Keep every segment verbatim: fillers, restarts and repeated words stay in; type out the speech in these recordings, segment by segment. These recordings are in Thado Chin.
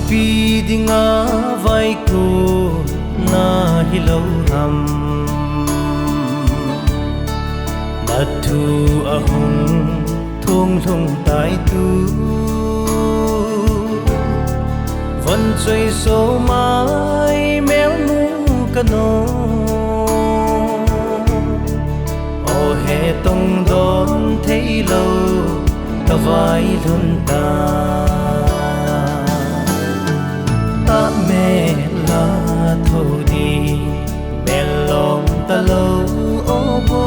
Ipi dinga vaikona hilou ham? Nathu ahung thunglhung taitu, von choi so mai melmu kanom. O he, tongdon theilou kavailhun ta. Tahmel a thou ding, mel lom talou, o bo.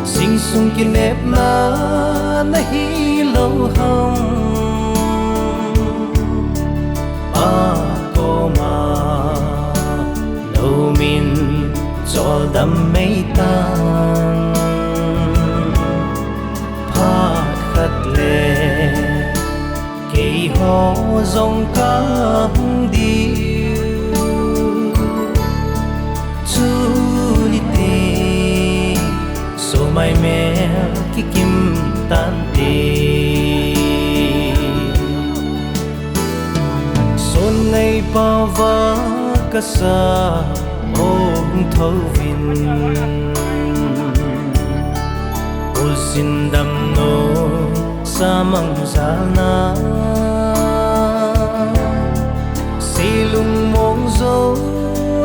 Singsung kinepna nahilou ham? Pa koma nou min choldam mei tan. Phat khat le keiho jong kahung diu. Chuni te, sumai mel kikim tante. Sonnei pao va kasa hung thouvin, Pu Jindamnoi samang jalna, seilung mong jou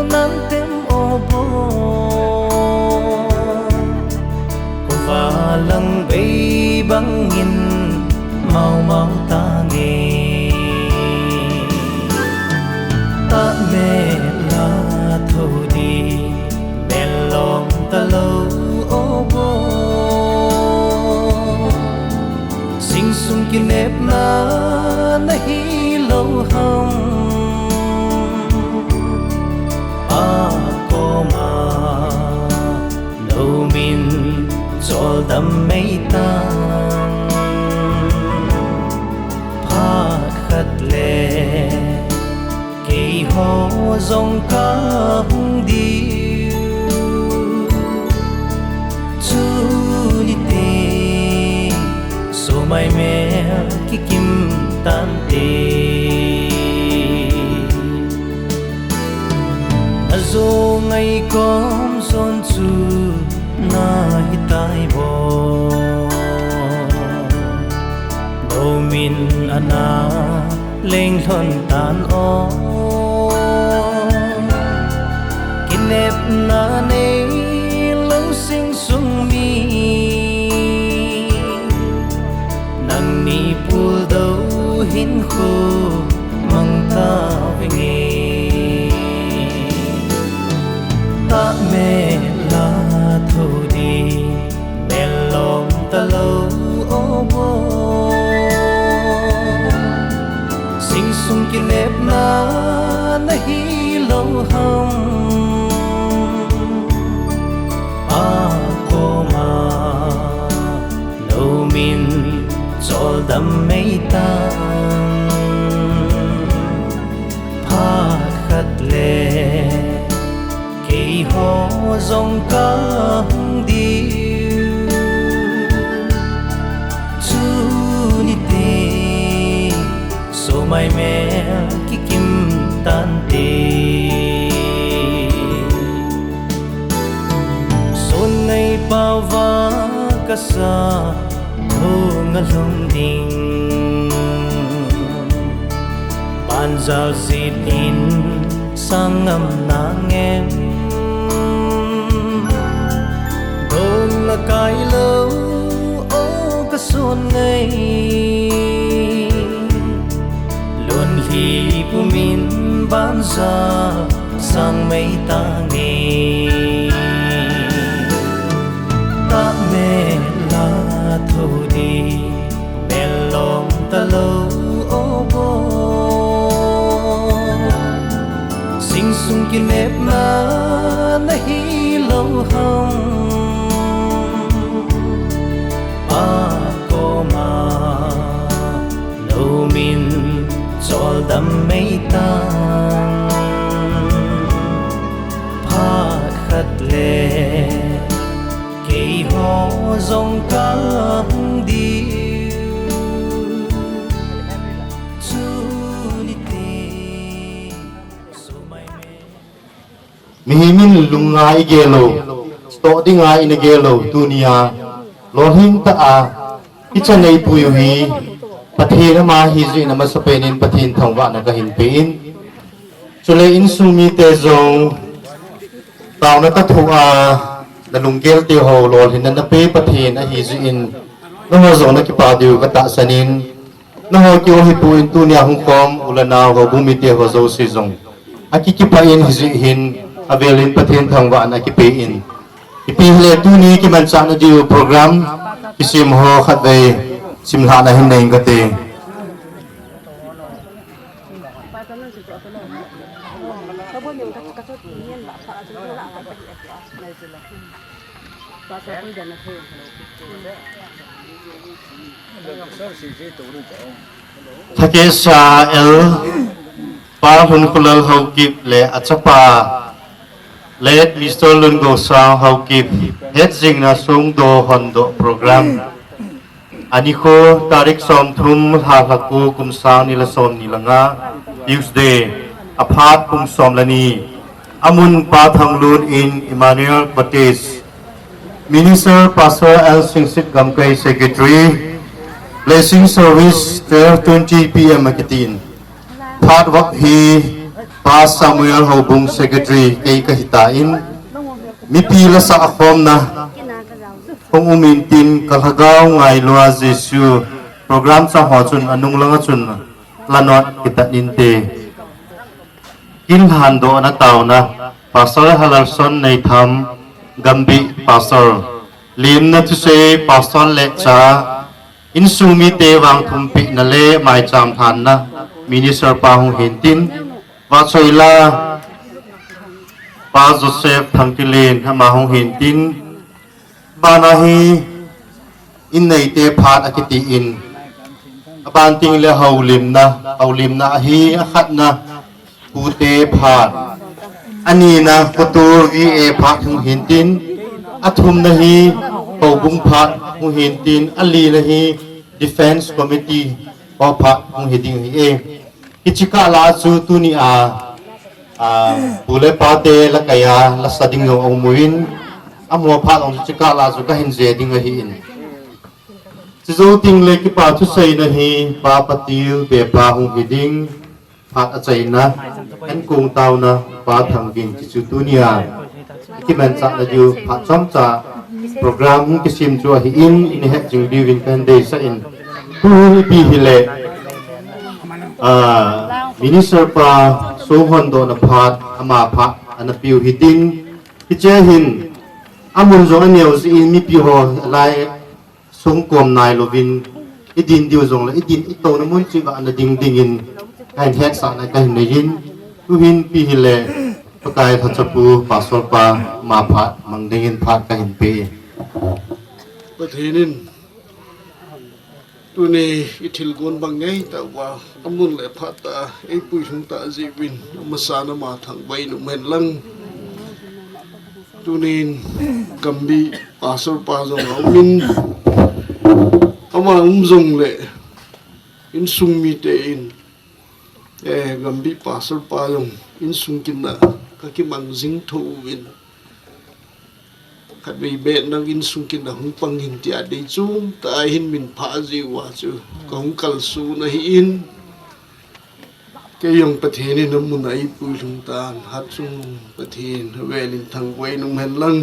nan tem, o bo. Khuva lang bei bangin maumau tange. Tahmel a thou ding, mel lom talou, o bo. Singsung kinepna nahilou ham? Pa koma nou min choldam mei tan. Phat khat le keiho jong kahung diu. Chuni te, sumai mel kikim tante. Najou ngai kom son chu nahitai bo. Bou min ana lenglhon tan o. Kinepna neilou singsung mi, nangni puldou hinkho mang tavinge. Tahmel a thou ding, mel lom talou, o bo. Singsung kinepna nahilou ham? Pa koma nou min choldam mei tan. Phat khat le keiho jong kahung diu. Chuni te, sumai mel kikim tante. Sonnei pao va kasa hung alhung ding. Banjal jit in sang ngam nangem? Dong akai lou, o kasonnei. Lunlhi pumin banjal sang mei tange. Tahmel a thou ding, mel lom talou, o bo. Singsung kinepna nahilou ham? Pa koma nou min choldam mei tan. Phat khat le keiho jong kahung diu. Mihem in lungngai igel lou, toh dinga ina gel lou, tunia lolhing tah a ichan eipui u hi Pathen ama ahi jeh in amasapen in Pathen thangvahna kahin pe in. Chule insung mite jong taona tah thu a nalunggel teho lolhinna napeh Pathen ahi jeh in, nangho jong nakipa diu katahsan in, nangho keu hipon tunia hung khom u le nao houbung mite ho jouse jong akikipah in hijeh hin avel in Pathen thangvahna kipe in. Ipi hile tuni kimanchahna diu program kisem ho khatvei simlhahna hin nei inge kati. Thakesa el Pa Lhunkholal Haokip le achapa Late Mister Lungosang Haokip hetjingna songdoh hondoh program. Anikho tarik somthum lha lha ko kum sang ni le somni le nga, Tuesday, aphat pung som le ni. Amun Pa Thanglun in Emmanuel Baptist. Minister Pastor L Singsit Gamkai Secretary. Blessing service twelve twenty P M akitin. Phat vop hi Pa Samuel Houbung Secretary kei kahitan, mipi lasah khomna hung um intin, ka lhagao ngailua Jesu program chang ho chun anung langa chun lanot kitat inte. Kin lhandohna taona Pastor Halalson Neitham, Gambih Pastor. Limna thusei Pastor le cha, insung mite vangthumpehna le maicham lhanna Minister pa hung hintin, vahchoila Pa Joseph Thangkilin ama hung hintin, bana hi in neite phat akitin, aban teng le houlimna, houlimna ahi akhatna, pute phat. Anina, Kotu V A phat hung hintin, athumna hi houbung phat hung hintin, alina hi Defense Committee ho phat hung hiding ahi e. Hiche kah lah chu tunia, a, pu le pate lakaiya lasa ding jong aum uvin, amaho phat jong hiche kah lah chu kahin je ding ahin. Chujou teng le kipa thuseina hi Pa Patil Bepa hung hiding, phat achaina, ankong taona Pa Thangvin, hichu tunia kimanchahna diu phat chomcha program hung kisem chu ahin, ina hetjing diuvin kahin deisah in. Tuhin ipi hile, a, Minister pa song hondohna phat, ama phat ana piu hitin, hiche hin amun jong aneo jeh in mipi ho lai songkom nailouvin, idin diu jongle, idin itouna mun cheh uva ana ding dingin kahin hetsahna kahin neiyin, tuhin ipi hile Pakai lhachapu Pastor pa ama phat mang dingin phat kahin pe. Pathen in tuni ithilgon bang ngeitah uva amun le phat tah a eipui lhung tah jeh uvin, amasan ama thangvah in umhen lang. Tunin Gambih Pastor pa jong aumin, ama um jongle insung mite in, eh, Gambih Pastor pa jong insung kin a kakimang jing thou uvin, khatvei beh nang insung kin a hung pang in tia dei chom tah a hin min phah jeh uva chu kahung kalson ahin, kei jong Pathen in amun a eipui lhung tan, Hatchungnung Pathen avel in thangvah in umhen lang.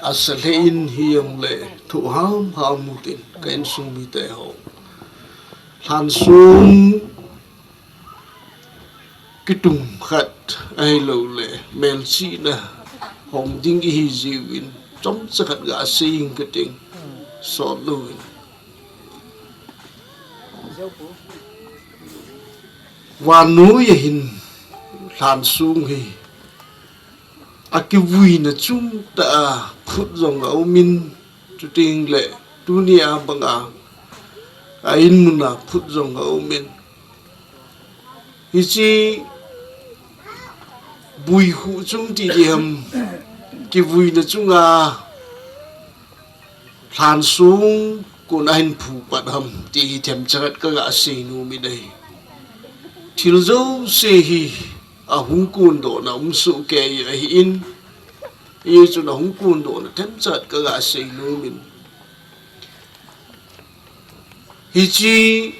Asa lheh in hijongle thoh hamham utin ka insung mite ho, lhansong kitum khat ahiloule melchihna hong ding ihi jeh uvin, chomcha khat gasei inge kating, sot louvin. Vannoi a hin lhansong hi akivuina chungtah a phut jong aumin, chuteng le tunia banga a in mun a phut jong aumin, hiche vuikhuh chung ti diham, kivuina chunga lhansong kon ahin phu pat ham ti hi themcha khat kagasei nom in ahi. Thil jouse hi ahung kondohna um sohkei ahin, hichun ahung kondohna themcha kaga seinom in. Hiche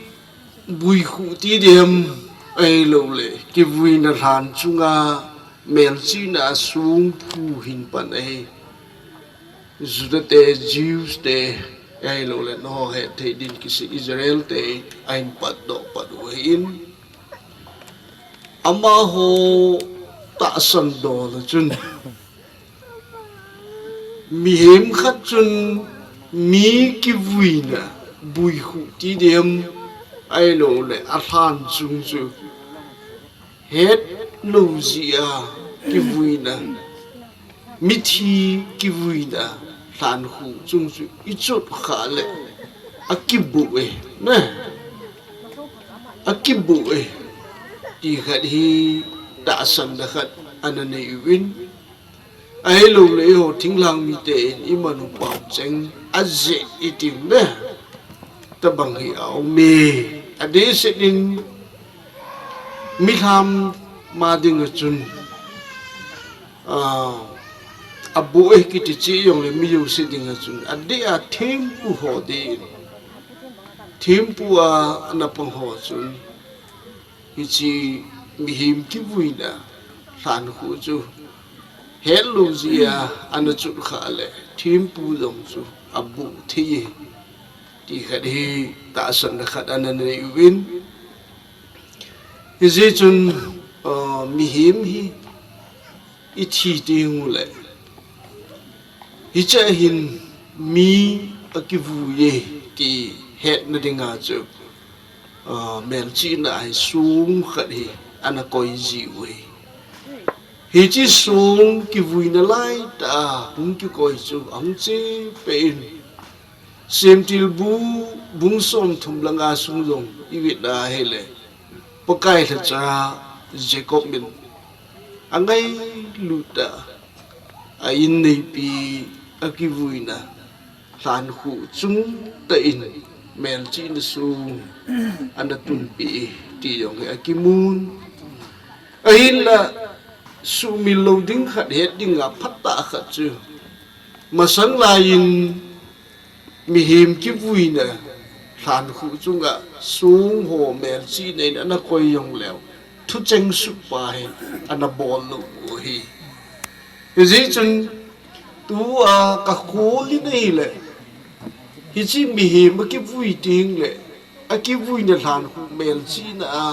buikhuh ti ding ham, ahilouleh kivuina lhan chunga melchihna a songphu hin pan ahi. Juda te, Jews te, ahilouleh nangho hetthei din kisei Israel te ahin patdoh pat u ahin. Amaho tahsan dol a chun, mihem khat chun mi kivuina, buikhuh ti ding ham, ahilouleh alhan chung chu hetlou jeh a kivuina, mithi kivuina lhankhuh chung chu ichot khah leh akibuh e, na, akibuh e, ti khat hi tahsanna khat ana nei uvin. Ahilouleh eiho thinglhang mite in iman u pao cheng ajeh itiu, na, tobang hi aume. Adehset in milham ma dinga chun, ah, abuh e kiti cheh jongleh mi jouse dinga chun adeh a thempu ho din, thempu a ana pang ho chun hiche mihem kivuina lhankhuh chu hetlou jeh a ana chot khah leh thempu jong chu abuh thei e, ti khat hi tahsanna khat ana nei uvin. Hijeh chun, ah, mihem hi ithi teng uleh hiche a hin mi akivui e ti hetna dinga chu, ah, melchihna a hi song khat hi ana koi jiu ahi. Hiche song kivuina laitah a hung kikoi chu ahung chepeh in, Semtilbu bung somthum le nga sung jong ivet a ahileh, Pakai lhacha Jacob in angailut a, a inneipi akivuina lhankhuh chung tah in melchihna song ana tunpeh e ti jong hi akimun. Ahinla sumil lou ding khat, het dinga phatah khat chu, masang laiyin mihem kivuina lhankhuh chunga song ho melchihna in ana koi jongleu, thucheng sutpa hi ana bol lou u ahi. Hijeh chun tua kakhol in ahileh, hiche mihem akivui teng leh akivuina lhankhuh melchihna a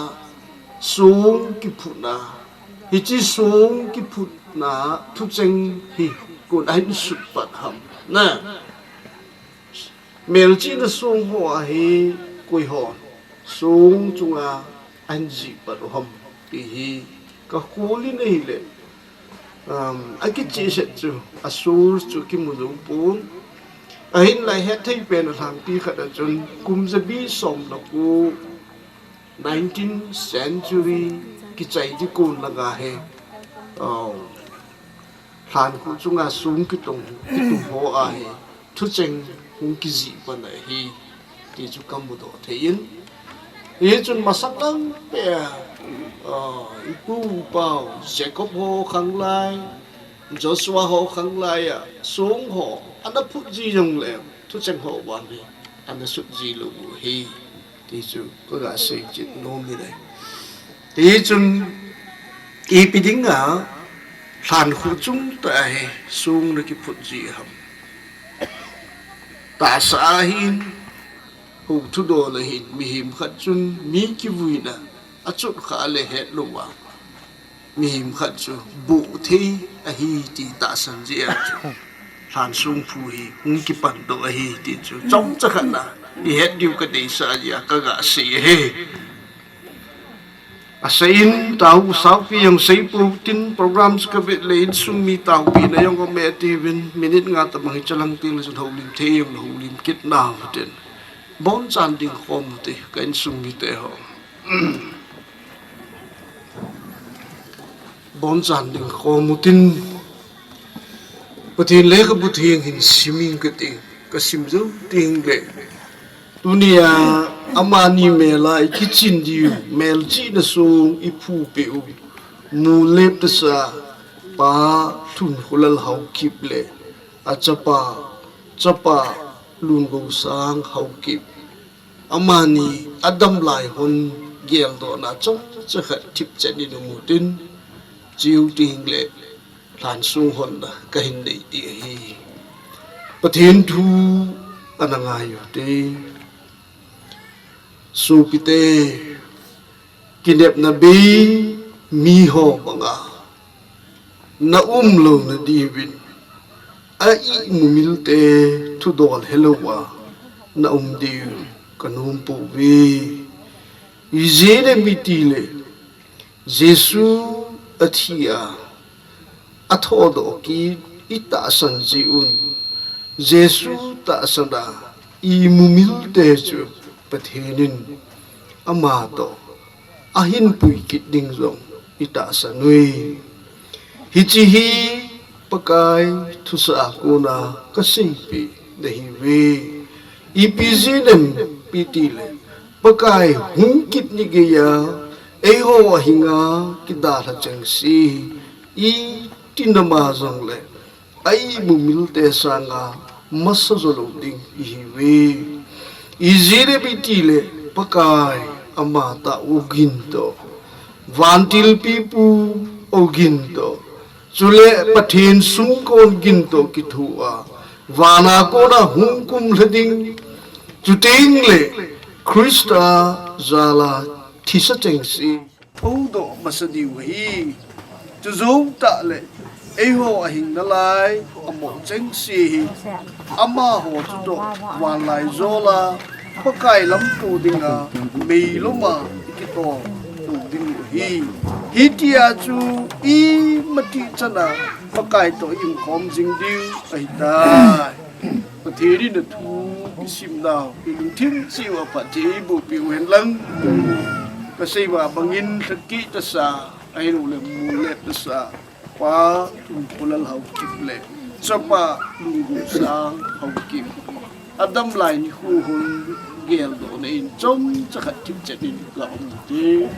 song kiphutna, hiche song kiphutna thucheng hi koin ahin sutpat ham, na? Melchihna song ho a hi koihon song chunga ahin jihpat u ham ti hi kakhol in ahileh, um, akichehset chu, a source chu kimu jou pon. Ahinla hetthei pen a lhangpi khat a chun kum jabi som le ko, nineteenth century kichai ding kon langa hi, um, lhankhuh chunga song kitung, kitung ho a hi thucheng hung kijih pan ahi ti chu kamudoh thei in. Hichun masang lang peh a, ah, ipu ipau Jacob ho khanglai, Joshua ho khanglai a song ho ana phut ji jongleh thucheng ho vang hi ana sut ji lou u ahi. Ti chu kaga seichet nom in ahi. Tichun ipi dinga lhankhuh chungtah a hi song ana kiphut ji ham? Tahsa a hin, hou thudol a hin mihem khat chun mi kivuina achot khah leh hetlou a mihem khat chu buh thei ahi ti tahsan jeh a chu lhan songphu hi hung kipan doh ahi ti chu chomcha khat na ihet diu kadeisah jeh a kaga sei ahi. Asei in, Tahu Saupi jong seipou tin, program chu kavet leh insung mi taopina jong aume atiuvin, minute nga tobang hi chalang teng leh chun houlim thei jong houlim kit nau tin. Bonchan ding khom ute, ka insung mite ho. Bonchan ding khom utin, Pathen lekhabu theng hin sim ing kati, kasim jou teng leh, tunia amani mel a ikichin diu, melchihna song iphu peh u, Muleptasa Pa Thunkholal Haokip le achapa, chapa Lungousang Haokip. Amani adam lai hon geldohna chomcha khat thipchet in um utin, chiu teng le lhansung honna kahin nei ding ahi. Pathen thu ana ngai ute. Sopite, kinepna bei miho banga na umlouna diuvin, a-imumilte thudol helouva na um diu kanom pouve. Ijeh inem itile, Jesu athi a, athodoh kit itahsan jeh un, Jesu tahsan a imumilte chu Pathen in amatoh ahin pui kit ding jong itahsan uve. Hiche hi Pakai thusei a kona kaseipeh nahiuve. Ipi jeh inem itile, Pakai hung kit ni geiya eiho ahinga kidalha chengse, iti nama jongle a-imumilte sanga masa jolou ding ihiuve. Ijeh inem itile, Pakai amatah u gin toh, vantil pipu u gin toh, chule Pathen sumkon gin toh kithoa, vana kona hung kumlha ding, chuteng le Christa jal'a thisa chengse thoudoh masa diu ahi. Chujou tah le, eiho ahing nalai amoh chengse hi, amaho chutoh vanlaijol'a Pakai lamto dinga meilom'a ikitol tou diu ahi. Hitia chu imatih chan'a Pakai toh i-umkhom jing diu ahitai. Pathen in athu isimnau, ilungthim cheh uva phatthei eiboh peh uhen lang. Kasei ma bangin Lhakeh Tasa, ahilouleh Muleptasa Pa Thunkholal Haokip le chapa Lungousang Haokip, adam lai nikho hon geldohna in chomcha khat thipchet in la um ute.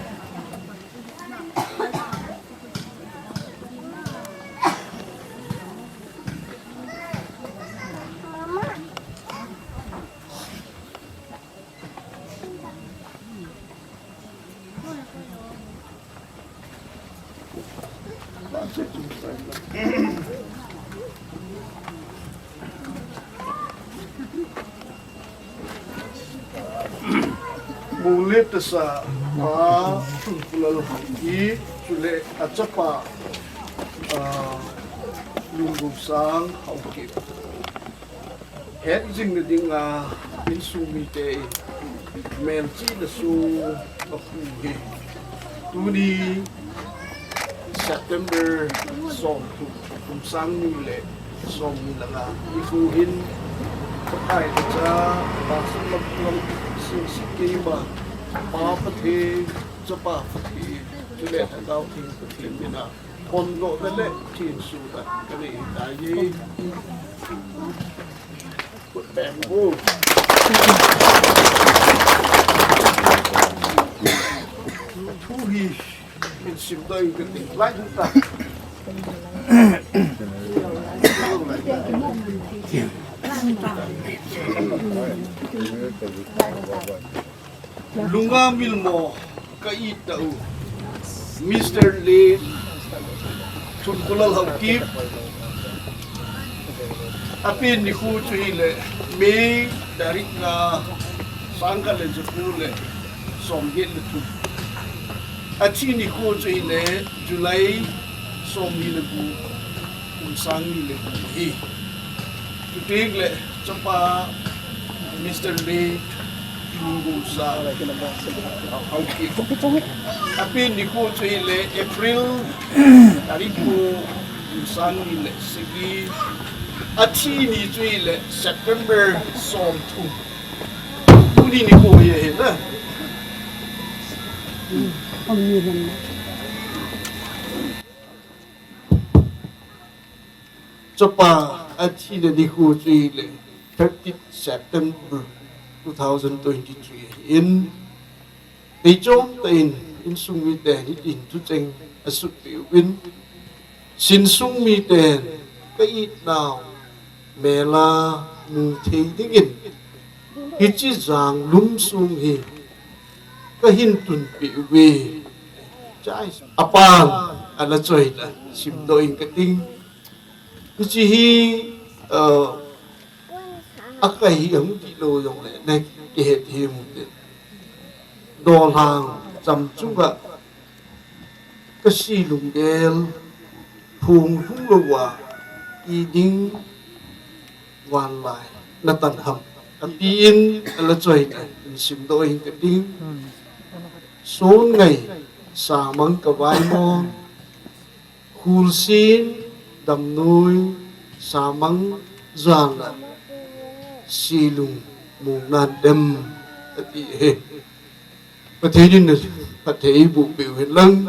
Muleptasa Pa Thunkholal Haokip, chule achapa, ah, Lungousang Haokip. Hetjingna dinga insung mite in melchihna song ahu hi, tuni September somthum, kum sang ni le somni le nga nikho hin, Pakai le Cha, Pastor Lampuang, Singsi Keima, Pa Pathen, Chapa Pathen, chule Lhagao Theng Pathen mina hondohna le thensona kanei ahitai. Kut beng u. Thu hi min simdoh inge kati, lai ta. Lunga milmo ka-it tah u, Mister Late Thunkholal Haokip. Apen nikho chu hile May tarik nga, sangkhat le jako le somget le thum. Athi nikho chu hile July somni le gup, kum sang ni le gup ahi. Chuteng le chapa Mister Late Lungousang Haokip, apen nikho chu hile April tarik ko, kum sang ni le sagi. Athi ni chu hile September somthum. Tuni nikho hi ahi na. Chapa athina nikho chu hile thirteenth September two thousand twenty-three ahin. Eichom tah in insung mite hitin thucheng asutpeh uvin, insung miten ka itnau mela mu thei dingin hiche janglum sung hi kahin tunpeh uve. Apan ala choina simdoh ing kating. Hiche hi, uh, akai hi ahung dihlou jongle, na kihet hi mu te. Dolhang cham chunga ka si lunggel phung lhung louva, i ding vanlai natan ham, atin ala choina simdoh ing kating. Sonngai, samang ka vaimon, Khulsin, Damnoi, Samang, Jana, Silung, Mungnan dem, ati e. Pathen in phatthei boh peh u hen lang.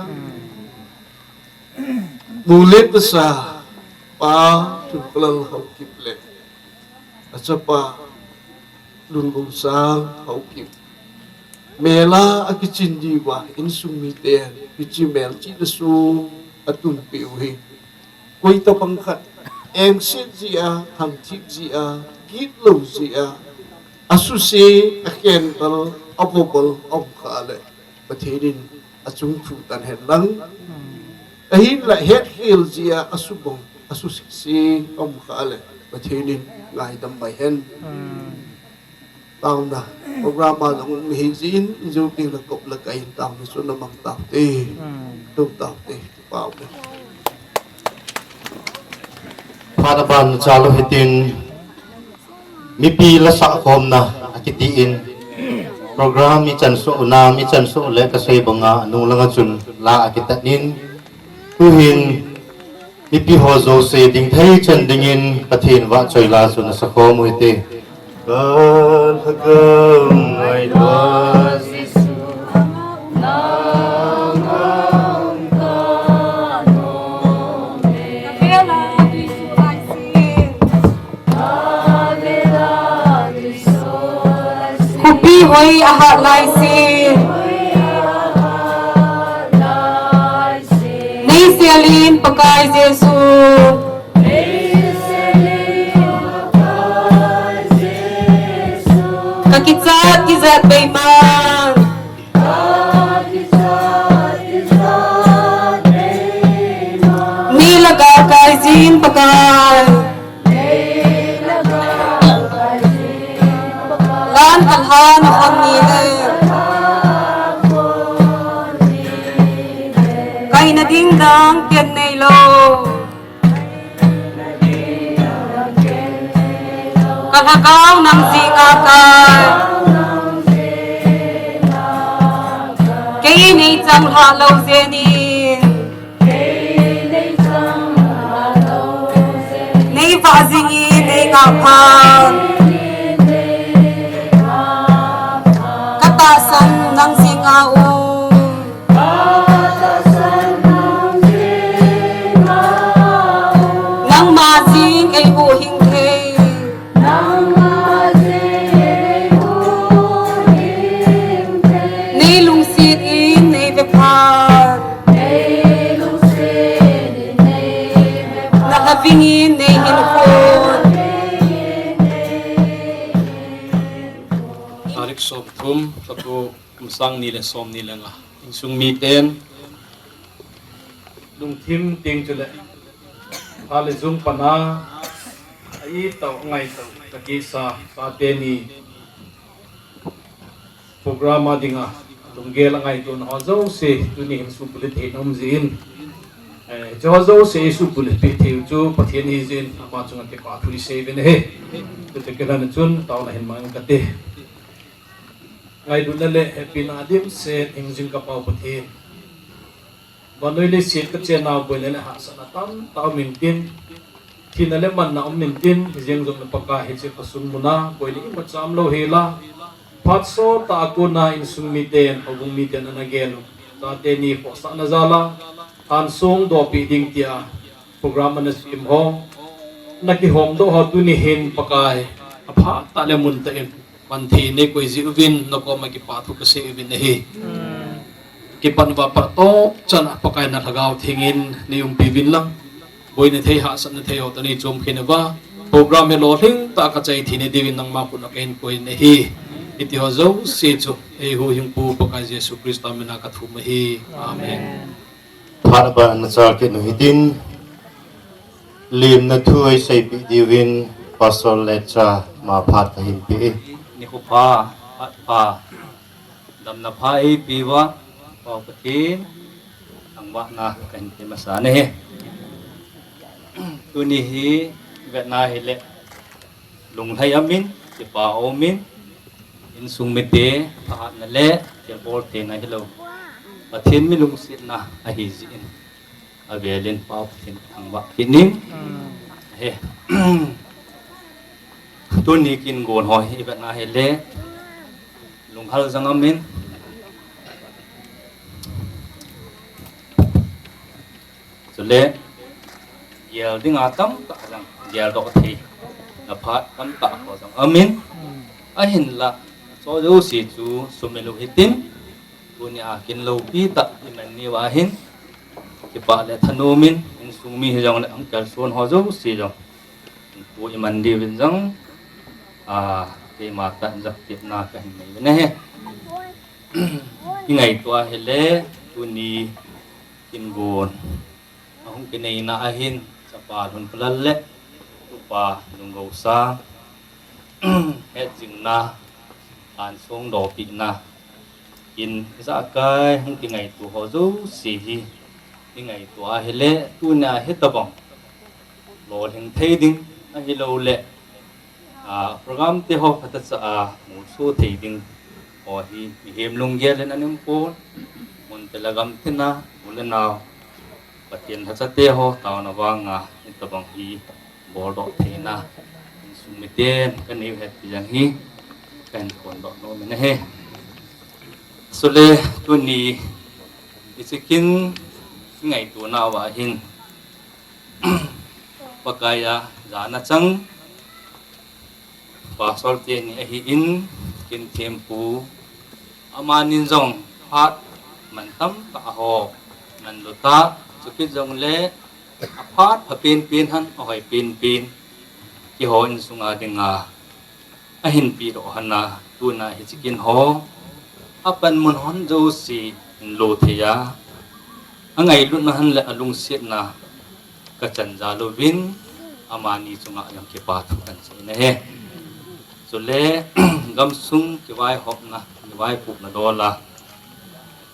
Mulet pasa, Pa Thunkalal Haokip le achapa Lunggonsang Haokip. Mela akichin diuva insung miten hiche melchihna sung atunpeh u hi, koi tabang khat engset jeh a, hangthip jeh a, gitlou jeh a, asuse, akhental, avobol aum kha le, Pathen in achung thu tan hen lang. Ahinla hetkhel jeh a asubang, asusese aum kha le, Pathen in ngaidam mai hen. Taona, program a jong um hi jin, injo ding le kop le kai in taona chu namang taute. Tou taute, pau le. Phat aban cha lou hitin, mipi la sah khomna akiti in, program ichan sohna, ichan soh le kasei banga, nung langa chun la akitat in, tuhin, Mipi ho jouse dingthei chan dingin Pathen vahchoi la chu nasa khom u hite. Ka lhagao ngailua Jesu, nang a um ka nom e. Ka vela tuiso lai se. Khopi hoi ahat lai se. Nei selin Pakai Jesu. Ka kichat kijat beiman. Nei lhagao kai jin Pakai. Lan kalhan akhon ni le. Kaina ding dang ken neilou. Ka lhagao nang jing a kai. Kei nei chang lha lou jeh in. Nei vah jing in nei ngah phat. Ka tahsan nang jing a um. Nangma jing ei huhhing thei. Nei lungset in nei ve phat. Na lhaving in nei hinkhon. Tarik somthum, Tapu, kum sang ni le som ni le nga. Insung miten lungthim teng chule pha le jung pana a itah ngai tah kisa chate ni program a dinga lunggel a ngaitona ho jouse tuni hin suhbulhit theina um jeh in, eh, hiche ho jouse suhbulhit peh thei u chu Pathen ahi jeh in ama chunga kipathu isei uvin ahi. Chuteng kit lhon chun taona hin mang kate. Ngailutna le hepina dimset hingjing ka Pa u Pathen. Vannoi leiset ka chennau boina le hahsatna tamtah um intin, thina le manna um intin, hijeng jong na Pakai hiche khosung muna boina imacha umlou hela, phat sottah a kona insung miten, houbung miten ana gel u chate ni khohsahna jal a, ansung dohpeh ding tia program ana sem ho, na kihomdoh ho tuni hin Pakai, aphat tah le mun tah in pan thei nei koi jeh uvin, na koma kipathu kasei uvin ahi. Kipan uva pat tah chan a Pakai na Lhagao Theng in nei umpi uvin lang, boina thei hahsatna thei ho toh nei chom kit uva, program hi lolhing tah a ka chai theina diuvin nangma khut a ka hin koi in ahi. Hiti ho jouse chu ei huhhingpu Pakai Jesu Christa min a ka thum ahi. Amen. Phat a ban na chai kit u hitin, limna thu ei seipeh diuvin Pastor Lecha ma phat ka hin pe e. Nikho pha, phat pha. Damna pha eipeuva, Pa Pathen thangvahna ka hin pe masa nahi. Tuni hi vetna hile, lunglhai aum in, kipa aum in, insung mite thahatna le thilbol theina hilou, Pathen mi lungsetna ahi jeh in, avel in Pa Pathen ka thangvah kit in. He. Tuni kin gon ho hi vetna hile, lunghal jong aum in, chule gel dinga tamtah jong, geldoh theina phat tamtah ho jong aum in, ahinla, chu jouse chu sumil u hitin, tuni a kin loupi tah i man nauva hin, kipa le thanom in, insung mi hijongle, hung kalson ho jouse jong, pu i man diuvin jong, a, keima tah jong tepna ka hin nei u ahi. I ngaito a hile, tuni kin gon ahung kineina a hin, Chapa Lhunpalal le Upa Lungousa, hetjingna, ansong dopina, kin ijakai hung kingaito ho jouse hi, i ngaito a hile, tuni a hitobang lolhing thei ding, ahilouleh, a, program te ho phatah cha a, muso thei ding ho hi, mihem lunggel in ana um pon, mun te le gam tina, u le nao, Pathen lhacha te ho taona vanga, hitobang hi boldoh theina insung miten ka neiu hetpi jong hi, ka hin phondoh nom in ahi. Chule tuni hiche kin i ngaito nauva hin, Pakai a jana chang, Pastor teni ahin, kin thempu, amanin jong phat mantam tah ho, man lou tah, chukit jongle, aphat pha penpen hen, ahoi penpen, keiho insunga dinga, ahin pedoh hen a, tuna hiche kin ho, apanmun hon jouse, hin lo thei a, angailutna hen le alungsetna, ka chan jal uvin, amani chunga jong kipa thu kan sei in ahi. Chule, gamsung kivaihopna, kivaipohna dol a,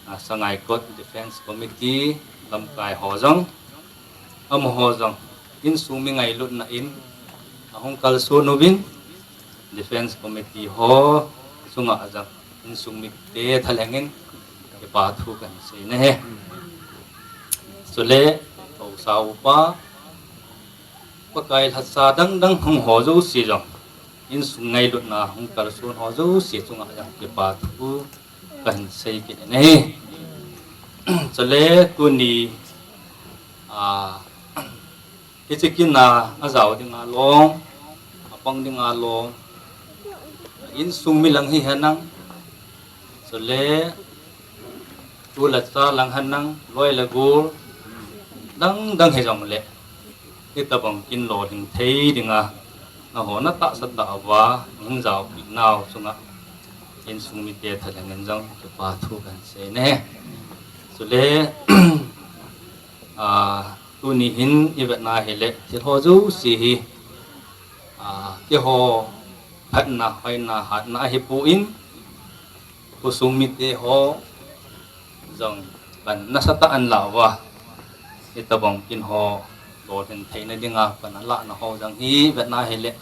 a, Sangaikot Defence Committee, lamkai ho jong, amaho jong, insung mi ngailutna in, ahung kalson uvin, Defence Committee ho chunga jong insung mite thalheng in kipa thu kan sei in ahi. Chule, haosa upa, Pakai lhacha dang dang hung ho jouse jong, insung ngailutna hung kalson ho jouse chunga jong kipa thu kan sei kit in ahi. Chule, tuni, a, hiche kin a, ajao dinga long, apang dinga long, insung mi lang hihen lang, chule, tu le cha lang hen lang, loi le gol, dang dang hijongle, hitobang kin lolhing thei dinga, nangho natahsa tah uva, nahung jaopi nau chunga, insung mite thalheng in jong, kipa thu kan sei in ahi. Chule, a, tuni hin i vetna hile, thil ho jouse hi, a, keiho phatna, hoina, hatna ahipon, khosung mite ho jong pan nasatah a ahin lah uva, hitobang kin ho lolhing theina dinga pan alahna ho jong hi vetna hile,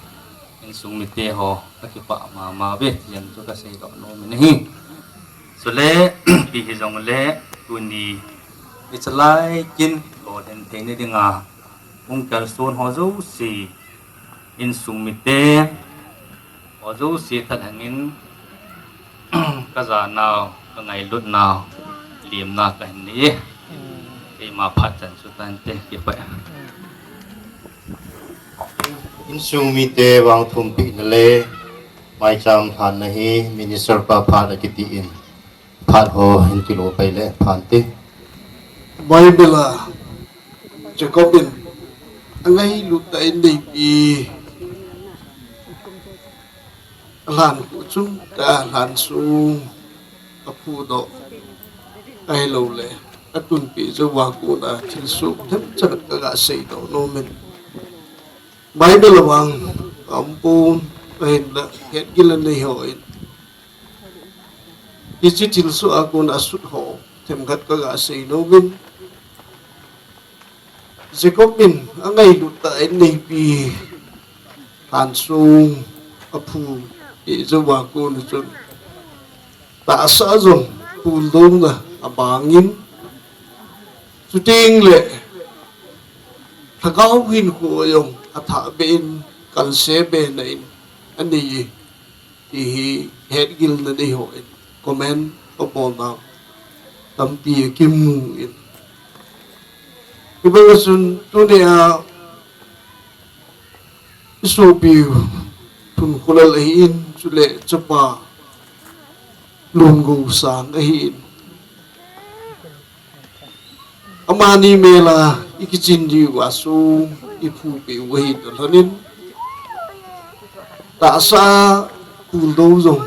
insung mite ho akipah mama uve ti jong chu ka seidoh nom in ahi. Chule, ipi hijongle, tuni, hichelai kin lolhing theina dinga hung kalson ho jouse, insung mite ho jouse thalheng in, ka janau, ka ngailutnau, lemna ka hin nei e. Keima phat chan chu tante, kipah e. Insung mite vangthumpehna le maicham lhanna hi Minister pa phat a kiti in, Phat ho hin kilo pai le phan te. Bible a Jacob in angailut tah in neipi alhan khu chung ta lhan sung aphu doh ahilou le atunpi jouva kona thilsoh themcha khat kaga seidoh nom in. Bible a vang aum pon ahinla hetgilna nei hon hiche thilsoh a kona asut ho themkhat kaga seinom in. Jacob in angailut tah in neipi lhan sung aphu jouva kona chun tahsa jong puldouna abang in, chuteng le lhagao hinkho jong athah beh in kalse bena in anei e. Ti hi hetgilna nei hon comment abol nau tampi akimu in. Hibang a chun tunia isopiu Thunkholal ahin, chule chapa Lungousang ahin. Amani mel a ikichin diu a sung iphu peh u ahi toh lhonin. Tahsa puldou jong,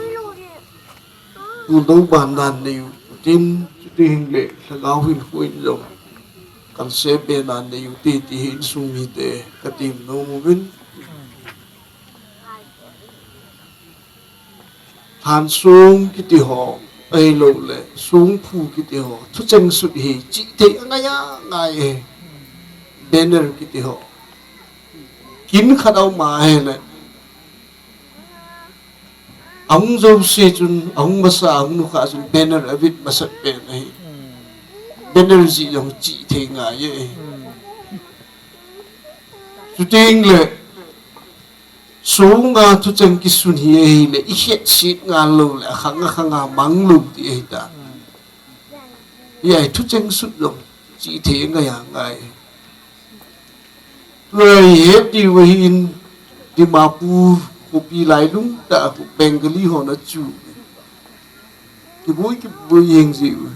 puldou ban dan nei u tin, chuti hing le lhagao hinkho in jong kalse bena nei u ti, ti hi insung mite katem nom uvin. Lhan sung kiti ho, ahilou le sungphu kiti ho, thucheng sut hi chihthei angai angai e. Banner kiti ho. Kin khat aum a ahile, ahung jouse chun, ahung masa, ahung nukha chun banner avit masat pen ahi. Banner jih jong chihthei ngai e. Chuteng le, sunga thucheng kisun hi ahile, ikhetset ngal lou le, akhang akhang a mang lou ti ahitai. Hiya thucheng sut jong chihthei ngai angai. Tua ihet diu ahin, Dimapur khopi lailung tah a khu Bengali hon achu. Kiboi, kiboi jeng jiu.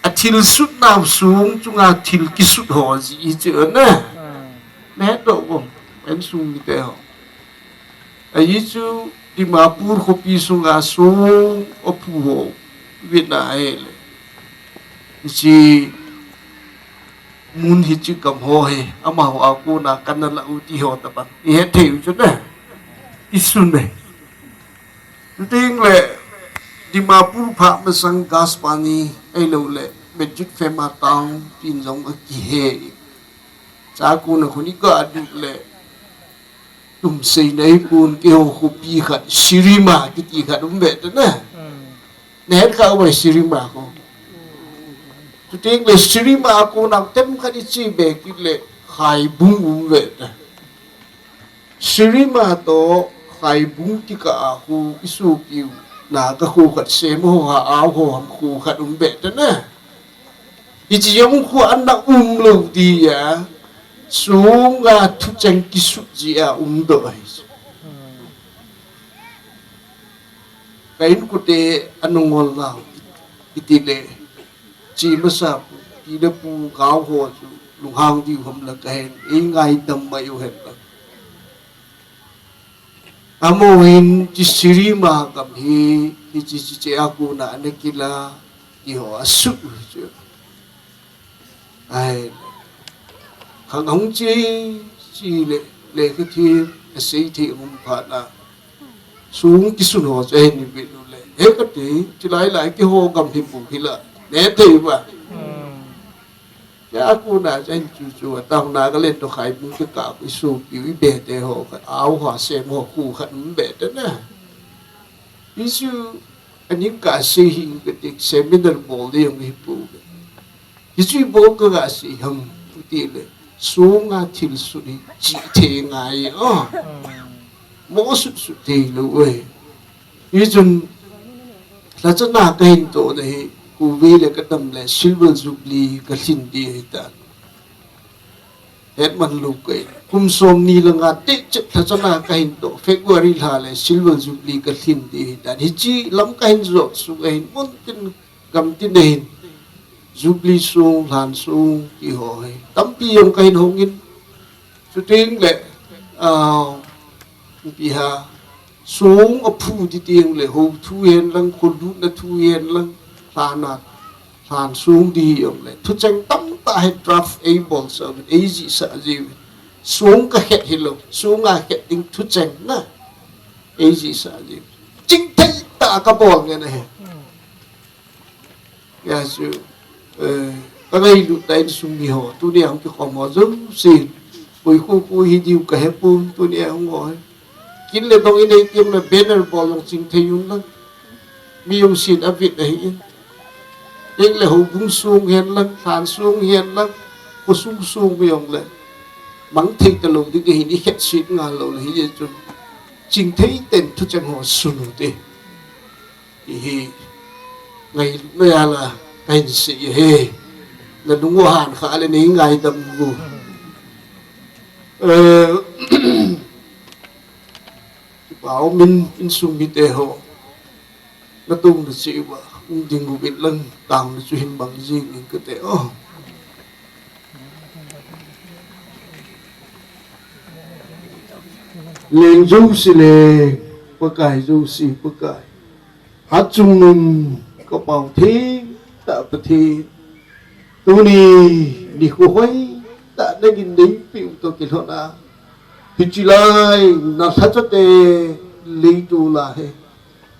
Athil sut nau sung chunga thil kisut ho ji hi chu na. Nahet doh uvem, insung mite ho. Ahi chu Dimapur khopi sunga sung aphu ho. Vina hele. Hiche mun hiche gam ho hi, amaho a kona kana la u ti ho tabang. Ihet thei u chu na. Isun e. Chuteng le, Dimapur phat masang Ghaspani, ahilou le, Majid Fema town, tin jong akihe. Chua kona khun iga dut le, tumsei nei pon keiho khopi khat, Sirima kiti khat um ve te na. Nahet kha uve Sirima kho. Chuteng le Sirima a kona themkhat iche be kit le Khaibung um ve te. Sirima toh Khaibung kikah a khu isopiu Naga kho khat Semo ho, Ao ho ham kho khat um ve te na. Hiche jong khu ana um lou dia, sunga thucheng kisut jia um doh ahi. Ka inkote ana ngol nau, iti le, che masa pu, pi le pu, Gao ho chu lunghang diu ham la kahen, eingaidam mai u hen la. Amahon hiche Sirima gam hi, hiche, hiche a kona ana kila, ti ho asut u chu. Ai, khang ahung che, che le, lekhathiem, asei thei um phat a. Sung kisun ho chu ahin vet u le. He kati, chulai lai keiho gam hi bu hi la. Nethei uva. Chua kona chun chu chu, atang Nagaland toh Khaibung kikah a khu isopiu ibe te ho khat, Ao ho, Sem ho khu khat um ve te na. Hichu aning kah a sei hi kati, seminar bol ding hi pu ve. Hichu ibol kaga sei ham iti le, sunga thilsut hi chihthei ngai o. Mo sut sut thei lou e. Hichun, lhachana kahin tohna hi, khovei le kadam le Silver Jubilee kalhin ding ahitan. Hetman lou kei. Kum som ni le nga tah chet lha chana kahin toh. February lha le Silver Jubilee kalhin ding ahi dan. Hiche lam kahin jot sung ahin mun tin gam tin ahin. Jubilee sung, lhan sung, ti ho hi. Tampi jong kahin hongin. Chuteng le, ah, ipi ham, song aphu ding teng le, hou thu hen lang, kholutna thu hen lang, lhan a, lhan song ding hi jong le. Thucheng tamtah hi draft eibol sah uvin, eijih sah jiuvin. Song kakhet hilou, song a khet ding thucheng na. Eijih sah jiuvin. Chingthei tah a kabol ngen ahi. Hijeh chun, eh, kangailut tah in insung mi ho, tunia hung kikhom ho jouse, koi khu khu hi diu kahepon, tunia hung ho hi. Kin le dong inei teng le banner bol jong chingthei un lang. Mi jousen avet ahi in. Teng le houbung sung hen lang, lhan sung hen lang, khosung sung mi jong le. Mang thei talou ding ahin, ikhetset ngal lou le hijeh chun. Chingthei tah in thucheng ho sun u te. Hihi, ngailutna jal a kahin sei ahi. Nanung u ahan kha le nei ngaidam u. Eh, kipa umin insung mite ho. Natouna cheh uva, um ding uvin lang, taona chu hin mang jing in kati o. Leng jouse leng, Pakai jouse Pakai. Hatchungnung kapao thengtah Pathen. Tuni nikho hoitah nangin neipeh u toh kilhon a. Hiche lai nalhacha te leitol a hi.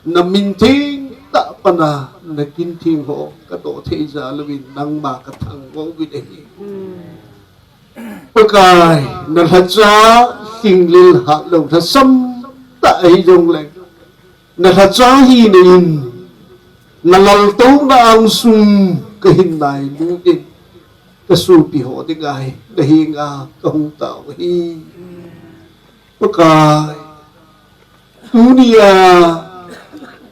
Namin thengtah pan a nakin theng ho katoh thei jal uvin nangma kathangvah uvin ahi. Pakai, nalhacha lhinglel hatlou lhasam tah ahi jongleng. Nalhacha hina in, nalaltouna angsung kahin nailut in, kasopi ho dinga hi, nahenga kahung tao ahi. Pakai, tunia,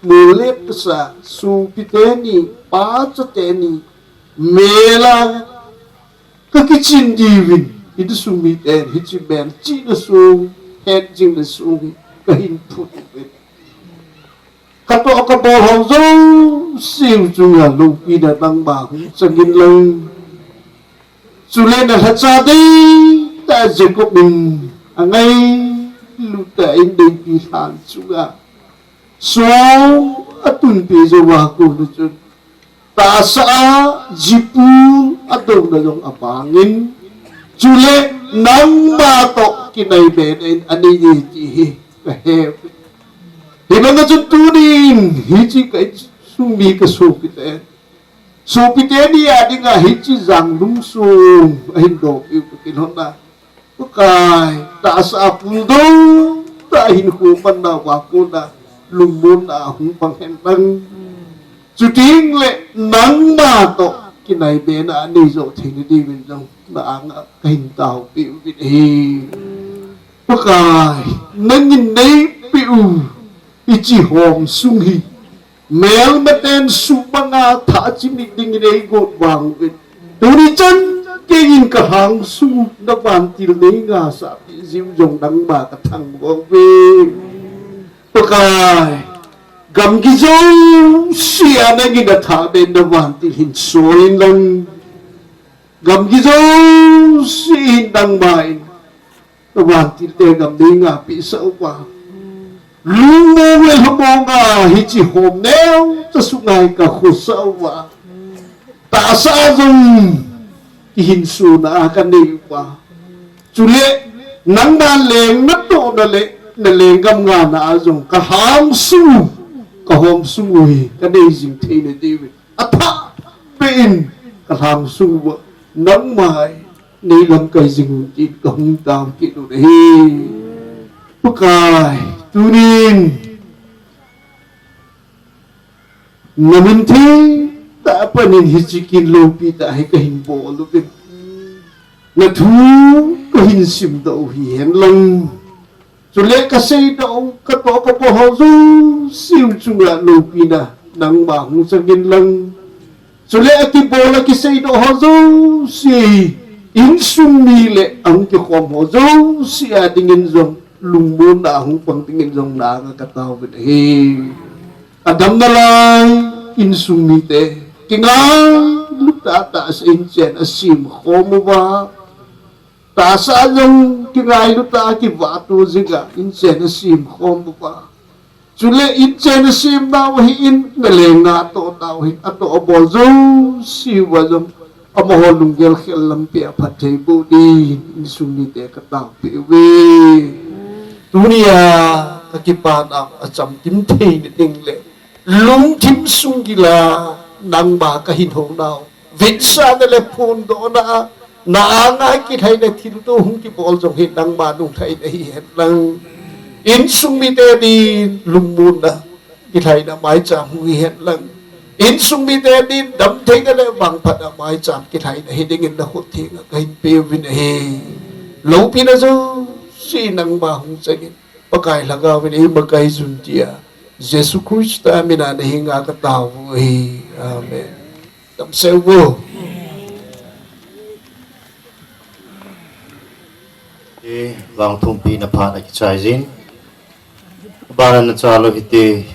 mol le pasa, sopi teni, pacha teni, mel a, kakichin diuvin, insung miten, hiche mel, chihna sung, hetjingna sung hi, kahin phut uvin. Katoh kabol ho jouse chunga loupina nangma hung changin lang. Chule nalhacha deitah Jacob in angailut tah in deipi lhan chunga. Song atunpeh jouva kona chun. Tahsa a jipul adouna jong abangin. Chule nangma toh kinaibe na in anei e ti hi kahe. Hibanga chun tunin hiche ka insung mi kasopi te. Sopi teni a dinga hiche jang lungsung ahin doh piu kakilhon a. Pakai, tahsa a puldou tah a hinkho manna uva kona lungmonna ahung pang hen lang. Chuteng le nangma toh kinaibe na anei jou theina diuvin jong na anga kahin taopeh uvin ahi. Pakai, nangin neipeh u hiche hom sung hi. Melmaten suhbanga thah chimit dingin eigot vang uvin. Tuni chan keiin kalhangsung u navantil neingasah peh jiu jong nangma kathangvah uve. Pakai, gamgi jouse a nangin athahbeh in navantil hin sol in lang. Gamgi jouse hin nangma in. Navantil te gam neingapeh sah uva. Lungmong le lhamong a hiche hom neocha sunga hi kakhosah uva. Tahsa a jong kihinsona a kanei uva. Chule nangma leng natohna le nalenggam ngana a jong kalhangsung u, kahom sung u hi kanei jing theina diuvin. Athahbeh in kalhangsung uva nangma in neilamkai jing un tin kahung tao kit u ahi. Pakai, tunin namin thengtah panin hiche kin loupi tah hi kahin bol uvin. Nathu kahin simdoh u hihen lang. Chule kaseidoh u, katoh kabol ho jouse u chunga loupina nangma hung changin lang. Chule akibol akiseidoh ho jouse Insung mi le ahung kikhom ho jouse a dingin jong lungmonna ahung pang dingin jong nanga kataovin ahi. Adamna lai insung mite kingailu tahtah a inchen asem khom uva, tahsa jong kingailu tah a kivahto jinga inchen asem khom uva. Chule inchen asemnau ahin, na lenga atoh nau ahin, atoh abol jouse uva jong amaho lunggel khel lampi a phattheiboh din insung mite kataopeh uve. Tunia kakipana achamkim theina ding le lungthim sunggila nangma kahin hounau vetsahna le phondohna a, na anga kilhaina thilto hung kibol jong hi nangma lunglhaina hihen lang. Insung mite din lungmonna kilhaina maicham hung hihen lang. Insung mite din damtheina le vangphatna maicham kilhaina hi dingin nakhut thenga kahin peuvin ahi. Loupina jouse nangma hung changin, Pakai Lhagaovin eima kaijun tia Jesu Christa mina nahenga kataovin ahi. Amen. Damsel uvo. Vangthumpina phat akichaijin, abana nachalou hite,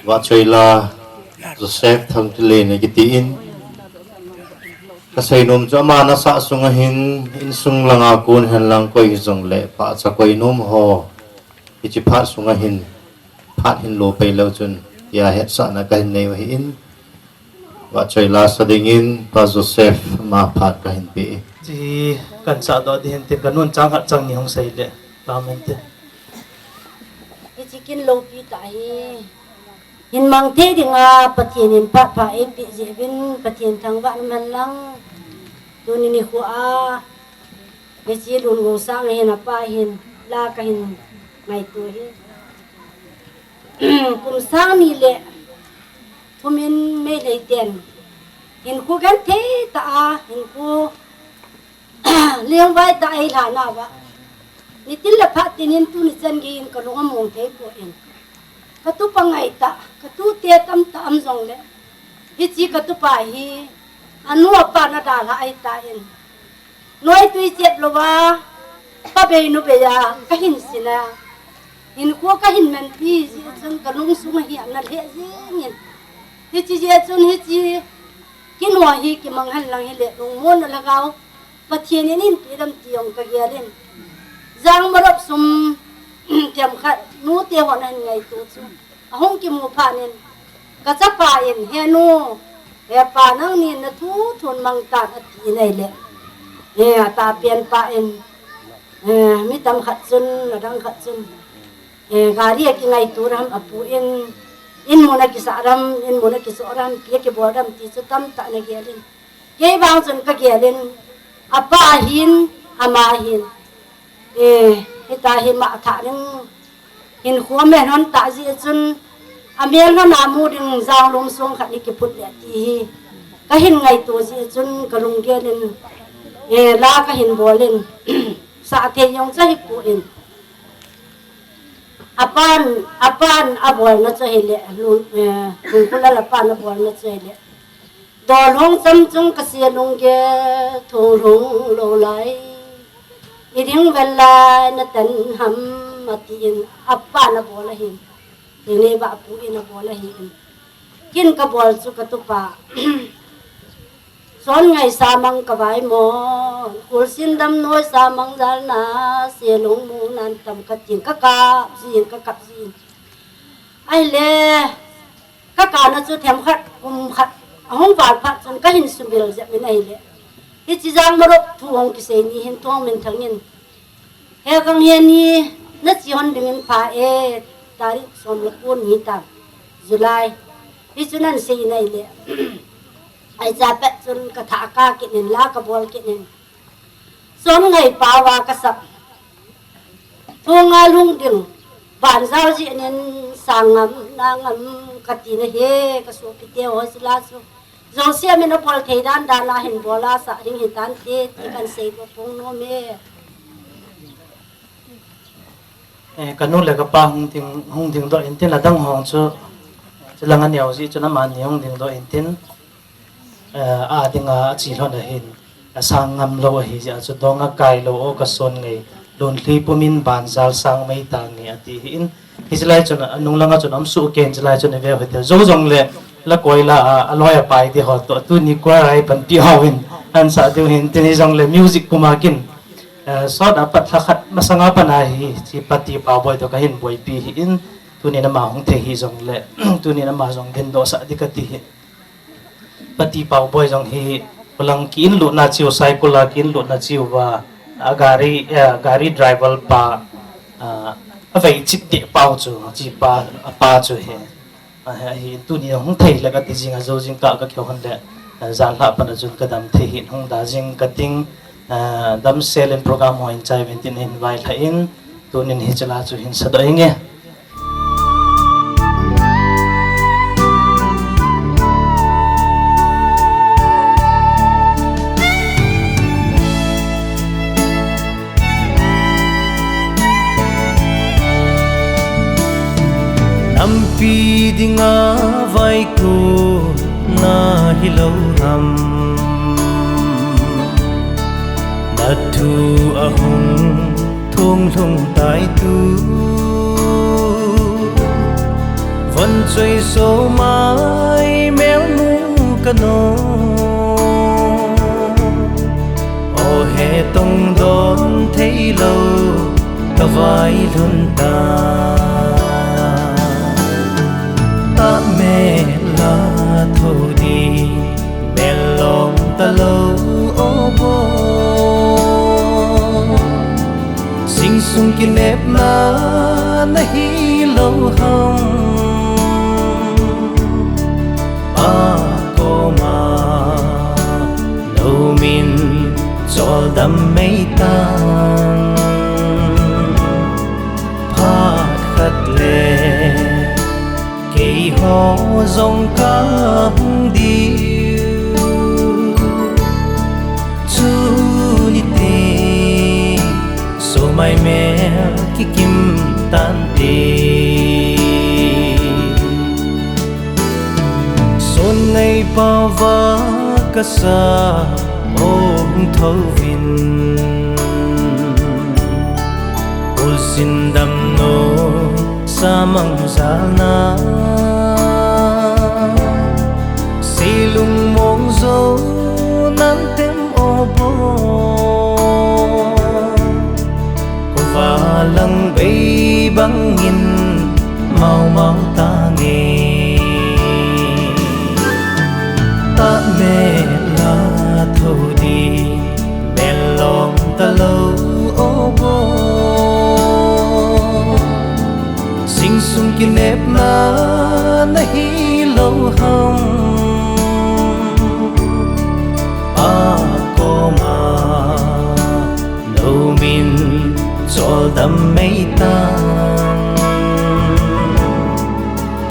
Vahchoila Joseph Thangtile nakitin. Kaseinom chu ama nasah sunga hin insung langa kon henlang koi hijongle phacha koinom ho hiche phat sunga hin phat hinlo peileu chun tia hetsahna kahin nei u ahin, Vahchoila sa dingin Pa Joseph ama phat kahin pe e. Chi kansahdoh ding hintin, kanun chang khat chang ni hung seile. Amen te. Hiche kin loupi tah hi hin mang thei dinga Pathen in phat pha eipeh jeh uvin Pathen thangvah in umhen lang. Tuni nikho a hiche Lungou sang ahin apa hin la kahin ngaito hi. Kum sang ni le thum in Meitei ten hinkho genthei tah a hinkho lengvai tah a eilhanauva, nitin le phat tin in tuni chan geiyin kalung among theipoi. Katupa ngaitah, katute tamtah aum jongle, hiche katupa hi anu apa nadalhah ahitan, noitwi chet louva, pabeinu beiya kahin sin a, hinkho kahin manpi jeh chun kalungsunga hi ana lheh jengin. Hiche jeh chun hiche kin ho hi kimang henlang hile lungmonna lhagao Pathen in einpeh dam ti jong kagelin. Jangmarop sum themkhat nute hon ahin ngaito chu ahung kimu phat in, kachapa in, He nu, hepa nangnin nathu thun mangtan, atin ahile, atahpen pa in, mi tamkhat chun, adang khat chun gari akingaito dam, apu in, in mun akisah dam, in mun akisoh dam, ipi akibol dam ti chu tamtah nagelin. Kei vang chun kagelin, apa hin, ama hin, hita hi mathah ding, hinkho amelhon tah jeh chun, amelhon a mu ding janglum song khat hi kiphut le ti hi kahin ngaito jeh chun kalunggel in la kahin bol in, sahthei jong chu ahipoi. Apan, apan abolna chu ahile, Lungkholal apan abolna chu ahile, Dol hung cham chung kase lunggel, thong lhung lou lai, iding vel lai natan ham, atin apan abol ahin, Neineivah pu in abol ahin, kin kabol chu katupa, Chon ngaisa mang kavaimon, Khulsin dam noisa mang jalna, se lung mu nan tam, katin kakap jin, kakap jin. Ahile, kakapna chu themkhat, kum khat ahung val phat chun kahin sumil jep in ahile, hiche Jangmarop thu hung kisei ni hin Thongminthang in, He Kanghen hi nache hon dingin pha e, tarik som le ko ni ta, July. Hichu ahin sei in ahile, ahicha pet chun kathah kah kit in la kabol kit in, Chon ngaipa uva kasap, thong a lhung ding, banjal jeh in sang ngam, na ngam, kati nahi, kasopite ho chu la chu Joseph in abol thei dan dan a hin bol a sah ding hitante ti kahin seidoh pong nom e. Kanu le kapa hung ding, hung dingdoh intin, adang ho chu, chulang aneo jeh chun amani hung dingdoh intin, a dinga ache lhon ahin. asang ngam lou ahi jeh a chu dong akai lou o ka son ngai. Lunlhi pumin banjal sang mei tange ati hi in. Hiche lai chun, anung langa chun, amsu ken hiche lai chun, ave u hite. Jou jongle, la koi la, a, aloi apai ti ho toh, tuni choir a eipanpi hou in, ansah diu hin, tuni jongle, music puma kin. Eh, sot a pat lha khat, masanga pat ahi, hiche Pati Paoboi toh kahin boipi hi in, tuni nama hung thei hi jongle, tuni nama jong dindoh sah di kati hi. Pati Paoboi jong hi, kulang ki inlutna chiu, Saikul a ki inlutna chiu va, a gari, eh, gari driver pa, ah, avei chip deh pau chu, chi pa, apa chu hi. Ah, hi, tuni hung thei le kati jing a jou jing ka, ka kihou hon le, eh, jan lha pan a chun kadam thei hi hung da jing kating, eh, damsel in program ho in chai uvin tin hin vai lha in, tunin hiche la chu hin sadoh inge. Nampi dinga vaikona hilou ham? Na thu ahung thunglhung tai tu, von choi so mai mel mu ka no. O he tong don thei lou ka vai lhun ta. Ta me la tho di, mel lom ta lou o bo. Sing sung kinepna na hilou ham? Pa koma lou min choldam mei tan. Phat khat le keiho jong kahung diu. Chuni te, so mai mel kikim tante. Son ngai pa va kasa ong tho vin. Ul sin dam no samang jalna. Silung mong zo nan tem o bo. Kova lang bei bangin mau mau tange. Ta me la tho di, mel lom ta lou o bo. Sing sung kinepna na hilou ham? Pa koma lou min choldam mei tan.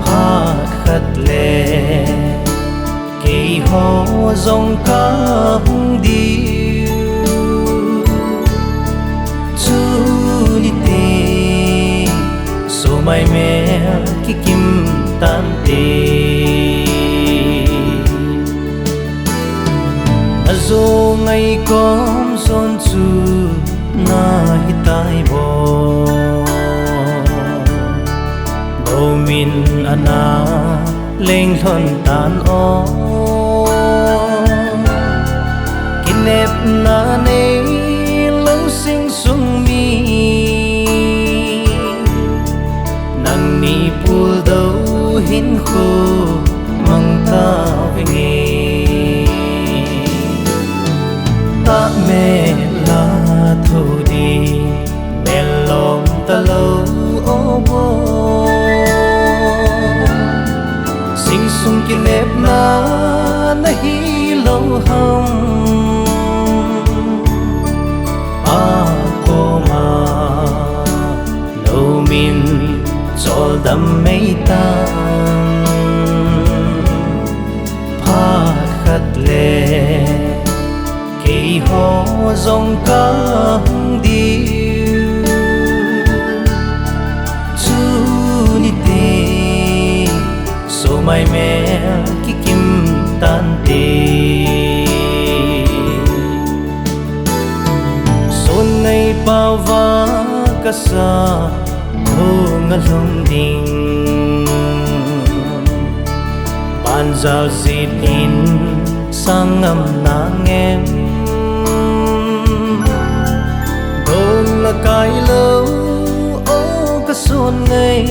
Phat khat le keiho jong kahung diu. Chuni te, so mai mel kikim tante. Na jo ngai kom son chu na hitai bo. Bo min ana leng lhon tan o. Kinepna nei lou sing sung mi. Nangni pul dou hin khu mang ta vinge. Ta me la tho di, mel lom ta lou o bo. Sing sung kinepna na hilou ham? Pa koma lou min choldam mei tan. Phat khat le keiho jong kahung diu. Chuni te, so mai mel kikim tante. Kasa, hung alhung ding. Banjal jit in sang ngam nangem. Dong la kai lou, o kasun ngai.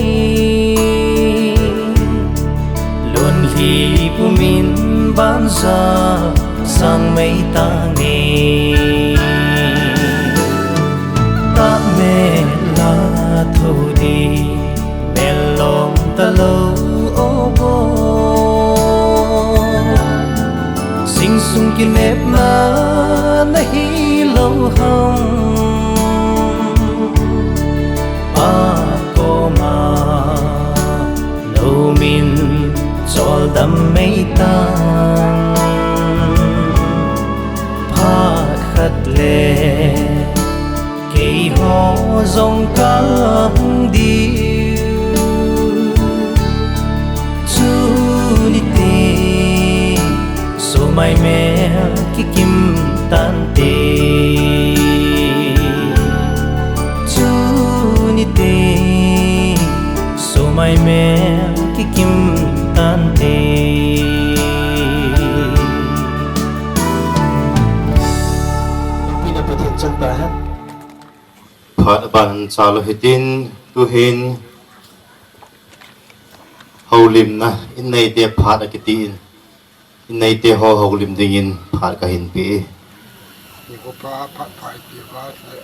Lun hi pumin banjal sang mei tange. Ta mel la tho di, mel long ta lou o bo. Sing sung kinepna na hi lou ham. Pa koma lou min chol dam mei tang. Phat khat le keiho jong kahung diu. Chuni te, sumai mel kikim tante. Chuni te, sumai mel kikim tante. Ina Pathen chan ta ha. Phat aban chalou hitin, tuhin houlimna, in neite phat akiti in, in neite ho houlim dingin phat kahin pe. Ni ko pa phat pai pi va le.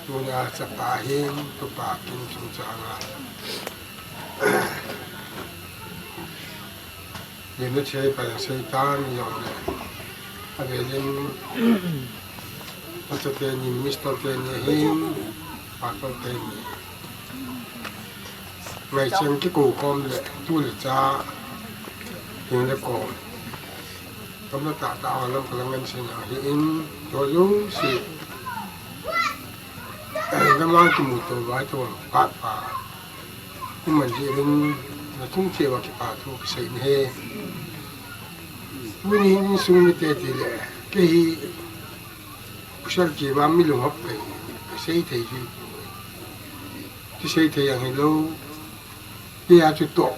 Tuna chapa hin, tupa kin sung changa. Lim le thei pa sei tan jong le. Avelin, pastor teni, minister teni hin, pastor teni. Ngai cheng kikou khom le, tu le cha, hin le kom. Kom le ta ta ho lam ka lang ngan sin jong hi in, to jong si. Lamang kimuto vai to, pa pa. Iman jeh in, na chung cheh uva kipa thu kasei in ahi. Tuni in sung mite tile, kei hi pasal cheh uva mi lunghop kahi, kasei thei chu. Kisei thei jong hilou, kei a chu toh,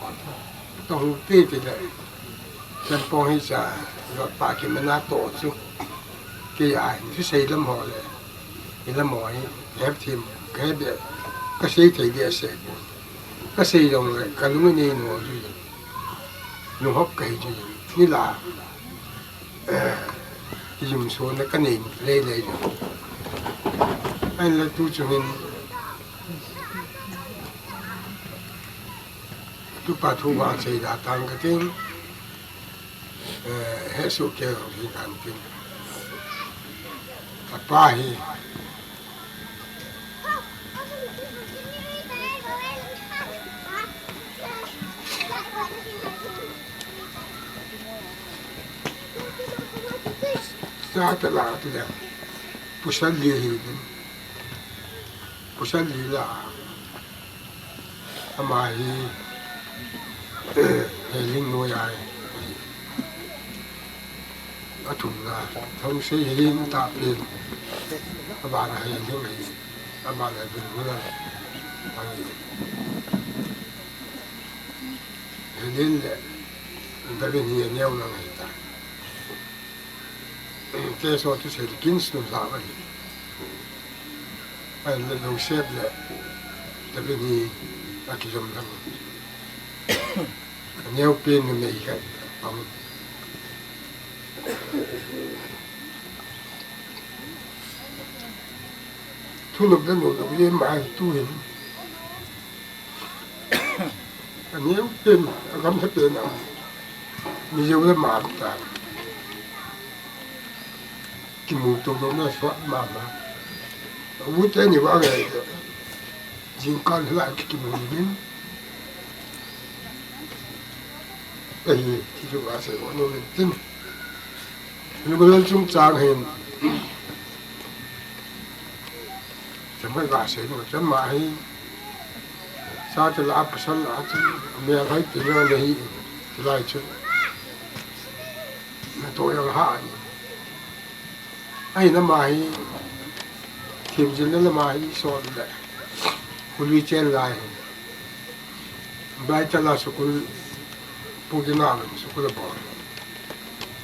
toh hu te tile. Champong hi cha, lotpa kimana toh chu. Kei a, chu sei lam ho le. Hi lam ho hi, hep thim, kahe be, kasei thei be sei pon. Kasei jong le, kalung nei no ju. Lunghop kahi ju. Ni la, eh, kijum so na kanei lei lei ju. Ahin la tu chungin, tupa thu vang sei da tang kating. Eh, hesoh kei jong hi kan tin. Kapa hi. Sa ta la tu le. Pasal li hi din. Pasal li la. Ama hi, eh, Heling noi ahi. Athumna, Thongsei Heling tapen. Abana Heling ahi. Abana Bilbula ahi. Heling le David hi aneo lang ahi ta. Keso thusei le kin sum sa ahi. Ahin le Joseph le David hi akijom lang. Aneo pen numei khat apang. Thunop le nunop le ma hi tuhin. Aneo pen, agamlha pen a. Mi jong le ma ta. Kimuto lou na suat mama. Ute ni vang e. Jingkah la kimu min. Ahi, ti chu va sei o no min tin. Ni ba lal chung chang hin. Chama va sei no, chama hi. Sa te la pasal la chu, mi a vai te no le hi. Lai chu. Na to yang ha ni. Ahin ama hi, Kimjin le lama hi sol le. Kului chen lai hi. Bai ta la sukul pu ki na lam sukul bo.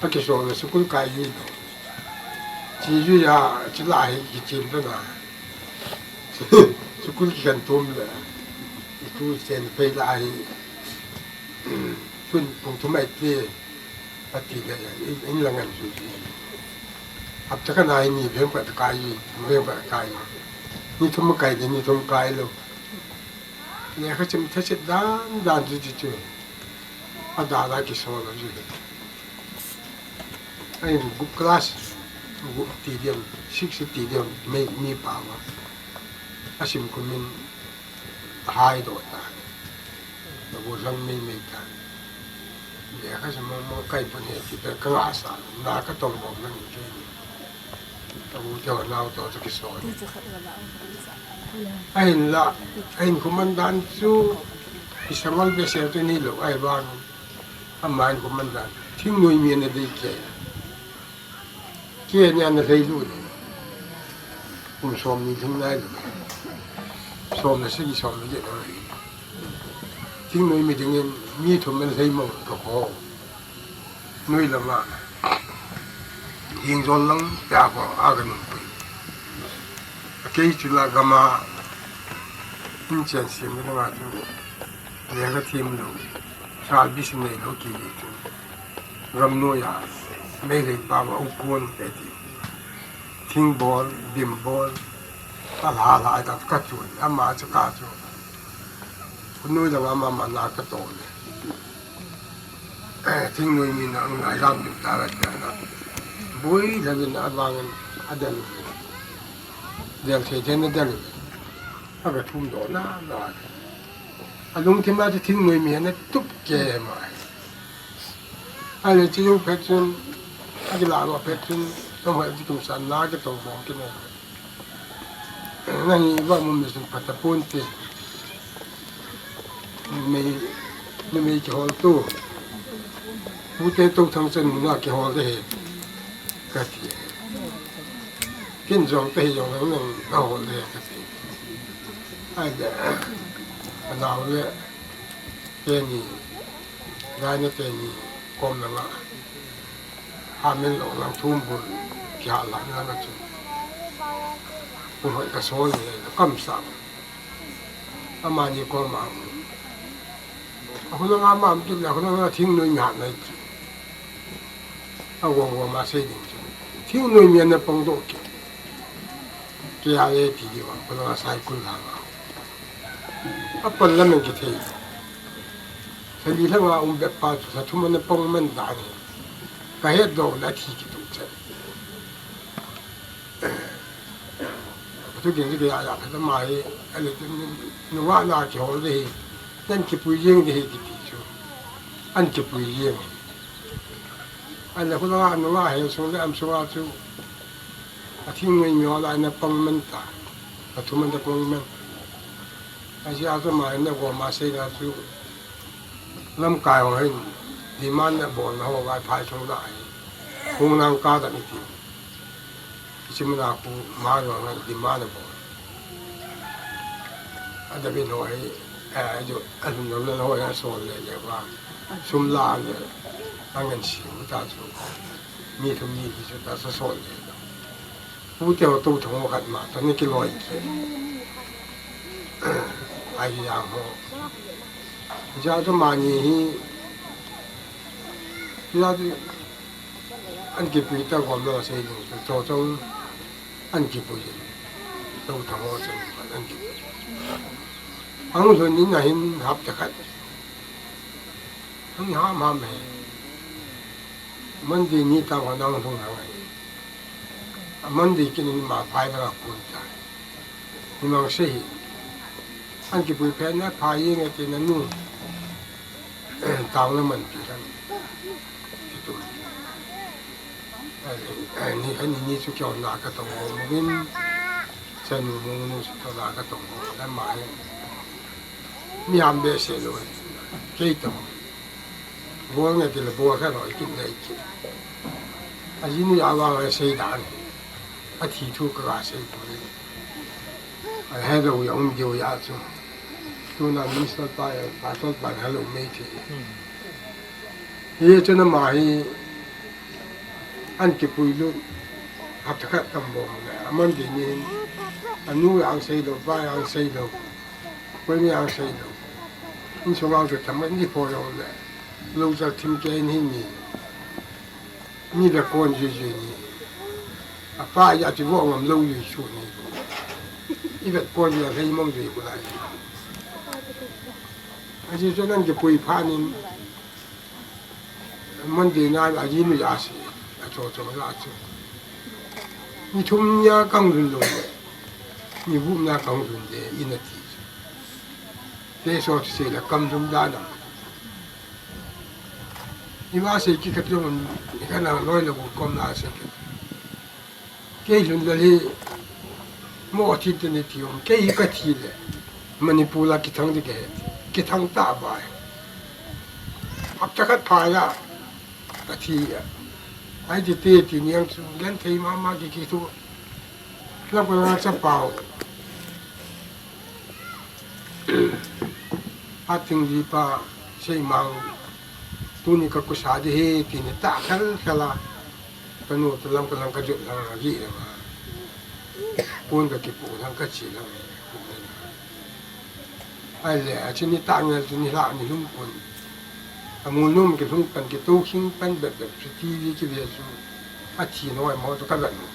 A ki sol le sukul kai yi do. Chi yu ya chi la hi ki chin ta na. Sukul ki kan tum le. I tu chen pe la hi. Kun pung tu mai ti. Ati le, in, in lang an su ti. Hapta kana hi ni veng pa kai, veng pa kai. Ni thum kai de, ni thum kai lo. Le kha chim tha chet dan, dan ju ji chu. A da da ki so lo ju. Ai, group class, group ti diam, six ti diam, me, mi pa wa. A sim kumin, hai do ta. Ka bu lang mei mei ta. Le kha sa mo mo kai pun he ti ka nga sa. Na ka tong bom lang ke ni. Ka bu te ho nau to to ki so. Ahin la, ahin kumandan chu. Ki sa mal be se to ni lo, ai bang. Aman kumandan. Thing noi mi na dei ke. Kei ni ana lhei lu ni. Kum som ni thing nai lu. Som le sagi som le get ana lhei. Thing noi mi dingin mi thum ana lhei mo ka ko. Noi lama. Hing zol lang ta ko a ka nung pui. A kei chu la gama. In chen sim ni nga chu. Le ka thim lu. Sa bi si nei lo ki ni chu. Ram noi a, Meitei pa ma u kon te ti. Thing bol, dim bol, ta la la ta ka chu, ama chu ka chu. Kunoi la ma ma na ka to le. Eh, thing noi mi na ngai lam ta la ta na. Boi la na vang a dan. Del se den del. A ka thum do na na. A lungthim a chu thing noi mi na tup ke ma. Ahile chu phet chun, akila lo phet chun, chom hoi chu kum san na ke to bom ke ne. Na hi va mun mi sun pata pon te. Numei, numei kihol tu. Pute to thang chen na kihol de he. Ka ti. Kin jong te hi jong nang na hol de he ka ti. Ahile, anau le, Teni, Gaina teni, kom langa. Hamin lo lang thum bul, kiha lang langa chu. Kun hoi ka sol ni, ka kam sa. Amani kom a. Ahuna nga mam tu la, ahuna nga thing noi mi ha nai chu. A gom gom a sei ding chu. Thing noi mi ana pang do ke. Ke a le ti di wa, ahuna nga sai kun la nga. A pon la men ki thei. Thali lhanga um bep pa chu, thla thum ana pang man dan hi. Ka het doh le a thi kituh chen. Ka thu ging chu kei a ya, ka ta mai, a le tu nu, nungah na kihol de hi. Nan kipui jeng de hi kiti chu. An kipui jeng. A le khu langa nungah hel sung le am sunga chu. A thing noi mi hol a ana pang man ta. Ka thum ana pang man. A sia chu mai na gom a sei na chu. Lamkai ho hin, demand na bol na ho vai phai chung la hi. Hung nang ka da ni ti. Kichim na ku ma lo ngan demand na bol. A da bin ho hi, eh, jo, a lum lo lo ho ya so le le wa. Sum la le, a ngan si u ta chu. Mi thum ni ki chu ta so so le. Pu te ho to thong khat ma, to ni ki loi ki. Ai ya ho. Ja chu mani hi, ja chu an kipui ta gom lo sei ding chu, cho chong an kipui. To thang ho chang an kipui. Ang lhun in a hin hapta khat. Ang ham ham he. Monday ni ta ho nang lhung hang he. A Monday kin in ma phai la kun ta. Ni mang se hi. An kipui phen na phai ye nge ti na nu. Tao na man pi ran. Ti tu. Ai, ai, ni, ai, ni, ni chu kyo na ka tong ho mo bin. Chanu mo nu chu kyo na ka tong ho. La ma he. Mi ham be se lo. Kei to. Bol nge ti le bol kha lo, i kin le i kin. A ji nu ya wa nge sei dan. A thi thu ka ga sei ko le. Hello, ya um diu ya chu. Tuna minister pa, pastor pa hello mei thi. Hi chu na ma hi an kipui lut hapta khat tam bom le. Aman di ni anu yang sei lo, pa yang sei lo. Koi ni yang sei lo. In so ngang chu tam ni pho lo le. Lo cha thim ke ni ni. Ni ve kon jui jui ni. Apa ya ti vo ngam lo lui su ni. I ve kon ya hei mong jui ku lai. A ji so nan kipui pha ni. Monday na a ji nu ya si. A cho cho la chu. Ni thum ya kang lun lo. Ni bu na kang lun de i na ti. Te so ti se la kam lun da na. Ni va se ki ka tlung, ni ka na loi lo kom na se ki. Kei lun la le, mo thi te ni ti om, kei ka thi le. Manipur la ki thang de ke, ki thang ta ba. Hapta khat pha ya, ka thi ya. Ai ti te ti ni ang chu, gan thei ma ma ki ki thu. La ko na cha pao. A ting ji pa, sei mang, tuni ka kusa di he, ti ni ta khal khala. Ka nu tu lam ka lam ka jut lang a ji lang a. Pun ka kipu lang ka chi lang. Ai le, a chi ni ta ngel tu ni la ni lum pun. A mu lum ki lum pan ki tu khing pan bep bep chu ti ji ki ve chu. A chi noi mo tu ka vet mo.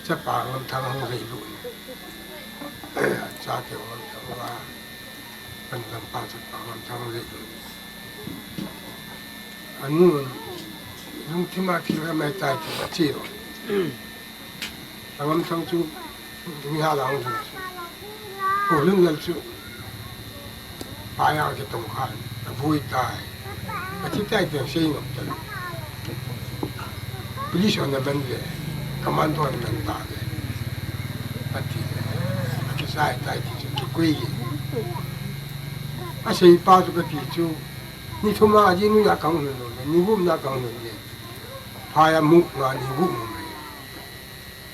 Chapa ngam thang hong lei lu ni. Chate ngam thang va. Kan lam pa chapa ngam thang lei lu ni. Anu, nung thima thil ka mai tai thil ka chi ro. Ngam thang chu, mi ha la hong chu. Ko lun lal chu. Pa ya ke tong khan, a vui tai. A thi tai teng sei ngam ta. Police on the ban le, commando on the ban ta le. A thi le, a ki sai tai ti chu ki kui. A sei pa chu ka ti chu, ni thuma a ji nu ya kang nu le, ni bu na kang nu le. Pa ya mu na ni bu mu me.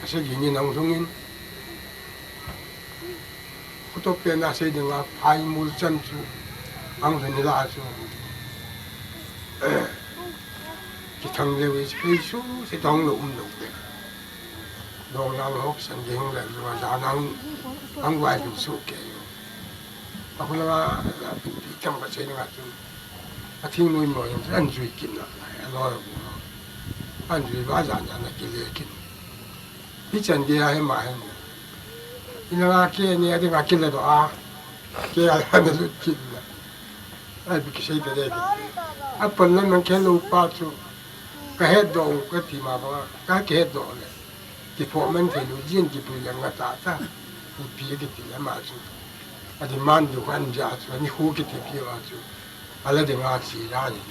A sei ji ni nang thung in. Khutoh pen a sei ding a phai mul chan chu, ang lhun hi la chu. Ki thang leu hi chu, kei su se dong lo um lo pe. Dong yang hop san ding le, lo ja nang, ang vai lhun su ke yo. A khu la, la, pi tam ka sei ding a chu. A thing nui mo yang, an jui kin na, a lo lo. An jui va ja na na ki le kin. Hichan gei a hi ma hin. Ina nga ke ni a ding a kile do a. Ke a la na lut kit na. Ai bi kisei te de. A pon na nang ke lo pa chu. Ka het do ka ti ma ba. Ka ke het do le. Ti pho man thei lo jin ti pu yang nga ta ta. Ni pi ki ti le ma chu. A di man du kan ja chu. Ni hu ki ti pi wa chu. A la ding a chi la ni.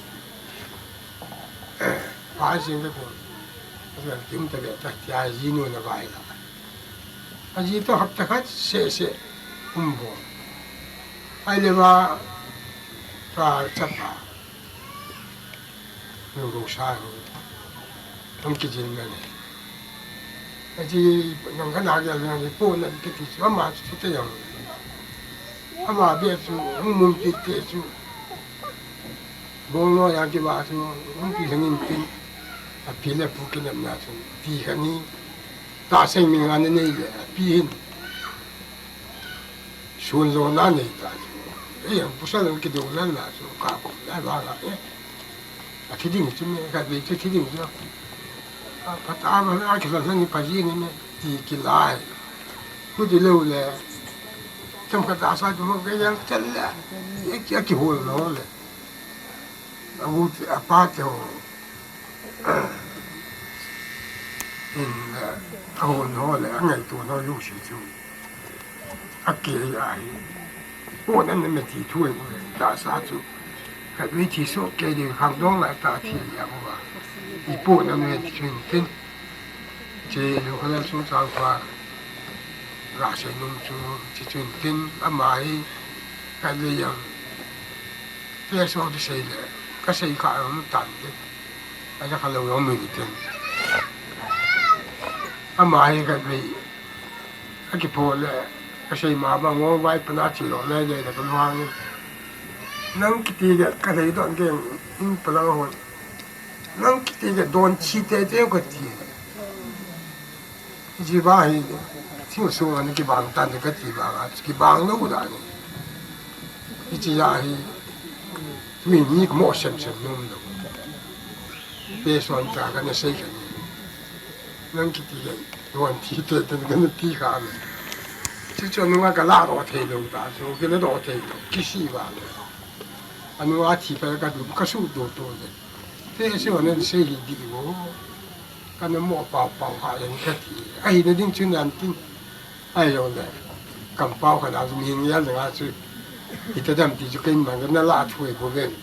Pa sing ka ko. A ka kim ta be ta tia ji nu na vai la. A ji to hap ta khat se se. Um bo. Ai le va ta cha pa. Nu ro sa ro. Tam ki jin na ni. A ji nang ka na ga na ni po na ki ti chu ama chu te yang. Ama be chu, hung mum ki te chu. Bol no yang ki ba chu, hung ki hangin tin. A pi le pu ki nem na chu. Ti ka ni. Ta sei mi nga ne nei le, a pi hin. Sun lo na nei ta chu. E yang pu sa lo ki do na na chu. Ka ko na ba ga e. A thi ding chu me, ka be chu thi ding chu. A pa ta ma a ki la ni pa ji ni me, ti ki lai. Ku ti lo le. Tam ka ta sa tu mo ke yang tel le. E ki, a ki hol lo le. A u ti a pa te ho. In, a hol lo le, a ngai tu lo lu si chu. A ke a hi. Po nan me ti thu e, ta sa chu. Ka dui ti so ke de khang dong la ta ti ya ko ba. I po nan me ti chun tin. Che lo khala su chang pa. Ra se num chu ti chun tin ama hi. Ka le yang. Te so ti sei le. Ka sei ka um tan tin. A ja ka lo lo mi tin. Ama hi ka dui. Akipho le, kasei ma bang, ngol vai pana chi lo le, le, le, kan hang. Nang kiti le, ka lei don ke, in palang hon. Nang kiti le, don chi te te ka ti. Ji ba hi, thil sung an kibang tan ka ti ba, kibang lo da ni. Ichi ya hi, mi ni mo sem sem nom lo. Pe son ta ka na sei ka ni. Nang kiti le, don chi te te ka na ti ka ni. Chi cho nunga ka la ro thei lo ta, so ke na ro thei lo, kisi ba le. Anu a thi pa ka du, ka su do to le. Te se wa na sei hi di wo. Ka na mo pau pau ha yan ka ti. Ai na ding chu nan tin. Ai lo le. Kam pau ka da mi ngial nga chu. Ita dam ti chu ken man na la thu e bo ven.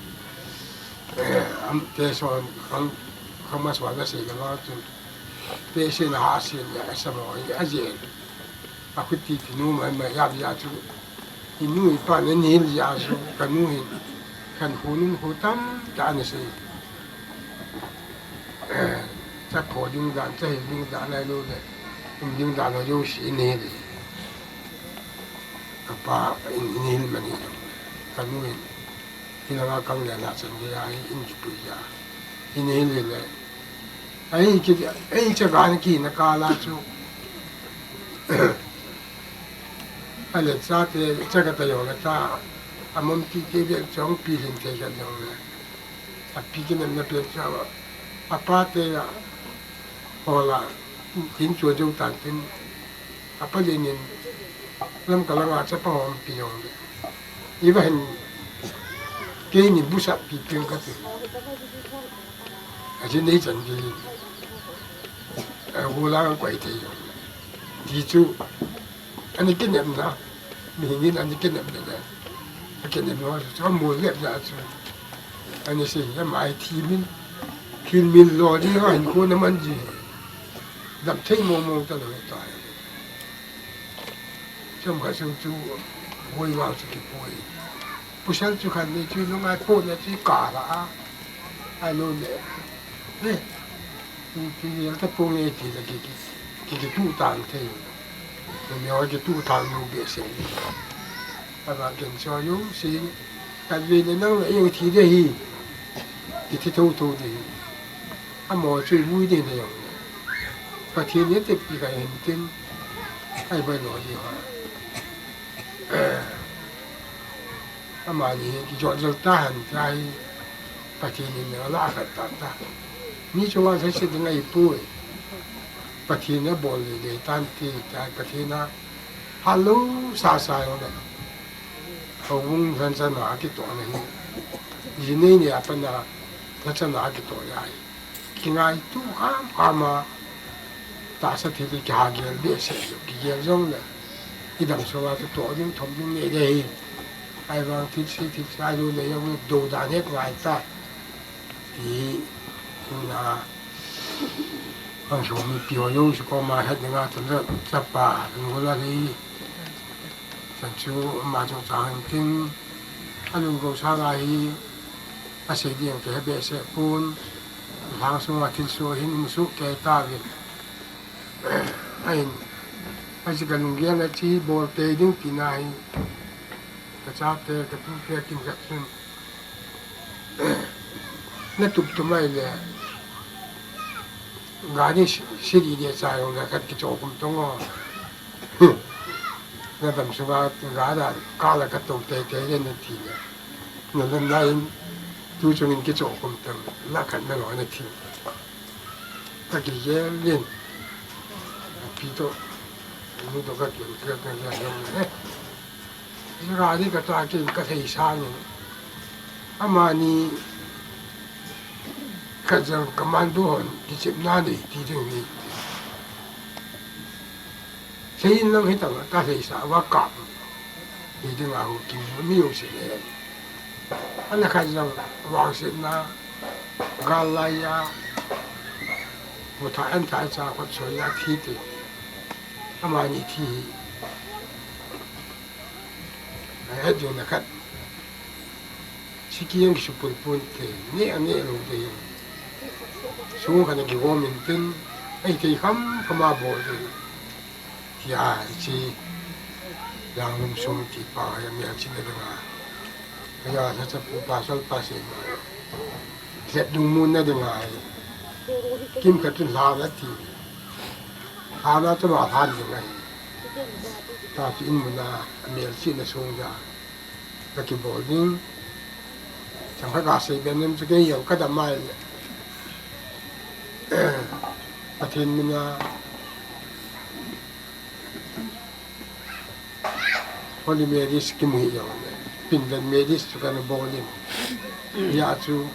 Eh, am te so kham kham ma so na sei ka la chu. Te se na ha se ya sa mo ya je. A khuti ti nu mai mai ya ya chu. I nu i pa nen hil ya chu ka nu hin. Kan hu nun hu tam ta na sei. Cha pho ding dan, cha hil ding dan lai lo le. Um ding dan lo yo si ni le. Ka pa in, in hil mani. Ka nu in. Ina nga kang le na chan ge ai in ki pu ya. In hil le. Ai ki, ai cha gan ki na ka la chu. A le cha te, cha ka ta yo le ta. A mom ti te be chong pi hin te ka yo le. A pi ki nem na pe cha. A pa te ya. Hola. Tin chu jo tan tin. A pa le nin. Lam ka la nga cha pa hom pi yo le. I va hin. Ke ni bu sa pi pi ka te. A ji nei chan di. A hu la ko ai te yo. Ti chu. Ani kinem na, mi hingin ani kinem na le. Akinem na chu, chu mu le na chu. Ani sei, ya mai thi min, thil min lo di ho hin ko na man ji. Dam thei mo mo ta lo ta. Chom ka sung chu, hoi wa chu ki poi. Pasal chu khat ni chu lungai po na chu ka la a. Ai lo le. Eh. Ti, ti, ta pung e ti la ki, ki, ki, ki tu tang thei. Ni mi ki tu tang lu be se. A ba ken so yu si. Ka ve le nang le yu thi de hi. Ki thi tho tho de hi. A mo chui vui de ne yo. Pathen ne te pi ka hen tin. Ai bai lo di ha. Amani hi kijot jel ta hen, tia hi Pathen in a la khat ta ta. Mi chunga thase ding ahi poi. Pathen a bol le le tan ti, tia Pathen a halo sa sa jong le. Houbung lhanchana a kitoh na hi. Ji nei ni a pat na lhanchana a kitoh ya hi. Kingaito kham kham a, tahsa thil hi kihagel behseh, kigel jong le, i dam sunga chu toh ding, thom ding nei ding ahi. Ahivang thil se thil sa lo nei jong le, do dan het ngai ta. Ti hi, tuna, ang sung mipi ho jong chu koma het dinga, tun le, chapa, tun le, Chan chu ama chungchang in tin, alunggel sanga hi asei ding kihebehseh pon, lhang sunga thilsoh hin um soh kei tauvin. Ahin, achi kalunggel a chi bol tei ding tina hi, kachate, katute kin khat chun, Natup tup mai le. Gari si, siri dia cha jong le khat kicho kum tong o. Na dam sunga gari kala kato tei tei le nati le. Na dam na in tu chungin kicho kum tong. La khat na lo nati. Ka kigel in. Pi to. Nu to ka kigel ka kigel jong le. Rani kata kin kathei sangin. Amani kajang commando hon kichepna nei ti ding hi. Seiyin lang hitang kathei sa va kap. Ti ding a hu kim mi u se le. Ana kajang vangsetna gal laiya. Mutha an thai cha khot soiya thi te. Amani thi hi. Ahe jong na khat. Siki ang kisu pun pun te. Ne ane lo te. Sung kana kigom in tin. Ai te kham kham a bol te. Ya, hiche Yanglum sung ti pa, ya mi a chi na dinga. Ya, sa sa pu pa, sol pa se ma. Lep dung mun na dinga. Kim khat chun hla na ti. Hla na chu ma hla dinga. Ta chu in mun a, mi a chi na sung ya. Ka kibol ding. Chang kha ka sei ben nem chu kei jong ka dam mai le. Pathen mina Holy Marriage kimu hi jong le. Pindan Marriage chu kana bol in. Hia chu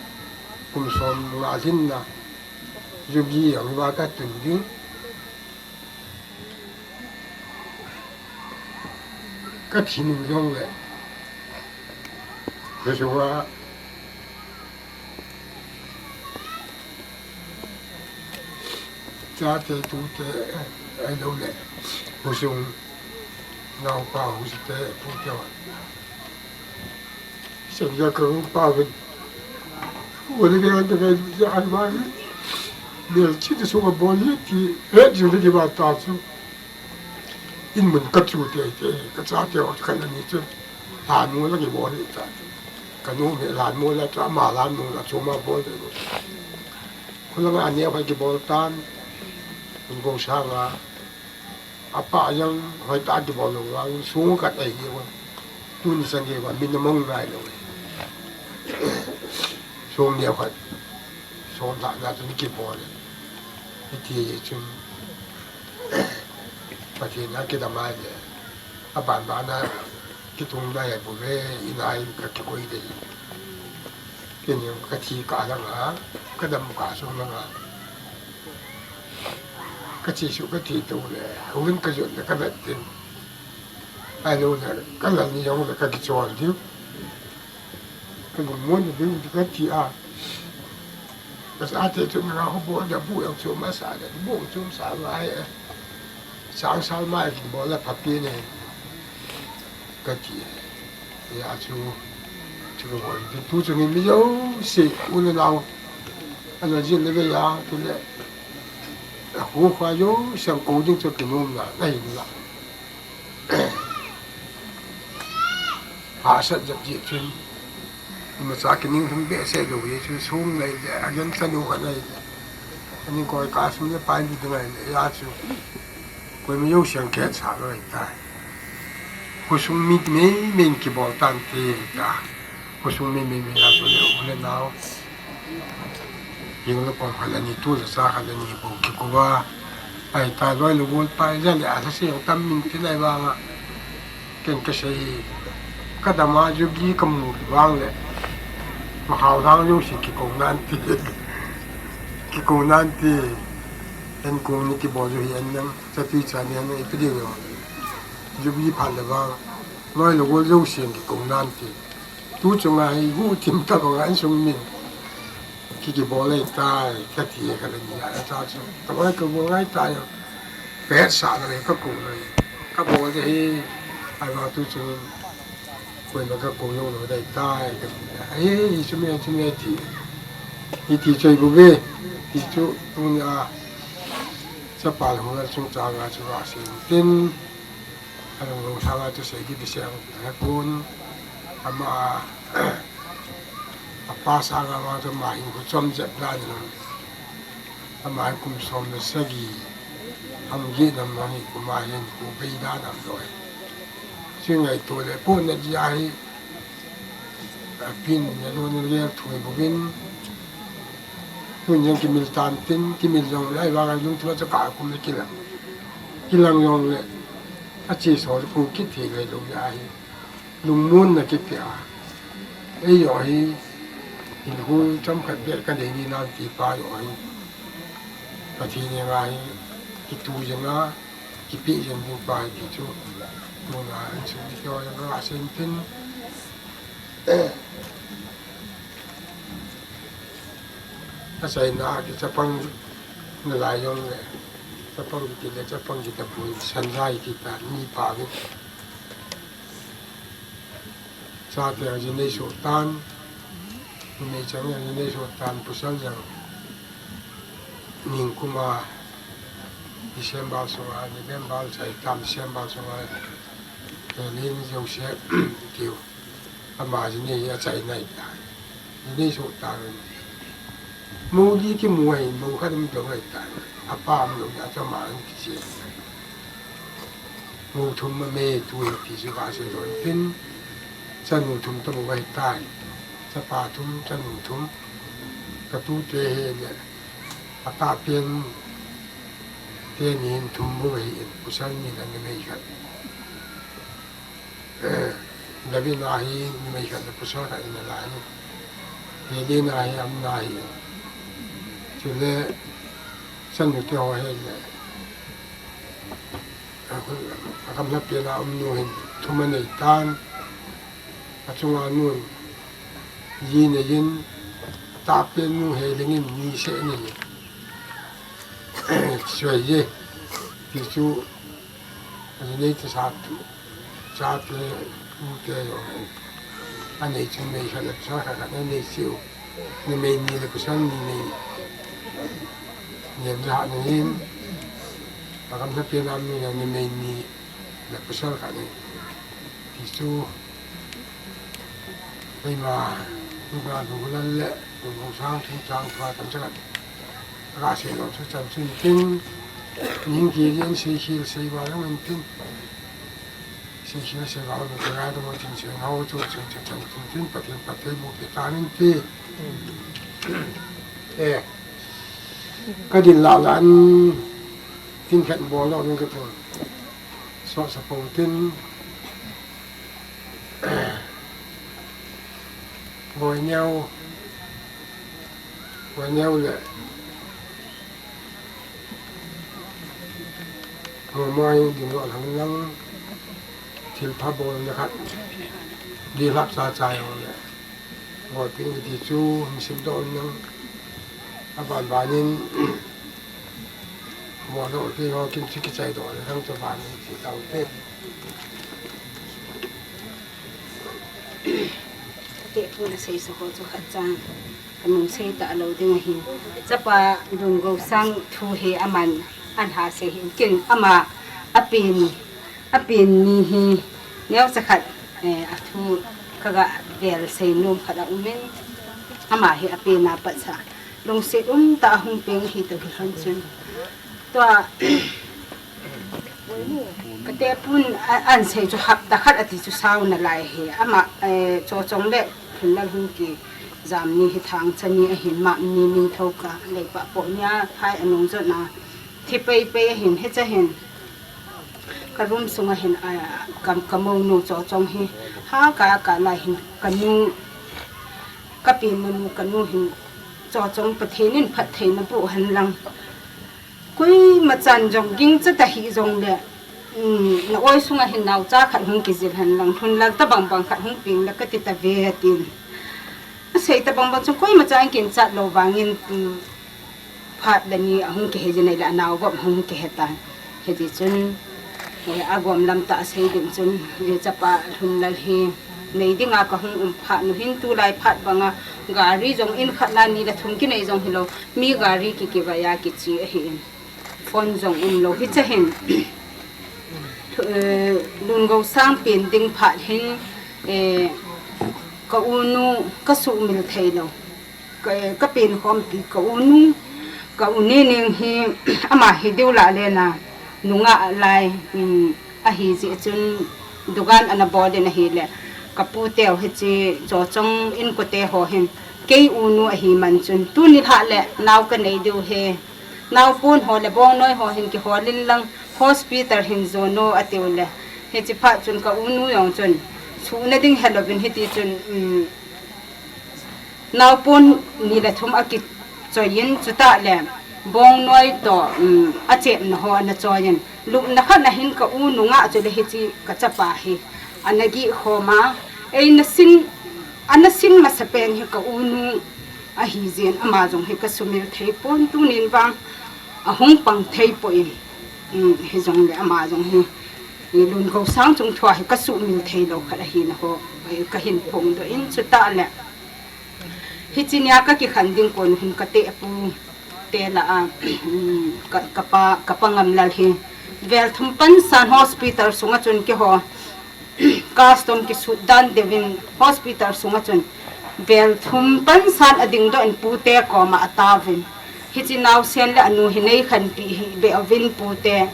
kum som nga lhinna. Jubilee jong hi va ka tun ding. Ka thi nung jong le. Ka sunga chate tute, eh, ahilou le. Khosung naopa husate pute. Sanga ka upa vin. Ole be an ka ja an ba. Mel chi te sunga bol ye ti. Eh, ju le ki ba ta chu. In mun ka chu te te, ka chate ho khat le ni chu. Lhan mo la kibol hi ta. Ka nu me lhan mo la chu ama lhan mo la chu ma bol de. Khulanga ania kha kibol tan. Kun gong sanga. Apa jong hoitah kibol lou vang, sung khat ahi jeh un. Tuni chan gei vang, min amang ngai lou. Sung neo khat, sung lhah na chun kibol e. Hiti chun, Pathen a kidam a le, aban ban a kitung nai bou ve, in a in ka kikoi dei. Keini ka thi kah langa, ka dam kah sung langa. Ka thi suh ka thi to le, houin ka jot le ka vet ding. Ahilou le, ka lal ni jong le ka kichol ding. Ka lungmon ding ka thi a. Ka chate chun nga ho bol le bu jong chom asa le, bu jong chom sa ngai e. Sang sal mai bol le phapi ne. Ka ti. Hia chu, chu ka bol. Tu chu mi jouse, u le nao. Ana jin le ve ya, tu le. Hu kha jouse, kou ding chu kinom na, na hin la. Hahsat jep jep chun. Imacha kining hung behseh lou hi chu sum nei le, a gen chanu kha nei le. Ani koi ka sum le pai ni ding ai le, ya chu. Koima jouse kihet sah lou ahitai. Khosung mi mei mei in kibol tan ti ta. Khosung mi mei mei a chu le u le nao. Jing le kom khat le ni, tu le cha khat le ni bou kikou a. Ahitai, loi le gol pa, ja le a lhase jong tam min tin ahivanga. Ken ka sei, ka dam a Jubilee ka mu vang le. Ma hao dang jouse kikou nan ti. Kikou nan ti. En kong ni kibol jo hi en nang. Chatui chan ni en nang ipi diu jong. Jubilee phat le vang. Loi le gol jouse kikou nan ti. Tu chunga hi hu thim ta banga insung min. Ki kibol le tai, ka ti ka le ni a ta chu. Ka bol ka bol ngai tai. Pet sa le ka kou le. Ka bol de hi. Ai ma tu chu. Koima ka kou jong lou dai tai ka. Ai, hi chu me, chu me ti. Hiti choi bu ve. Hi chu tu ni a. Chapa le hu la chung changa chu va sin tin. Alung lung sanga chu sei di di sei ang he kun. Ama, apa sanga ma chu ma hin khu chom jep dan lou. Ama hin kum som le sagi. Ham gi nam ma hin kuma hin khu bei dan am loi. Chu ngaito le pu na ji a hi. Apin, na lou na le thui bou vin. Tun jong kimil tan tin, kimil jong le, ahivang a lungthim a chu ka kum le kilang. Kilang jong le, ache so khu kit thei le lou le ahi. Lungmon na kipe a. Ei jo hi, hin hu chomkhat beh ka nei ni nan ti pa jo hi. Pathen henga hi, kitu jeng a, kipe jeng ding pa hi ti chu. Tuna, insung ti jo jeng a sen tin. Achaina kichapang nalai jong le, chapang kiti le, chapang kita pui, sanjai kita, ni pa ve. Chate ajinei soh tan, numei chang ajinei soh tan, pasal jang. Ningkuma, December sunga, November chai tam, December sunga, eh, Ling Joseph tiu. Ama jini hi achai nai ta. Jini su ta. Mu di ki mu ai, mu kha dum dong ai ta. Apa mu dong ya cha ma ni ki se. Mu thum ma me tu hi ti su ka se don tin. Cha mu thum ta mu ai ta. Cha pa thum, cha mu thum. Ka tu te he ne. Ata pen, pen in thum bu hi in, pasal ni le numei khat. Eh, David na hi numei khat le pasal khat in la ni. David na hi am na hi. Chule, san nu te ho he le. A gamla pen a um nu hin, thum anei tan. Achunga nun, ji nei in, ata pen nu he lingin ni se ni le. Suai ye, ti chu, ani nei te sa tu, sa te, u te yo. Anei chu nei khat le sa khat khat nei siu. Numei ni le pasal ni nei. Niam ja ha nei in, a gamla pen a um nu le numei ni le pasal khat nei. Ti chu, Keima, Nuka Lunglan le, Lungkhongsang, Thungsang, Thua, Tamchakhat. Ka sei lou chu chan chun tin, ning ki lian sei khil sei va long in tin. Sei khil sei va long in tin, ka dong tin sei ngau chu chu chu chan chun tin, Pathen, Pathen mu pe ta nin ti. Eh, ka din la lan, tin khat bol lo ning ka tu. So sa pong tin, Boineo, Boineo le Ngomoi ding lo lang lang, thil pha bol na khat, di lap sa chai ho le. Bol ping ti chu, mi sim do lang, a ban ban in, bol do ti ho, kin chi ki chai do le, lang cho ban in, chi tau te. Te pu na sei so ho chu khat chang. Ka nung sei ta lo ding ahi. Chapa Lungkhongsang thu hi aman an ha sei hin kin ama a pen, a pen ni hi neo cha khat, eh, a thu ka ga vel sei nom khat a um in ama hi a pen a pat sa lungset um ta a hung peng hi to hi han chun. Tua, ka te pun a, an sei chu hapta khat a ti chu sau na lai hi. Ama, eh, Cho Chong le Thunlal hung ki jam ni hi thang cha ni ahin ma ni ni tho ka lei pa po nia phai a nung jot na thi pei pei ahin he cha hin. Ka room sung ahin a kam ka mo nu Cho Chong hi ha ka ka lai hin ka nu ka pen nu ka nu hin Cho Chong Pathen in phat thei na pu han lang. Koima chan jong ging cha ta hi jong le, um, na oi sunga hin nau cha khat hung ki jil han lang, Thunlal ta bang bang khat hung ping le ka ti ta ve tin. A sei ta bang bang chung koima chan kin chat lo vangin, um, phat le ni a hung ki he jin le a nau bop hung ki he ta. He ji chun, eh, a gom lam ta a sei ding chun, eh, chapa Thunlal hi nei ding a ka hung um phat nu hin tu lai phat bang a gari jong in khat na ni le thum ki nei jong hi lo. Mi gari ki ki vai a ki chi ahi in. Phone jong um lo hi cha hin. Eh, Lungkhongsang pen ding phat hin, eh, ka u nu ka su mil thei lo. Ka, ka pen khom pi ka u nu, ka u ni ning hi ama hi diu la le na. Nunga lai, um, ahi ji chun dukan ana bol den ahi le. Ka pu teu hi chi Cho Chong in ko te ho hin. Kei u nu ahi man chun. Tu ni lha le nau ka nei diu he. Naupon ho le bongnoi ho hin kiholin lang hospital hin jono atiu le. Hichi phat chun ka unu jong chun suhna ding helovin hiti chun, um, naupon ni le thum akichoiyin chutah le bongnoi to, um, achepna ho ana choiyin. Lupna khat na hin ka unu ngah chu le hichi ka chapa hi ana gih khoma. Eina sin, ana sin masapen hi ka unu ahi jin ama jong hi ka sumil thei pon tunin vang. Ahung pang thei poi, um, hijong le ama jong hi, i Lungkhongsang chung thua hi ka sumil thei lo khat ahi na ho, i ka hin phong doh in chutah le. Hichi nia ka kikhen ding kon hin ka te pu. Te la a, ka, ka pa, ka pa Ngamlal hi. Vel thum pansan hospital sunga chun keiho custom kisut dan deuvin hospital sunga chun vel thum pansan adingdoh in pute koma ataovin. Hiche naosen le anu hi neikhanpi hih beuvin pute.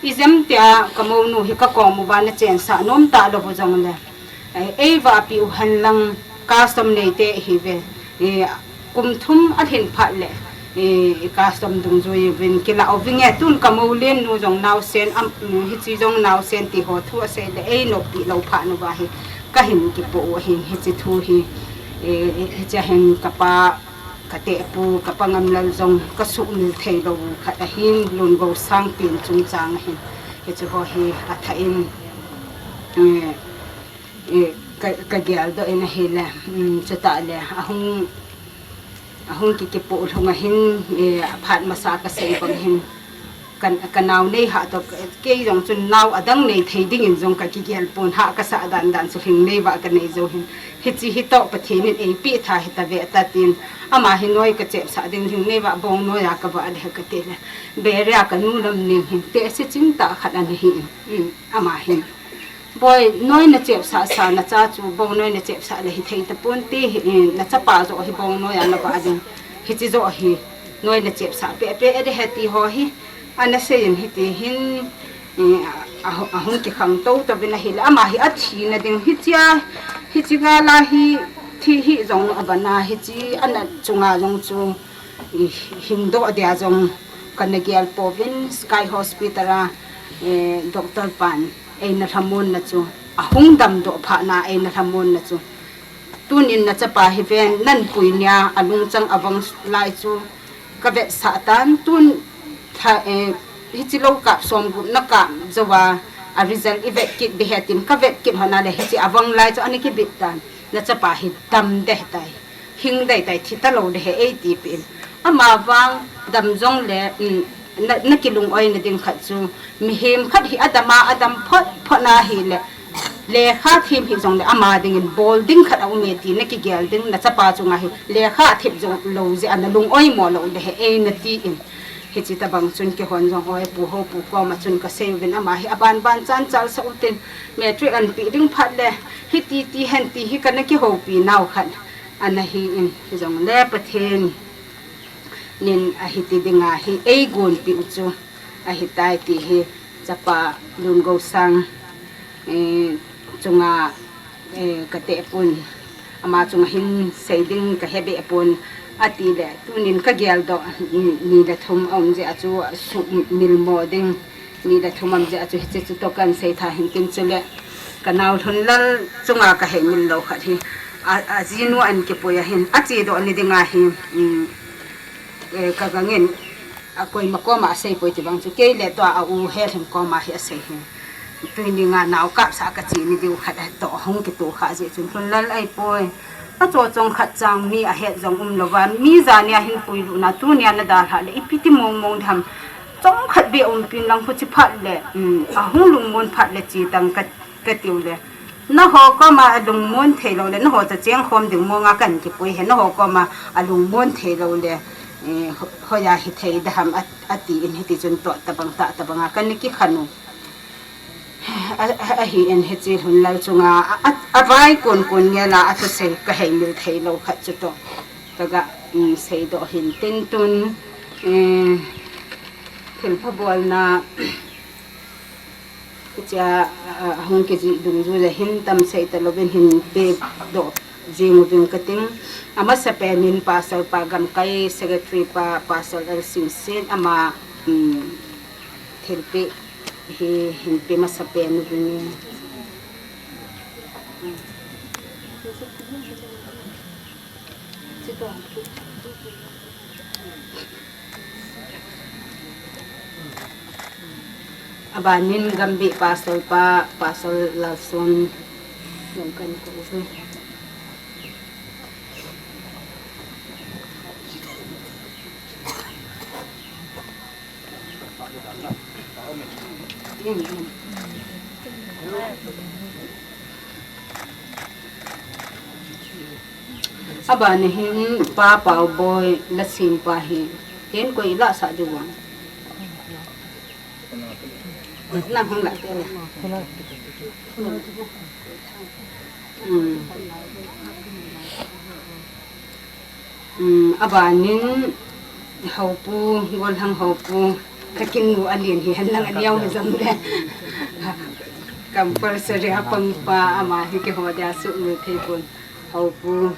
Ijemtia ka mounu hi ka kom uva nachensah nom talou u jongle, eh, eivahpi u henlang custom neite ihiuve. Eh, kum thum alhin phat le, eh, custom dungjui uvin kilah uvinge, tun ka moulen nu jong naosen, am, hiche jong naosen ti ho thu asei le einoppi lou phat uva hi kahin kipoh u ahin, hiche thu hi, eh, hichea hin ka pa, ka tehpu, ka pa Ngamlal jong ka sumil theilou khat ahin, Lungou sangpen chungchang ahin. Hiche ho hi athah in, eh, eh, ka, ka geldoh in ahile, um, chutah le ahung, ahung ki, kipoh lhung ahin, eh, aphat masa kasei bang hin, ka, ka nao neihah toh, kei jong chun nao adang neithei dingin jong ka kigel pon, hah kasah dandan chu lhingneiva kanei jou hin. Hiche hitoh Pathen in eipeh tha hitave ta tin, ama hi noi kachepsah ding lhingneiva bong noiya kavah ding kati le, Beria kanu lam ning hin tehse chingtah khat ana hi in, um, ama hin, Boi, noi nachepsah sa, nacha chu bong noi nachepsah le hithei taponte, nachapa joh hi bong noiya navah ding, hiche joh hi noi nachepsah pehpeh ding ahi ti ho hi ana seiyin, hiti hin, eh, a, ahung kikhangtou touvin ahile, ama hi athina ding, hichea, hiche gal a hi thi hih jong abana, hiche ana chunga jong chu, eh, hingdoh dia jong kana gel pouvin, Sky Hospital a, eh, doctor pan eina lhamonna chu, ahung damdoh phatna eina lhamonna chu, tunin nachapa hi ven, nanpui nia alungchang avang lai chu kavetsah tan, tun tha, eh, hiche lou kap somgup nakap jouva, a result ivet kit ding ahi tin kavet kit lhona le hiche avang lai chu ana kibit tan, nachapa hi dam ding ahitai, hing ding ahitai, thi talou ding ahi eiti peh in. Amavang dam jongle, um, na, nakilungoina ding khat chu, mihem khat hi adam a adam phot phot na ahile, lekha them hih jongle ama dingin bol ding khat aume ti nakigel ding, nachapa chunga hi lekha athep jou lou jeh a nalung oimo lou ding ahi eina tin. Hiche tobang chun keihon jong oi pu ho pu koma chun kasei uvin, ama hi aban ban chan chalsah utin, matric anpeh ding phat le hiti ti hen ti hi kana kihoupi nau khat ana hi in, hijongle Pathen in ahiti dinga hi eigonpeh u chu ahitai ti hi chapa Lungou sang, eh, chunga, eh, katehpun, ama chunga hin sei ding kahebeh pon, atile tunin kageldoh, ni, ni le thum aum jeh a chu sumil mo ding, ni le thum aum jeh a chu hiche chu toh kahin sei tha hintin, chule kanao Lhunlal chunga kaheimil lou khat hi, a, ajinu ahin kipui ahin, achedoh ni dinga hi, um, eh, kagangin, akoima koma asei poi ti vang chu, kei le tua a u Helhing koma hi asei hi. Tuni nga nao kapsah kache ni diu khat toh ahung kitoh kha jeh chun Lhunlal ahipoi, achochong khat chang mi ahet jong umlouva, mi jania hin puilutna tunia nadalhah le ipi ti mong mong ding ham, chomkhat beh umpin lang, huche phat le, um, ahung lungmon phat le che tang ka, katiu le, naho koma alungmon theilou le, naho cha chengkhom ding monga kahin kipui ahi, naho koma alungmon theilou le, eh, ho, hoiya hithei ding ham, a, atin, hitichun toh tobang tah tobanga kana kikhen u a, a, ahin, hiche Lhunlal chunga a, a, avai kon kon ngela athusei kaheimil theilou khat chutoh kaga, um, seidoh hintin, tun, eh, thilpha bolna hichea, a, ahung kijih dungjui le hin tam sei talouvin hin pedoh jing uving kating. Amasapen in Pastor pa Gamkai, Secretary pa Pastor L Singsit, ama, um, thilpeh hi hinpe masapen uvinge. Abanin Gambih Pastor pa, Pastor Lalson, jong kahin kou uve. Abana hin Pa Paoboi, Lasem pa hi. Ken koi la sa diu vang. Nang hung la te le. Hmm. Hmm, abanin Haopu, Golhang Haopu, ka kinu alen hi hen lang a neo mi jong le. Compulsory a pangpa ama hi keiho dia suhmil thei pon. Haopu.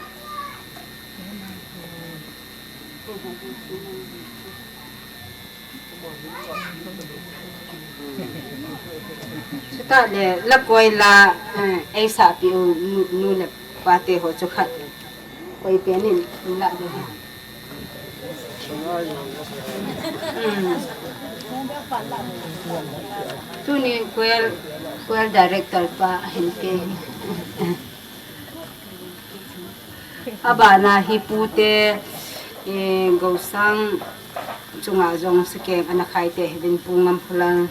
Chutah le, la koi la, eh, ei sahpi u nu, nu le pa te ho chu khat. Koi pen in, la de. Hmm. Tuni choir, choir director pa hin ke. Abana hi pute, eh, Gosang chunga jong sakeng ana khai te, hidin Pu Ngamkholal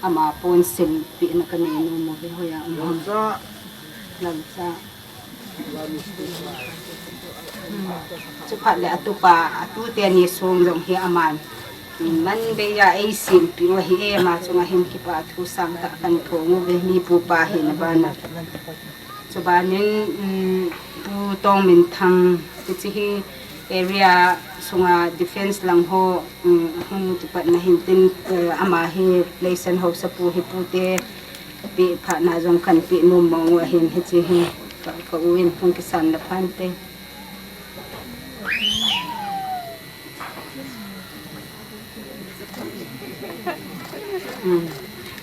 ama pon silpina ka nei nom uve, hoiya um ham. Lamcha. Lamcha. Hmm. Chuphat le atupa, atute ni sung jong hi aman. Hmm, man bei a ei silpi u ahi e, ama chunga hin kipa thu sangtah kan phong uve, mi pupa hina bana. Chubanin, um, Pu Tongminthang, hiche hi area sunga defense lang ho, um, hung kipatna hintin, eh, ama hi Leisan Haosapu hi pute peh phatna jong kan peh nom mong u ahin, hiche hi ka, ka u in hung kisan la phante. Hmm.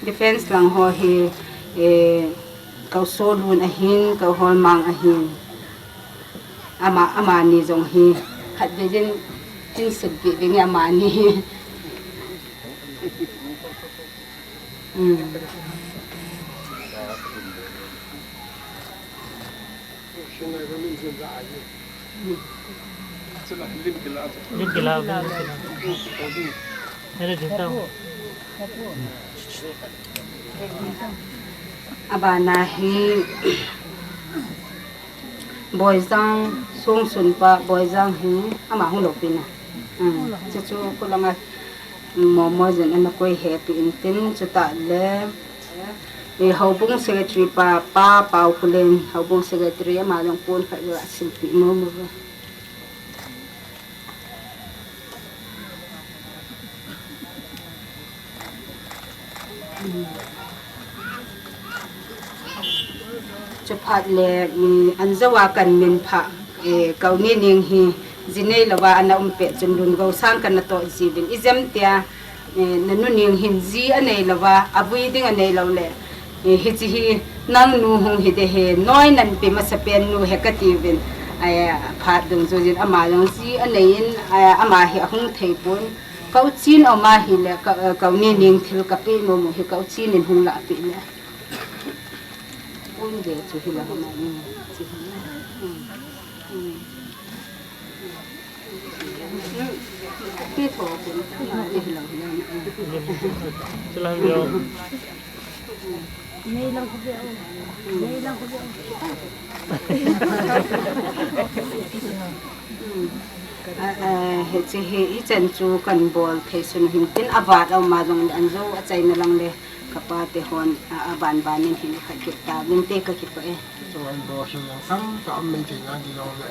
Defense lang ho hi, eh, ka u Solun ahin, ka u Holmang ahin. Ama, amani jong hi, khatvei jin, hin silpi ding amani hi. Hmm. Lim kila, lim kila. Mere jita. Abana hi Boijang, Songsunpa Boijang hi ama hung loupina. Hmm, chuchu kholanga Momo jin ana koi hepi intin, chutah le, eh, Houbung Secretary pa, Pa Paokholen, Houbung Secretary ama jong pon khat jong asilpi nom uve. Chuphat le, um, anjou a kan min phah, eh, ka u Nining hi, ji nei louva ana um pet chun Lun Gosang kana toh jiuvin. Ijemtia, eh, nanu Ning hin ji anei louva, avui ding anei lou le, eh, hiche hi nang nu hung hi de he, noi nan pe masapen nu he kati uvin. Eh, phat dungjuijin ama jong ji anei in, eh, ama hi ahung thei pon. Ka u Chin ama hi le, ka, eh, ka u Nining thil ka pe nom u hi ka u Chin in hung lah peh le. Pon ve chu hi la hama, um, chu hi la. Um, um. Ti tho pon, hi la, hi la, hi la. Chu la hi la. Nei lang khu ve o. Nei lang khu ve o. Um. A, a, hiche hi ichan chu kan bol thei sun hin tin avat a um a jong le anjou achaina lang le. Kapa te hon, a, aban ban in hin khat kit ta, vinte ka kipah e. Chuan bol hing ang tam ta am mai thei na di lo le.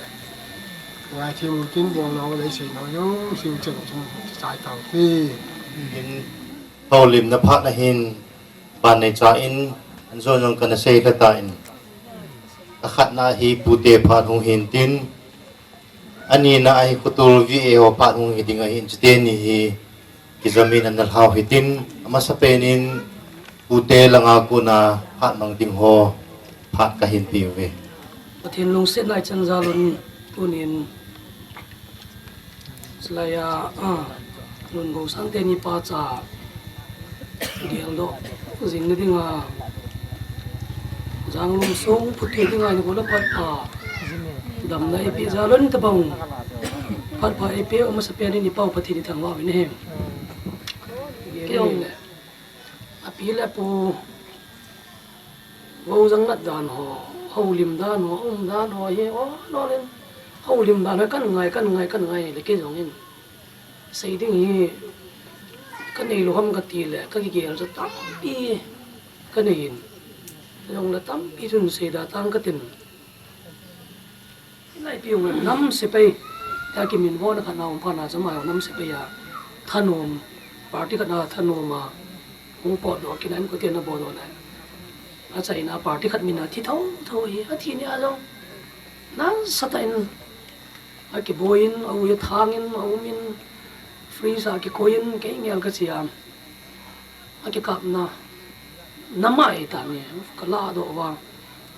Ngai thim tin bol lo le sei no yo, siu cheng chung sai tau ti. In holimna phat na hin, ban nei cha in, anjou jong kana sei kha ta in. Akhatna hi pute phat hung hin tin, anina a hi khutul vi e ho phat hung hi ding ahin, chuteni hi kijamin ana lhau hitin, amasapen in pute langa kona phat mang ding ho phat kahin pe uve. Pathen lungsetna ichan jal un tunin, chulai a, a, Lun Gosang teni pacha geldoh jing na dinga, Janglum sung phuti dinga ni bola phat pha damna eipeh jal un tabang, phat pha eipeh u amasapen in i Pau Pathen i thangvah uvin ahi. Kei jong le, api le apu, vo jang nat dan ho, holim dan ho, um dan ho hi, o, no len, holim dan ho, kan ngai, kan ngai, kan ngai le kei jong in. Sei ding hi ka nei lou ham ka ti le, ka kigel chu tampi ka nei in. Jong le tampi chun sei da tang ka tin. Lai piu ngan nam sepai, ta kimin vo na khat na um pha na chu ma nam sepai a thanom, party khat na thanom a, hung potdoh kit in ko te na bol doh na. A chaina party khat min a thi tho tho hi, a thi ni a jong. Nasatah in a kiboi in, a u a thang in, a um in, freeze a kikoi in, kei ngel ka chi a. A kikapna, na mai ta ni, ka la doh va.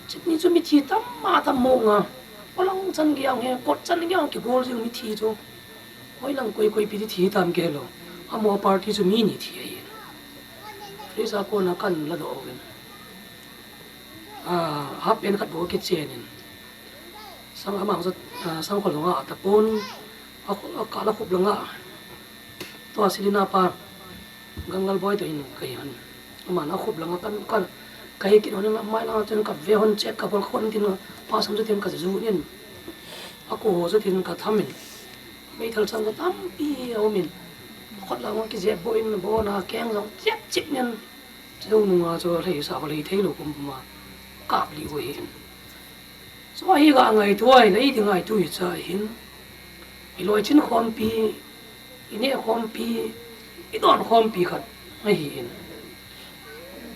Chit ni chu mithi tam a tam mo nga. Palang chan giang he, kot chan giang kigol jing mithi chu. Hoi lang koi koi pi thi tam ke lo. Amaho party chu mi ni thi ahi. Freeze a kona kan la doh uvin. Ah, half pant khat bou kichen in. Sang amang chu, ah, sangkhol jong a tapon. A khu-, a kala khup lang a. Tua silina pa. Gangal boi to in ka hi hon. Aman a khup lang a kan, kan, ka hi kit hon in a mai lang a chun ka ve hon check ka bol khon tin a, pa sam chu tin ka ju in. A ko ho chu tin ka tham in. Meithal chang ka tampi a um in. Khot lang a kijep bou in bo na keng jong chep chep nen. Chu nung a chu lei sa va lei thei lou kum ma. Kap li u hi in. Chu hi ka ngaito ai, lei ti ngaito hi cha hin. I loi chin khompi, i neh khompi, i don khompi khat ahi in.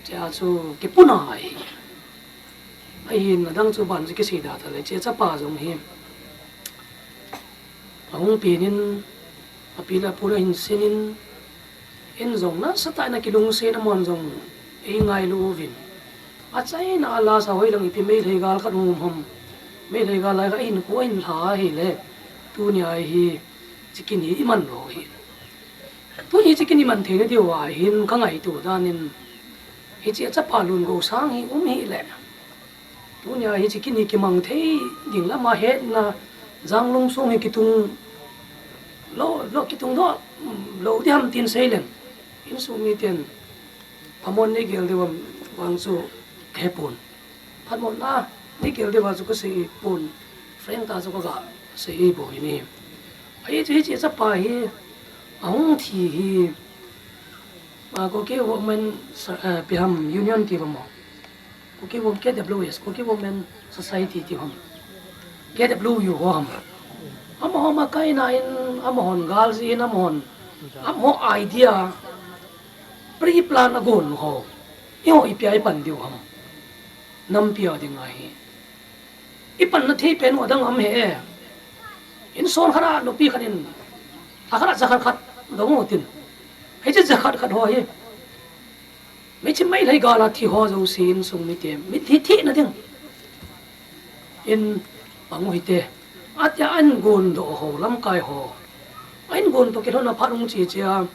Cha chu kipuna ahi. Ahi in adang chu ban chu kisei da ta le, che chapa jong hi. Ahung pen in, api le apu le ahin sin in, in jong nasatah in akilungset in amahon jong eingailu uvin. Achaina a lasa hoi lang ipi Meitei gal khat hung um ham. Meitei gal lai kha ahin khu ahin lha ahile. Tunia hi chicken hi iman lou hi. Tuni chicken iman theina diu a hin ka ngaito dan in. Hiche achapa Lungou Sang hi um hile. Tunia hi chicken hi kimang thei ding lama hetna, Janglong sung hi kitung lou, lou kitung lou, lou ding ham tin sei leng. Insung miten phatmon nei gel diu ham vang chu ka hepon. Phatmon a nei gel diu vang chu ka sei pon. Frank ta chu ka ga sei bou hi ni. Ahi chu hiche chapa hi ahung thi hi. A, Kuki Women, eh, ipi ham Union ti bang mo. Kuki Wo-, K W S, Kuki Women Society ti ham. K W U ho ham. Amaho ma kaina in, amahon gal jin, amahon. Amaho idea. Pre-plan a gon ho. Eiho ipi a ipan diu ham. Nampi a ding ahi. Ipanna thei pen u adang ham he. Insung khat a nupi khat in. A khat a jakhat khat dong u tin. Hiche jakhat khat ho hi. Mithi Meitei gal a thi ho jouse insung mite, mithi thina ding in pang u hite. Atia ahin gon doh ho, lamkai ho. Ahin gon toh kilhon a phat hung che che a.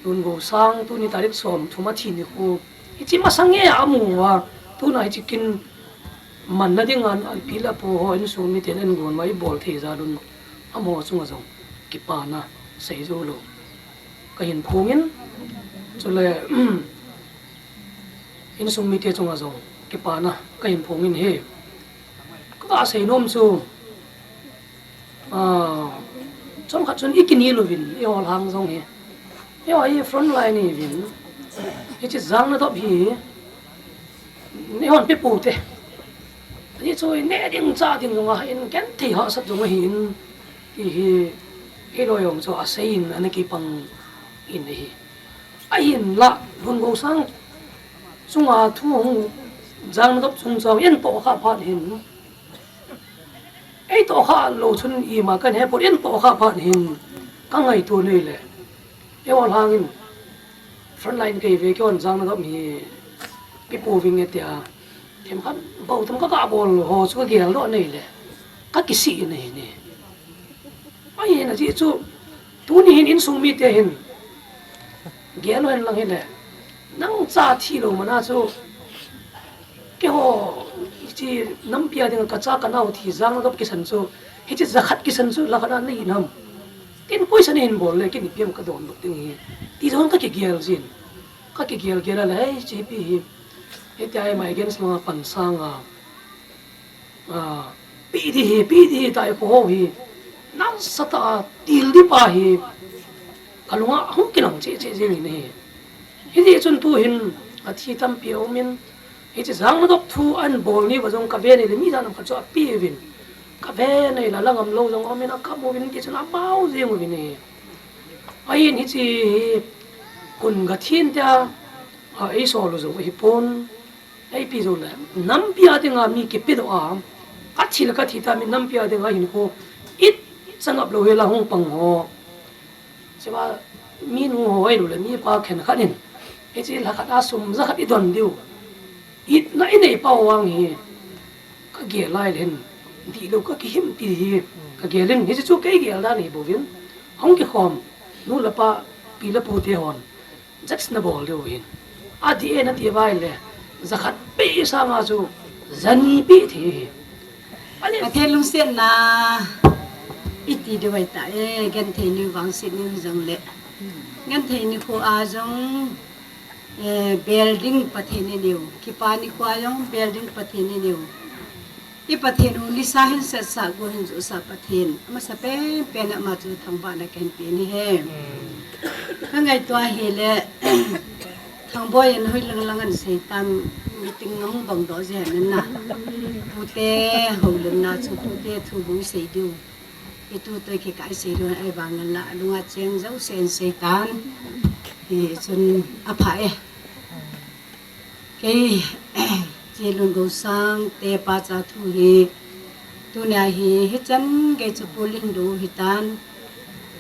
Lungou Sang tuni tarik som thum a thi nikho. Hiche masang e a amu a. Tuna hiche kin manna ding a, api le apu ho insung miten ahin gon ma ibol thei jal un. Amaho chunga jong kipana sei jou lou. Ka hin phong in, chule, insung mite chunga jong kipana ka hin phong in hi. Ka ga sei nom chu, a, chomkhat chun i kini louvin, i hol hang jong hi. Eiho hi front line i vin. Hiche jang na dop hi. Eihon pe pou te. Hichu i neh ding chah ding jong ahin, genthei hahsat jong ahin. Ti hi, hilou jong chu asei in, ana kipang in ahi. Ahinlah, Lungou Sang chunga thu hung jang na dop chung chang, eitoh kha phat hin. Eitoh kha lou chun ima kan hepon, eitoh kha phat hin. Ka ngaito nei le. Eiho lhang in. Front line kei ve, keihon jang na dop hi. Pe pou ving e tia. Themkhat, bou themkhat ka ga bol ho chu ka gel doh nei le. Ka kisih in ahi ni. Ahi na ji chu. Tuni hin insung mite hin. Gel hen lang hile. Nang cha thi lou mana chu. Keiho, hiche nampi a dinga ka cha ka nao thi jang na dop kisan chu. Hiche jakhat kisan chu, la khat a nei in ham. Tin poisa nei hin bol le, kin ipi ham ka don dop ding hi. Ti jong ka kigel jin. Ka kigel gel a le, hei, hiche pi hi. Hitia hi mai gen sanga pan sanga. A, pi di hi, pi di hi, tai ko ho hi. Nasatah a, til di pa hi. alunga hung kilang cheh cheh jing in ahi. Hiti chun tuhin athi tampi aumin, hiche jangna dop thu ahin bol niuva jong kave nei le mi jat nam khat chu ape uvin. Kave nei le la ngam lou jong aumin akap uvin, hiti chun amau jeng uvin ahi. Ahin hiche hi kun gathin tia, a, eisol u jong ahipon. Eipi jongle, nampi a dinga mi kipedoh a, kathi le kathi ta mi nampi a dinga hinkho it changap lou hela hung pang ho. Chua mi nu ho ahiloule mipa khenkhat in, hiche lhakhat a sum jakhat idon diu, itna inei pau vang hi, kagel lai le hin, dihlou kakihim ti hi, kagel in, hiche chu kei gel dan ahi bouvin, hung kikhom, nu le pa, pi le pu te hon, judge nabol diu hin. Adih e nati uva ahile, jakhat peh sanga chu, jani peh thei ahi. Ani Pathen lungsetna iti diu ahitai, genthei niu vangset niu jongle. Genthei nikho a jong, eh, bel ding Pathen iniu. Kipa nikho a jong bel ding Pathen iniu. I Pathen u nisa hin setsah, go hin johsah Pathen. Amasapen pen ama chu thangvahna kahin pe ahi. Kangaito ahile, Thangboi in hoilang lang ahin seitan, meeting ahung bangdoh jeh in na. Pute houlimna chu pute thu bou isei diu. Itu toh kikah isei diu ahivangin la, alunga cheng jouse in seitan. Hichun apha e. Kei, Chelun Gosang te pacha thu hi, tunia hi, hichan gei chu pul hin dou hitan.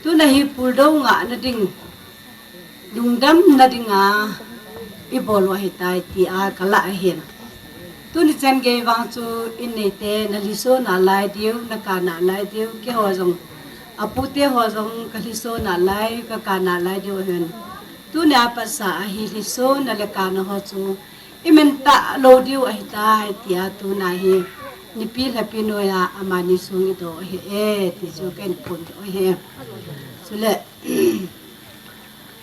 Tuna hi puldoh ngahna ding, lungdamna dinga ibol u ahitai tia kalah ahin. Tuni chan gei vang chu inneite nalhiso nalai diu, nakah nalai diu, keiho jong, apute ho jong kalhiso nalai, kakah nalai diu ahin. Tunia patsa a hi lhisona le kahna ho chu imen talou diu ahitai tia tuna hi nipi lhapi noiya amani sung idoh ahi e, ti chu kahin phondoh ahi. Chule,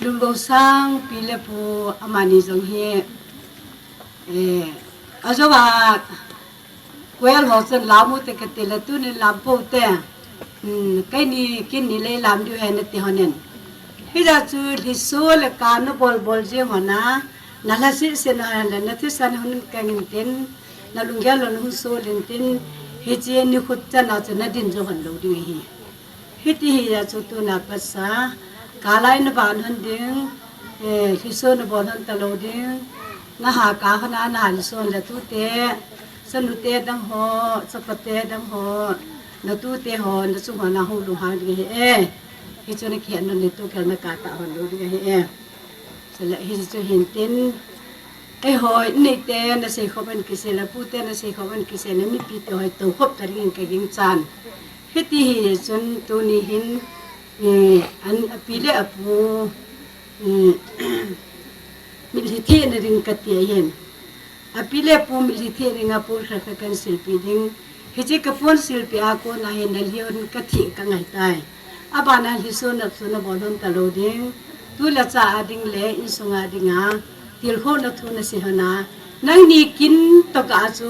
Lunggosang pi le pu amani jong hi, eh, ajouva, Koel ho chun lam u te kati le tunin lam pou te. Hmm, keini kin ni lei lam diu ahi nati lhonin. Hijeh chun lhiso le kahna bol bol jing hon a, nalhaset set hon le nathisan hon kang intin, nalunggel hon hung sol intin, hiche nikho chan a chu nadin jou hon lou ding ahi. Hiti hijeh chun tuna patsa, kah lai naban hon ding, eh, lhiso nabol hon talou ding, naha kah hon a naha lhiso le tute, chanute dang ho, chapate dang ho, natute ho, nachung ho nahung lunghang ding ahi e. Hichu nakihet nom le tukel nakah tah hon lou ding ahi e. Chule hichu hintin, eiho, inneite nasei khop in kisei le, pute nasei khop in kisei le, mipite ho tou khop ta dingin kaginchan. Hiti hichun tuni hin, eh, an api le apu, eh, mitlhi thehna ding kati ahin. Api le apu mitlhi theh dinga pon khat khat kahin silpeh ding. Hiche kapon silpeh a kona hin nalhi hon katheh kangai tai. Abana lhiso nabol hon talou ding. Tu le cha a ding le insung a dinga tilkhouna thu nasei hon a, nangni kin tokah a chu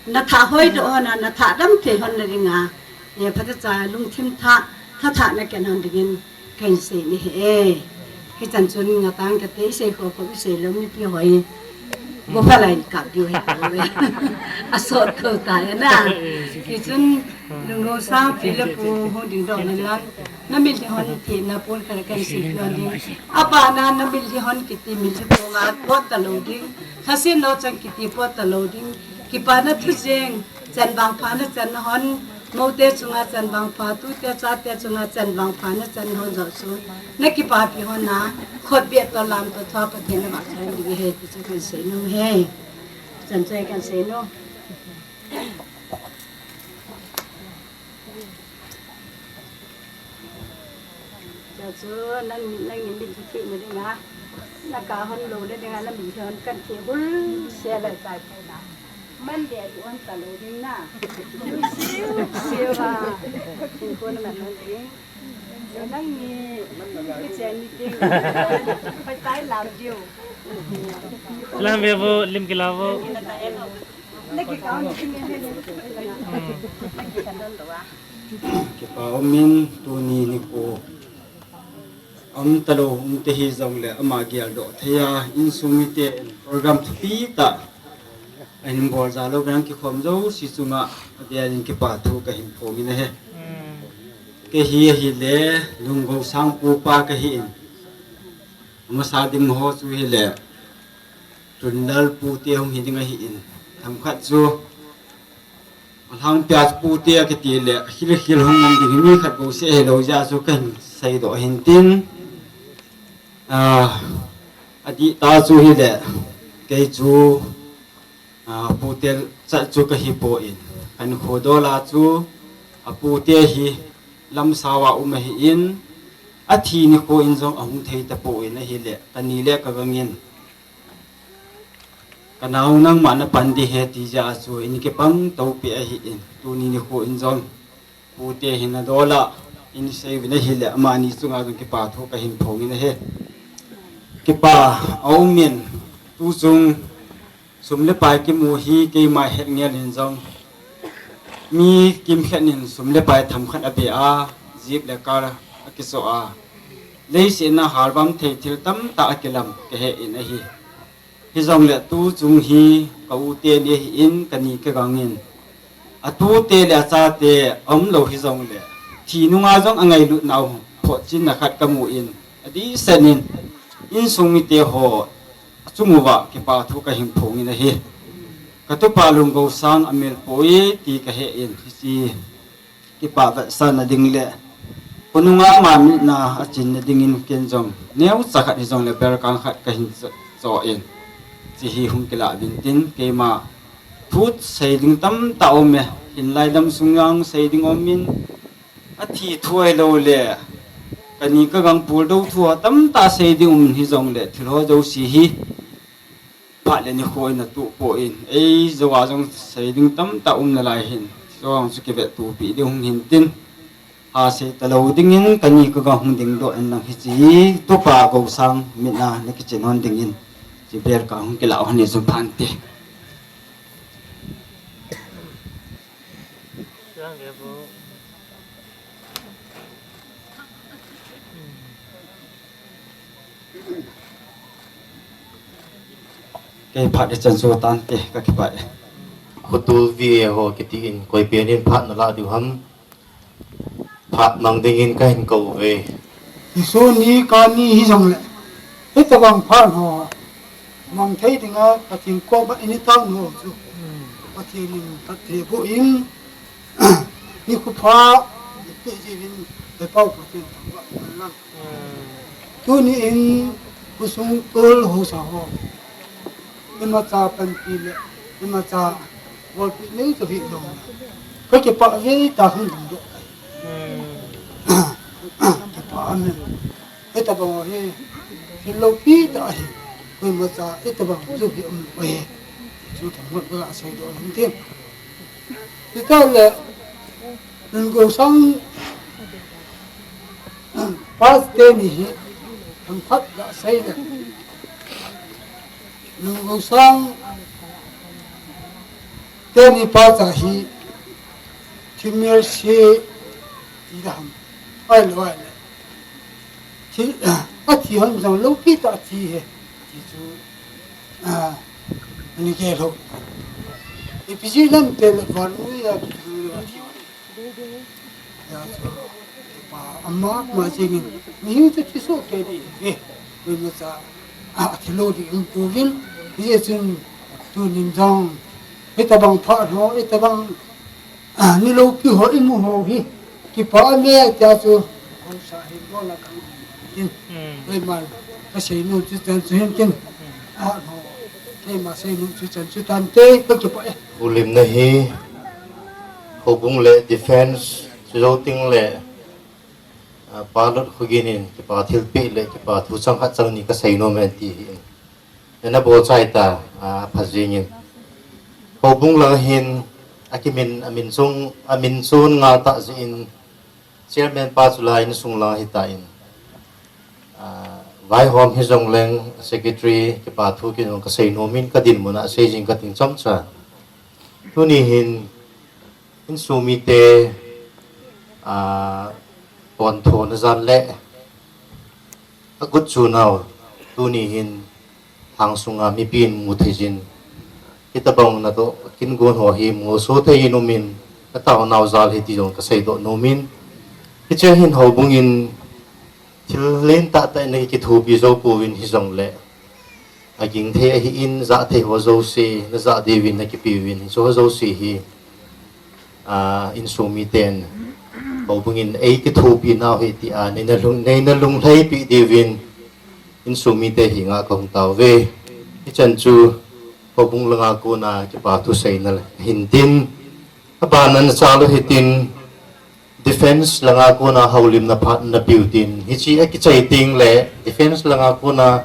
nathah hoidoh hon a, nathah dam thei hon na dinga, eh, phatecha lungthim thah, thathah naken hon dingin kahin sei ahi e. Hichan chun ngatang kati, isei khop khop isei lou mipi ho hi bopha lai kap diu ahi. Asot kou tai na. Hichun Lunggosang pi le pu hung dingdoh nan lang, namitlhi hon thehna pon khat kahin silpeh hon ding. Abana namitlhi hon kiti mitlhi konga pot talou ding, lhasetna chang kiti pot talou ding. Kipana thu jeng, chan vangpha nachan hon, moute chunga chan vangpha, tute chate chunga chan vangpha nachan hon jouse, nakipapi hon a, khut beh toh lam toh thua Pathen navahchoi ding ahi ti chu kahin seinom ahi. Chan chu kahin seinom. Chuchu nang, nangni mitlhi thehna dinga, nakah hon louna dinga, namitlhi hon kahin theh bulse le chai pona. Monday a hon talou ding na. Siu, siu a. Hinkho naman hon ding. Nangni, kichen ni ding. Pai tai lam diu. Lam ve vo, lim kila vo. Naki kau ni ding. Naki kau ni ding. Kipa umin tuni nikho. Aum talou um te hijongle ama geldoh thei a, insung mite in program thupi tah ahin bol jal uvin, kikhom jouse chunga avel in kipa thu kahin phong in ahi. Kei hi ahile Lunggou Sang pu pa kahi in. Amasa ding ho chu hile Tunlal pu te hung hi ding ahi in. Themkhat chu Alhangpia pu te akiti le, akhil khil hung um ding hi mi khat bou seh hilou jeh a chu kahin seidoh ahin tin. Ah, adih tah chu hile, kei chu, ah, pu te chat chu kahi poi. Kakhoh dol a chu, apu te hi Lamsao a um ahi in, athi nikho in jong ahung thei tapoi ahile, kani le kagang in. Kanao nangma napan ding ahi ti jeh a chu in kipang topi ahi in, tuni nikho in jong pu te hin adol a in sei uvin ahile, amani chunga jong kipa thu kahin phong in ahi. Kipa aum in, tuchung sum le pai kimu hi keima het ngel in jong, mi kimkhat in sum le pai themkhat abe a, jeep le car akichoh a, leiset a halvam thei thil tamtah akilam kahe in ahi. Hijongle tuchung hi ka u teni ahi in, kani kagang in. Atu te le achate aum lou hijongle, thi nunga jong angailut nau photchenna khat kamu in, adehset in, insung mite ho achung uva kipa thu kahin phong in ahi. Katupa Lunggou Sang amel poi ti kahe in, hiche kipa vetsahna ding le khonunga ama mitna achinna dingin ken jong neocha khat hijongle bel kang khat kahin cho-, cho in. Hiche hi hung kilah uvin tin, keima thu sei ding tamtah um e, hinlai dam sung jong sei ding um in, athi thu ahilou le, kani kagang puldou thu a tamtah sei ding um hijongle, thil ho jouse hi phat le nikho in atuh poi, eijou a jong sei ding tamtah um nalai hin, jong chu kivettopi ding hung hin tin, asei talou dingin kani kagang hung dingdoh in lang hiche hi Tupa Gousang mitna nakichen hon dingin, hiche bel kang hung kilah hon ni jong phante. Kei phat hichan chu tante, kakipah e. Khotul V A ho kiti in, koi pen in phat nalah diu ham? Phat mang dingin kahin kou uve. Nisun ni kani hijongle, hitabang phat ho mang thei dinga Pathen koma ini tao nu chu, Pathen in phatthei boh in, nikho pha pe jiuvin, Lepao Pathen thangvah in lang. Tuni in khosung tol haosa ho, imacha panpi le imacha bolpi nei chu hijongle, kakipah ve tah hung dingdoh. Kipah amen. Hitabang hi thil loupi tah ahi. Koimacha hitabang chu hi umlou ahi. Chu thangvah in kaseidoh in tin. Chutah le, Lunggou Sang pa teni hi themkhat gasei le, Lunggou Sang teni pacha hi thimel se ti dam, ahilou le, thi, athi hon jong loupi tah athi ahi, ti chu, ah, ani kei lou. Ipi jeh lam tile vannoi a kithi lou athi. Hijeh chun, kipa ama, ama jengin, mihem chu thi soh kei ding ahi. Koimacha, ah, athi lou ding um pouvin. Hijeh chun, tunin jong, hitabang phat ho, hitabang, ah, ni loupi ho imu ho hi, kipah e tia chu, haosa hin bol a kang tin. Hmm. Keiman kaseinom chu chan chu hin tin. Hmm. Ah, ho, keima seinom chu chan chu tante, kakipah e. Bulimna hi, Houbung le Defence, Chujou Ting le, ah, Pa Lotkhogin in kipa thilpeh le kipa thu chang khat chang ni kaseinom e ti hi. Ana bol chai ta, ah, pha jingin. Houbung lang hin akimin, amin chung, amin chun ngal tah jeh in Chairman pa chu la insung lang ahitan. Ah, vaihom hijongleng Secretary kipa thu kin jong kaseinom in kadinmun a sei jing kating chomcha. Tuni hin insung mite, ah, ponthona jan le Agut chu nau, tuni hin thang sunga mipin mu thei jin, hitobang natoh kin gon ho hi mu so thei in umin, atao nau jal hi ti jong kasei doh nomin. Hiche hin houbung in thil len tah tah in akithopi jou pouvin hijongle, aging thei ahin, jah thei ho jouse, najah diuvin akipeuvin, hiche ho jouse hi, a, insung miten, houbung in eikithopi nau ahi tia, neina lung, neina lunglhaipi diuvin, insung mite henga kahung taove. Hichan chu, houbung langa kona kipa thu seina ahin tin, abana nachal u hitin, defence langa kona houlimna phat napeu tin, hiche akichai tengle, defence langa kona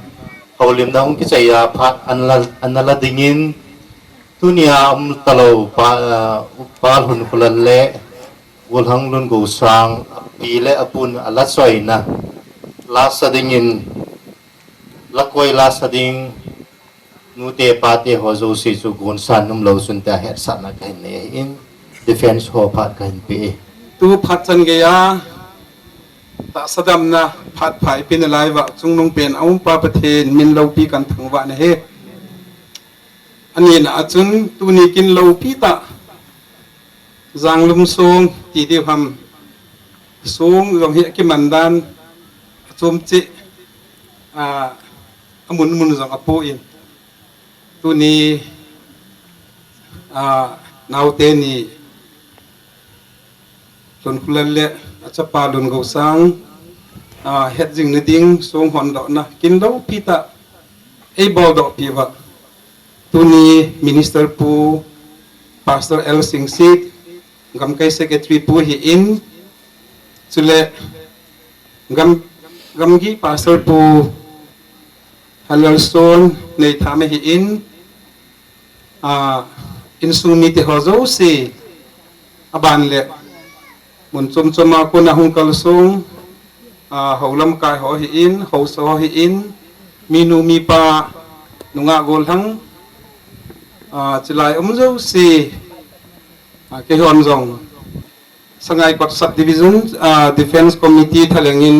houlimna hung kichai a phat ana la, ana la dingin, tunia um talou pa, uh, Upa Lhunkholal le Golhang Lungosang, api le apun ala choina, lasa dingin, lakoi lasa ding, nute pate ho jouse chu gonsan umlou chun tia hetsahna kahin nei ahin, defence ho phat kahin pe e. Tu phat chan geiya, tahsa damna phat pha ipe nalai uva, chungnungpen aumpa Pathen min loupi kathangvah nahi. Anina a chun tuni kin loupi tah, Janglum song ti diu ham, song jong hi akiman dan, achom cheh, a, amun mun jong apoh in, tuni, a, naote ni, Lhunkholal le achapa Lungosang, a, hetjingna ding song hondohna kin loupi tah eiboldoh piuva, tuni Minister Pu Pastor L Singsit, Gamkai Secretary Pu ahin, chule Gam, Gamgi Pastor Pu Hallalson Neitham ahin, a, insung mite ho jouse, aban le mun chom choma kona hung kalsong, a, hou lamkai ho ahin, haosa ho ahin, minu mipa, nungah golhang, a, chulai um jouse, a, keihon jong Sangaikot Subdivision, a, Defence Committee thalheng in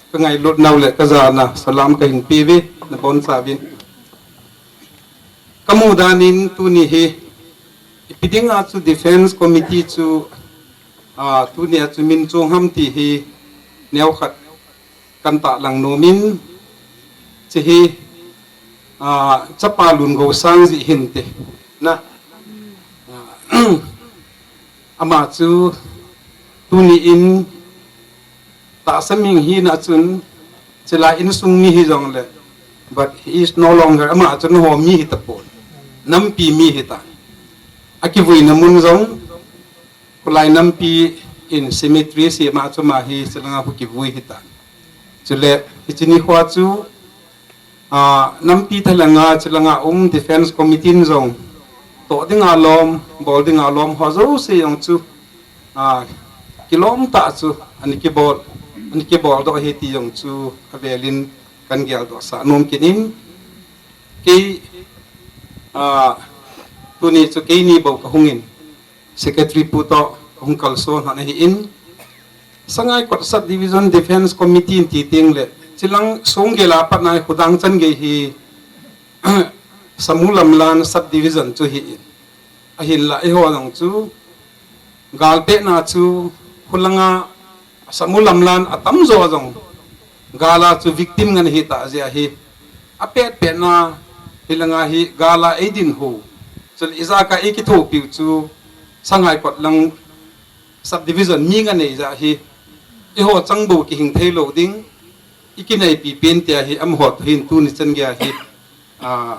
kangailut nau le kajana salam kahin peuve, nabonchauvin. Kamu dan in tuni hi, ipi dinga chu Defence Committee chu, a, tunia chu min chong ham ti hi neokhat kan tahlang nomin, hiche hi, a, chapa Lungosang jeh hinte, na. A, ama chu tuni in tahsa mi hina chun, chulai insung mi hijongle, but he is no longer, ama chu nangho mi hitapon, nampi mi hita. Akivuina mun jong, kholai nampi in cemetery sema chu ama hi chulanga khu kivui hita. Chule, hiche nikho chu, a, nampi thalheng a chulanga um Defence Committee in jong toh dinga lom, bol dinga lom ho jouse jong chu, a, kilom tah chu ana kibol, ana kiboldoh ahi ti jong chu avelin kan geldohsah nom kit in, kei, a, tuni chu keini bou kahung in, Secretary Pu toh kahung kalson lhon ahin, Sangaikot Subdivision Defence Committee in ti tengle, chulang song gel a pat nai khu dang chan gei hi Samulamlan Subdivision chu ahin, ahinla eiho jong chu gal petna chu khulanga Samulamlan atamjo jong gal a chu victim ngen ahitah jeh ahi, apet petna hilanga hi gal a eidin ho, chule ijat a eikithopiu chu Sangaikot lang Subdivision mi ngen ahijeh ahi, eiho changbou kihing theilou ding, ikinaipi pen tia hi amaho toh hin tuni chan geiya hi, a,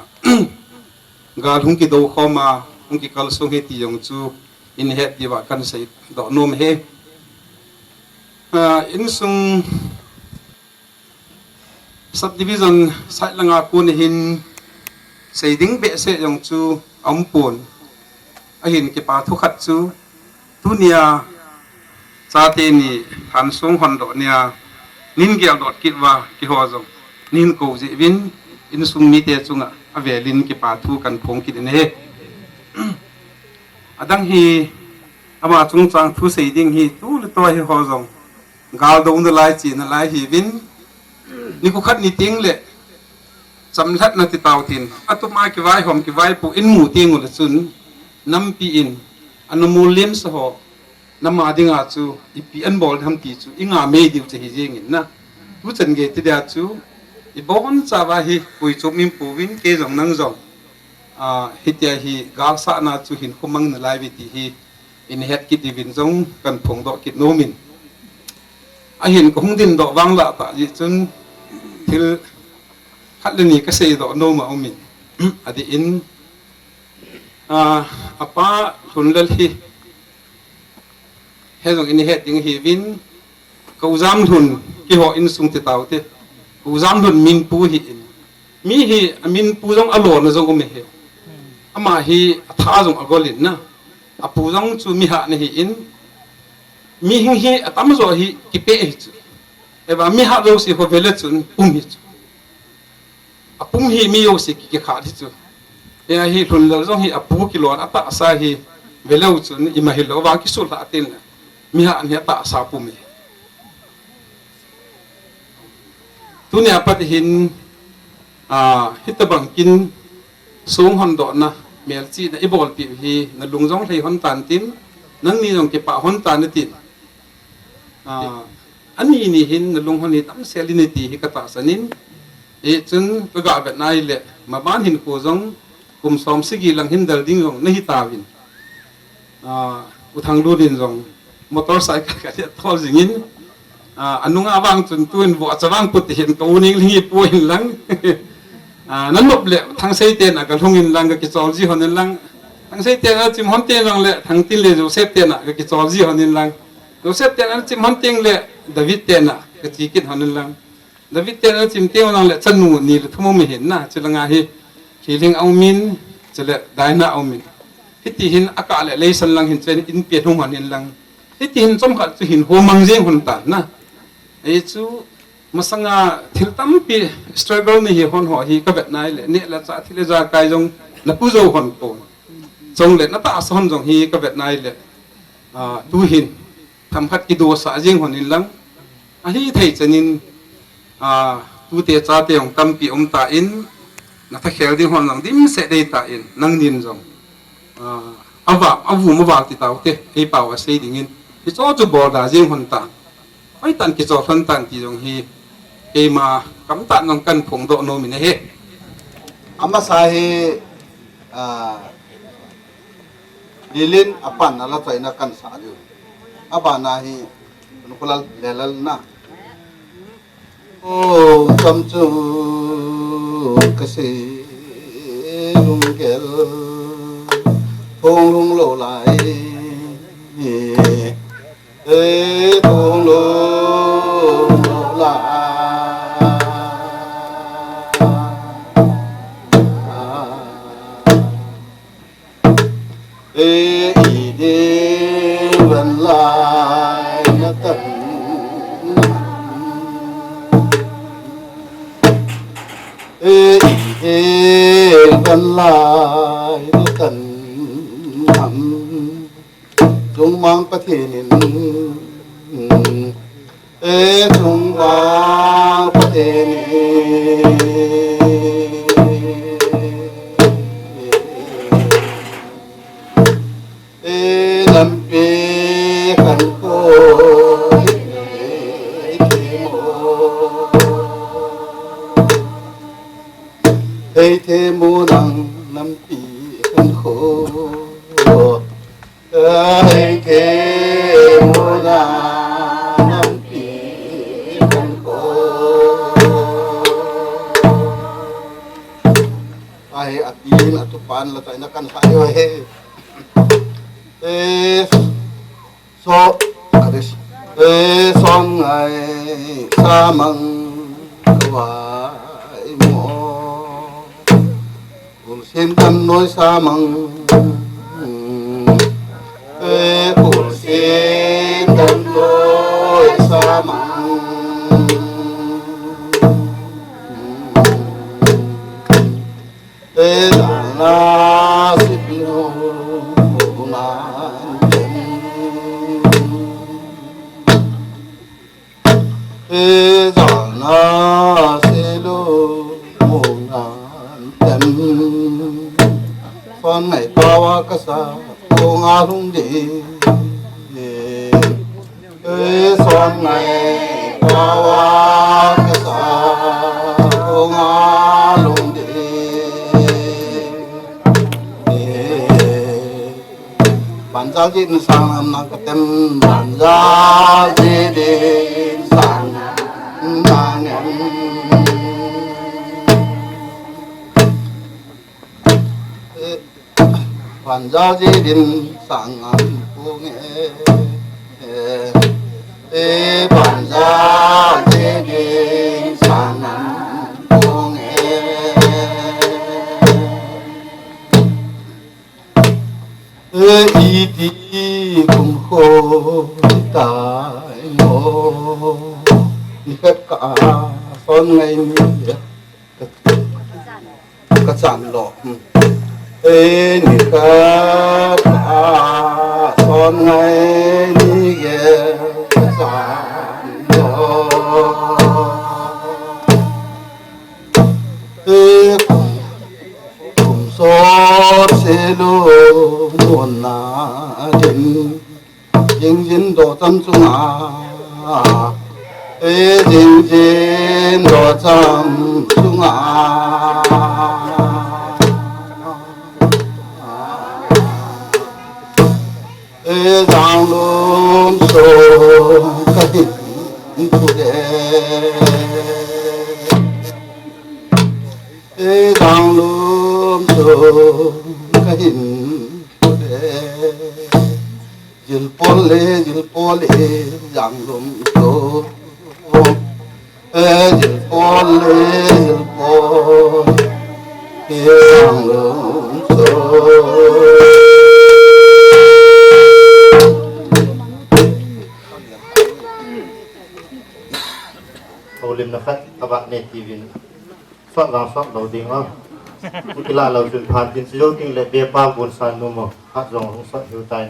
gal hung kidou khom a, hung kikalsong ahi ti jong chu ihet diuva kan seidoh nom ahi. A, insung Subdivision side langa kon hin sei ding behseh jong chu aumpon. Ahin kipa thu khat chu tunia chate ni lhansong hondoh nia nin geldoh kit uva keiho jong nin kou jeh uvin insung mite chunga avelin kipa thu kan phong kit in ahi. Adang hi ama chungchang thu sei ding hi tu le tua hiho jong gal dou nalai chi nalai hiuvin, Nikho khat ni teng le, chamlhatna ti tau tin, atuma kivaihom, kivaipoh in mu teng ule chun, nampi in, ana mol len sa ho, nama dinga chu, ipi ana bol ham ti chu, i ngah mei diu chu hi jeng in na. Tu chan gei ti dia chu, i bonchauva hi, pui chu min pu vin, kei jong nang jong. Ah, hitia hi, galsatna chu hin khumang nalai ve ti hi, in het kit diuvin jong kan phongdoh kit nom in. Ahin ka hung dindoh vang lah tah jeh chun thil khat le ni ka seidoh nom a um in. Adeh in, ah, apa Lhunlal hi, hijong in het ding ahiuvin, ka u Jamlhun keiho insung ti tau te. Ka u Jamlhun min pu ahi in. Mi hi a min pu jong a lona jong um ahi. Ama hi a tha jong a gol in na. A pu jong chu mi hatna ahi in. Mihing hi atamjo hi kipeh ahi chu. Eva mi hat jouse ho vele chun pum ahi chu. A pum hi mi jouse ki, kikhat ahi chu. Hia hi Lhunlal jong hi a pu kilon a tahsa hi veleu chun ima hilou va kisulha tin mi hat hi a tahsa pum ahi. Tunia pat hin, ah, hitobang kin song hondohna, melchihna i bolpeh u hi, na lung jong lhai hon tan tin, nangni jong kipah hon tan tin. Ah, ani ni hin na lung hon hi tamsel in nati hi ka tahsan in. Hichun ka ga vetna ahile, maban hin ko jong, kum som sagi lang hin del ding jong nahi tauvin. Ah, U Thanglun in jong motorcycle ka dia tol jing in, ah, anunga vang chun tun vo acha vang put hin ka u Ningling hi pu in lang. Ah, nanop le Thangsei tena ka lhung in lang ka kichol ji hon in lang. Thangsei tena chim hon teng lang le Thangtin le Joseph tena ka kichol ji hon in lang. Joseph tena chim hon teng le David tena ka chi kit hon in lang. David tena chim teng lang le chanu ni le thum um ahin na, chulanga hi Khiling a um in, chule Daina a um in. Hiti hin a kah le Leisan lang hin chen in pen hung hon in lang. Hiti hin chomkhat chu hin ho mang jeng hon tan na. Ei chu masanga thil tampi struggle nahi hon ho hi ka vetna ahile, neh le chah thil le jakai jong na pu jou hon pon. Chule na tahsa hon jong hi ka vetna ahile, ah, tu hin themkhat kidosah jeng hon in lang. Ahithei chan in, ah, tute chate jong tampi um tan, na thakhel ding hon jong dimset dei tan, nangnin jong, ah, ava, avum aval ti tau te, ei pao a sei ding in. Hicho chu bol da jeng hon tan. Hoitah in kichol hon tan ti jong hi, keima kamtah in jong kan phongdoh nom in ahi. Amasa hi, ah, Lilin apan a la chaina kan sa diu. Abana hi, Nukhu Lal, Lelal na. O, cham chu ka sei lunggel, thong lung lou lai. E, thong lung lou lai. E, i ding van lai na tan. E, i ding van lai na tan ham. Chungmang Pathen in, e, Chungmang Pathen in, e, nampi kan ko, e, themo, e, themo nang nampi kan ko. Hei themuna nampi kan ko. Ahi atin atupan la taina kan hai ahi. Eh, so, adis. Eh, song ngai samang kawai mo. Kulsin kan noi samang. Eh, kulsin kan noi samang. Eh, dana sipnu man. Jalna selu muna tem. Son ngai pawa kasa kunga lungdi. Son ngai pawa kasa kunga lungdi. Banjal jin sang nam na katem, banjal jin sang nam na nem. Banjal jin sang nam pu nge. Banjal jin sang nam pu nge. Iti kum kho tai mo. Ni khat ka son ngai ni ka chan lo. E ni khat ka son ngai ni ka chan lo. E kum sot selu muna din, jing jin do cham chunga, e jing jin do cham chunga. E jang lum so ka hin tu de. E jang lum so ka hin tu de. Jil pol le, jil pol le, jang lum so. E jil pol le, jil pol le, jang lum so. Holim na khat, abah ne tivin. Sot vang sot lo ding o. Kila lo chun phan tin si jo ting le be pa gun san nu mo. Khat jong hung sot hiu tai.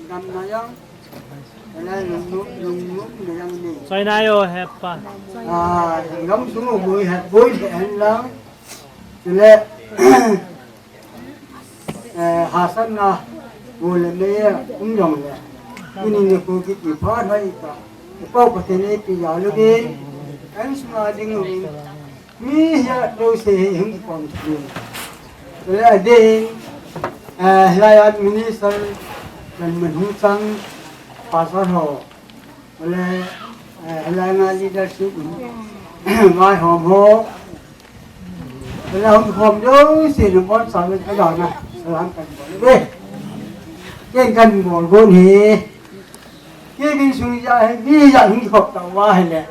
Gam na yang. Ele lung lung lung lung na yang ni. Soi na yo hepa. Ah, gam sung mo mo het boi le en lang. Chule. Eh, hasanna, bu le me, um jong le. Tuni nikho kiti phat hoi ta. Pau Pathen in eipeh jal uvin. Kan sunga ding uvin. Mi hia lo se hi hung kom thei. Le adin, eh, hilai a minister, kan man hung chang, pastor ho. Ole, eh, helai nga leadership, ngai hom ho. Ole hom hom jouse nabonchauvin kadana salam kanbol uve. Ken kanbol gon hi. Kei vin sung ja hi, mi ja hung khop tauva hile.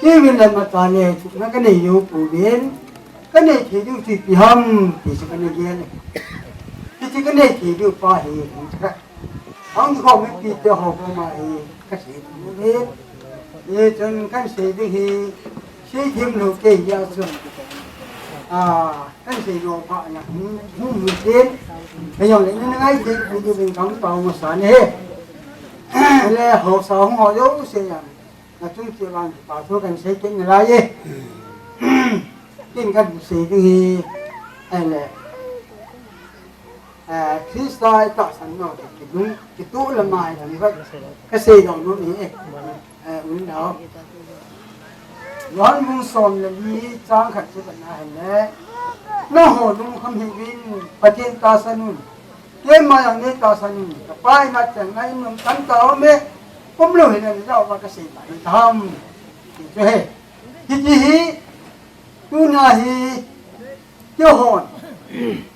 Kei vin le mata le thupna kanei jou pouvin. Kanei thei diu chu ipi ham, ti chu kana gel. Ti chu kanei thei diu pa hi, hung kha. Hung khom mipi te ho koma hi kasei thei uve. Hichun kan sei ding hi, sei thim lou kei hia chun. Ah, kan sei lou pha na, hmm, hmm, hmm, tin. Ka jong le, nang ngai thei, video ding kan pau masa ne. Le, haosa hung ho jouse a. Nachung cheh vang kipa thu kan sei kit nalai e. Ken kasei ding hi, ahile, eh, Christa itahsan nau te kidung, kituh lama hi lam vat kasei dong nom hi e. Eh, un nau. Johan bung som le li chang khat chu kana ahile, nangho lungkham hih uvin, Pathen tahsan un. Keima jong neitahsan in, ka Pa in atahsan in, neium tauve, umlou hina, neijao uva kasei tai, taham. Ti chu ahi. Hiti hi, tuna hi, keihon.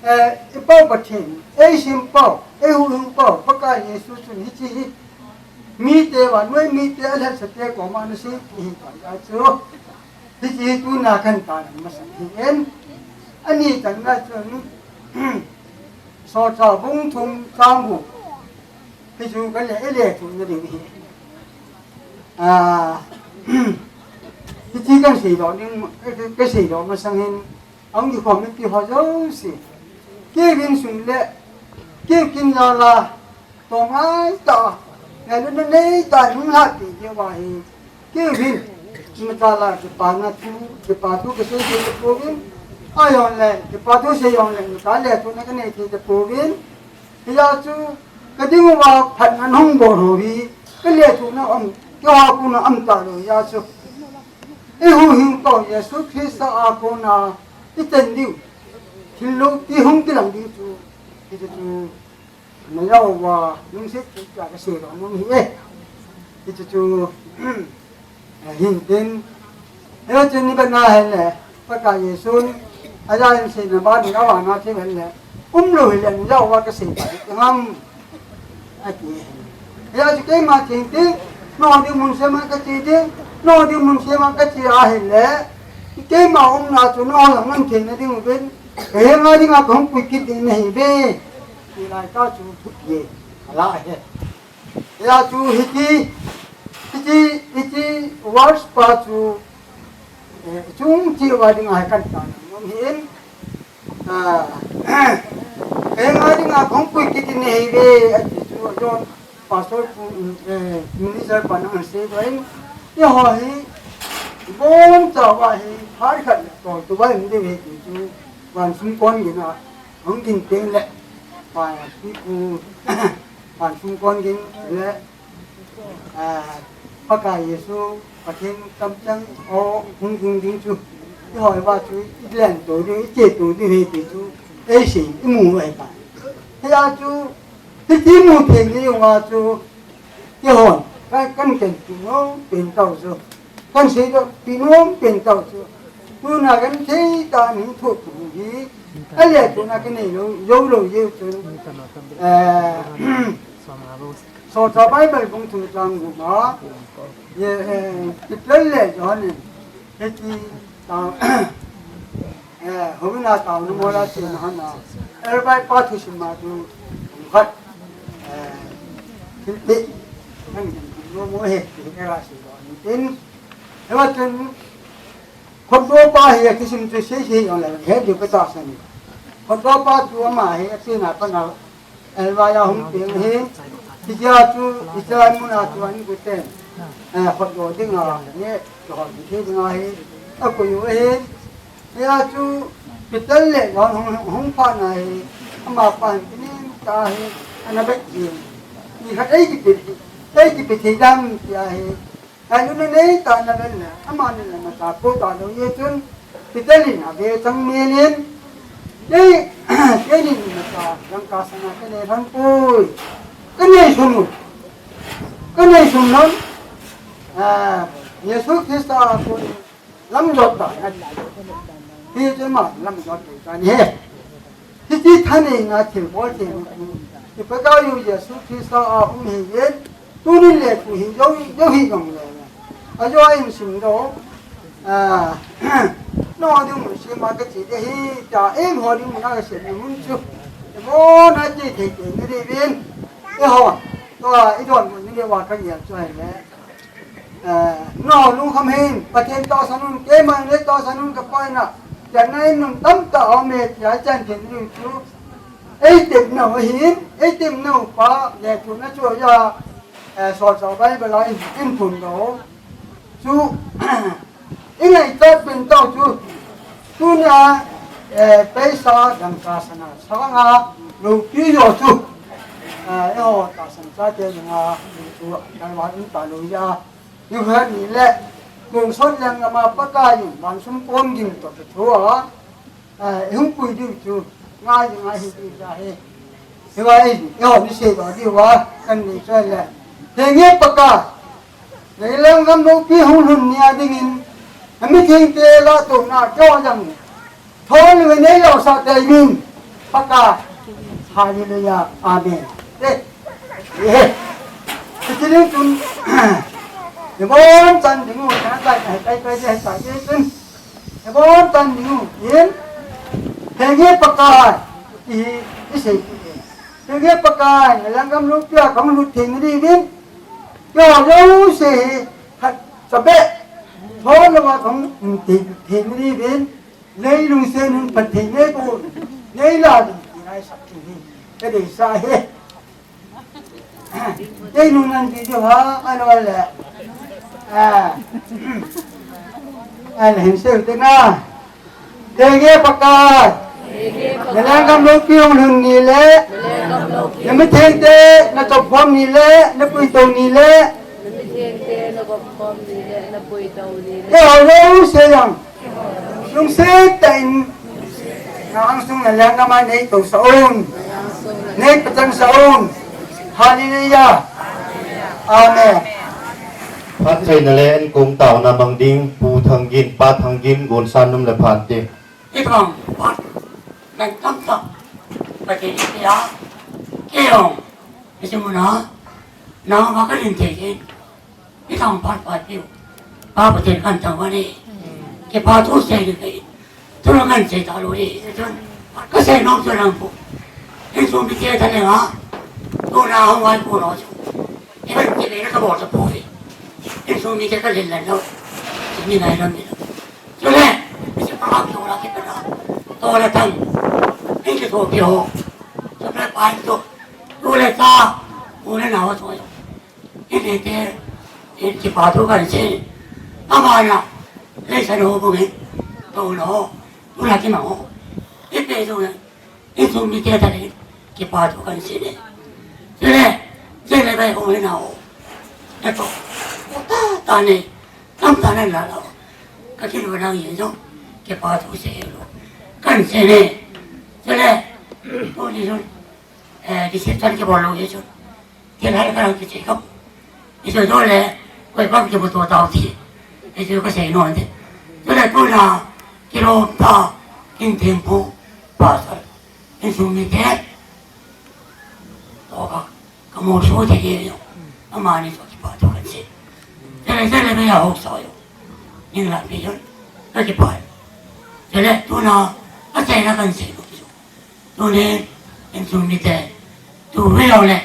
Eh, i Pau Pathen, eisim pau, eihuhhing pau, Pakai Jesu chun hiti hi. Mite vannoi mite alhasate koma anasei hi pai a chu. Hiti hi tuna kan tahsan masang hi en. Ani channa chun, Solchah bung thum chang gup. Hichu kale, ile chu na ding hi. Ah, hiti kan seidoh ding, kaseidoh masang hin, ahung kikhom mipi ho jouse. Kei vin sung le, kei kin jal a, tong ai ta. Ngailut na neitah in hung lhahpeh diu ahi. Kei hin, imacha la kipana thu, kipa thu kisei thei tapouvin. Ahijongle, kipa thu sei jongle, imacha lethuhna kanei thei tapouvin. Hijeh chun, kading uva phatna hung bol ho hi, kalethuhna um, keiho a kona um talou hijeh chun. Eihuhhing toh Jesu Christa a kona, ichan diu, thil loupi hung kilang ding chu, hiche chu, najah uva, lungset tah a kaseidoh nom ahi e. Hiche chu, eh, hintin. Hiche chu ni bana hile, Pakai Jesun, ajah in seina bana avanga thei hile, umlou hile, najah uva kasei ding ham. Ati. Hijeh chun keima thengte, nangho dinmun sema kache ding, nangho dinmun sema kache ahile, keima umna chu nangho jong nang thengna ding uvin, kahenga dinga kahung pui kit ding nahiuve. Ti laitah chu thupi e, alah e. Hijeh chun hiti, hiti, hiti verse pa chu, eh, chung cheh uva dinga hi kan tah nom ahin, Ah, kahenga dinga kahung pui kit ding nahiuve, ati chu, John Pastor pu, eh, minister pan ahin seidoh in, eiho hi, ibonchauva hi, phat khat le toltou va um diu ahi ti chu, van sung kon gin a, hung gin teng le, pa, pi pu, van sung kon gin le, Ah, Pakai Jesu, Pathen kamchang, o, hung hung ding chu. Eiho uva chu, ilen to ding, iche to ding ahi ti chu, eisei, imu ahi tai. Hijeh chun, hiti mu thei ding uva chu, keihon, kan, kan ken ti nom pen tau chu. Kan seidoh, ti nom pen tau chu. Tuna kan thei tah in thu tu hi, alethuhna kanei lou, jou lou jeh chun. Eh, Solchah Bible bung thum chang gup a, ye, eh, Peter le John in, hiti tao, eh, houin a taona mola chena hon a, Elbai pa thusim a chu, khat, eh, thil tih, kan kan lo mo he, ti he ra si lo ni tin. Hijeh chun, Khotdohpa hi akisim chu sei sei jongle, he diu katahsan e. Khotdohpa chu ama hi, athina pana, Elbai a hung peng ahi. Hichea chu, Israel muna chu ahin koi ten. Eh, khotdoh dinga, ne, kihol thei dinga hi, akoi u ahi. Hia chu, Peter le John hung, hung phat na hi, amapa hin tinin ta hi, ana vet jin. Ni khat ei kipe, ei kipe thei dam tia hi. Ngailutna neitah in avel le, amani le imacha po talou jeh chun, Peter in ave chang mel in, kei, keini imacha dangka sana kanei lhon poi, kanei sun u, kanei sun lhon, ah, Jesu Christa a kon lamjot ta, hichu ama lamjot ta ahi. Hiti thaneina thilbol thei u chu, i Pakaiyu Jesu Christa a um ahin, tunin le tu hi jou, jou hih jongle, ajo a in sim doh, ah, nangho dinmun sema kache ding ahi, tia eiho dinmun a kasem na mun chu, ibon a che thei thei na diuvin, eiho, tua, idonbut na diuva kagel chu ahile. Eh, nangho lungkham hih in, Pathen tahsan un, keima nei tahsan un kapan a, tia nei nun tamtah aume, tia ichan thei diu chu. Eitepnau ahin, eitepnau pa, lethuhna chu aja, eh, Solchah Bible a in, in phondoh chu, ingaichat pen tau chu, tunia, eh, paisa dangka sana, sanga, loupi jo chu, eh, eiho tahsan chate dinga, chu, kalvan in talou ja. Nikhat ni le, tonsot lenggam a Pakaiyin, van sung kon gin toh kithoa, eh, ihung pui diu chu, ngai ngai hi ti ja hi. Hiva ei, eiho ni seidoh diuva, kan nei choi le. Henge Pakai, nei lenggam loupi hung lhun nia dingin, na mithengte lahtona keiho jong Thon ve nei lou sah tei min. Pakai. Hallelujah. Amen. Eh. Eh. Hichi ding chun. Ibon chan ding u, na tai, tai, tai, tai, tai, tai, chun. Ibon chan ding u, in. Henge Pakai. I, i sei. Henge Pakai, na lenggam loupia kahung lut thei na diuvin. Keiho jouse hi, khat cha beh. Thon louva kahung lut thei, thei na diuvin. Nei lungset un phatthei nei boh, nei lah ding ti ngai sah thei hi, ka deisah e. Kei nung nang ti diu ham, ahilou le. Ah. Ahile hin sei u te na. Denge Pakai. Na lenggam loupi hung lhun ni le. Na mithengte na chopkhom ni le, na puitou ni le. Keiho jouse jong lungset tah in na angsung na lenggam a nei tousah un, nei pachangsah un. Hallelujah. Amen. Phattheina le enkong taona mang ding Pu Thanggin, Pa Thanggin, Gonsa num le phan te. Itobang phat nang tamtah Pathen in eipeh a, kei jong hiche muna nangma kalhin thei in, itobang phat phat piu Pa Pathen kathangvah e. Kipa thu sei ding kahi. Thu la kahin sei talou e. Chun kasei nom chu lang pu. Insung mite thalheng a tuna hung vaipo lou chu, iban ti le kabol tapoi. Insung mite kalhin lou, mi ngai lou mi lou. Chule hiche program tol a kipat a, tol a thang in kithopi ho, chule pai to, tu le cha, u le nao ho, in neite in kipa thu kahin sei. Abana, leiset ho bung in, touna ho, tuna kimang ho, ipi jong in, insung mite thalheng in kipa thu kahin sei e. Chule jing le bai, u le nao ho, natoh tah tah nei, tamtah nalah lou, kakilou nau jeng jong kipa thu sei lou kahin sei e. Chule tuni jong, eh, reception kibol lou jeh chun, thil hal kalang kichai kham, hichu jole koi bang kimuto tau ti, hichu kasei nom e. Chule tuna kilom tah, kin thempu, pastor, insung mite toh ka, kamuto thei e jong, amani toh kipa thu kahin sei. Chule chule meiya ho sa jong ning lahpeh jong kakipah e. Chule tuna achaina kahin sei nom chu, tuni insung mite, tu ve lou le,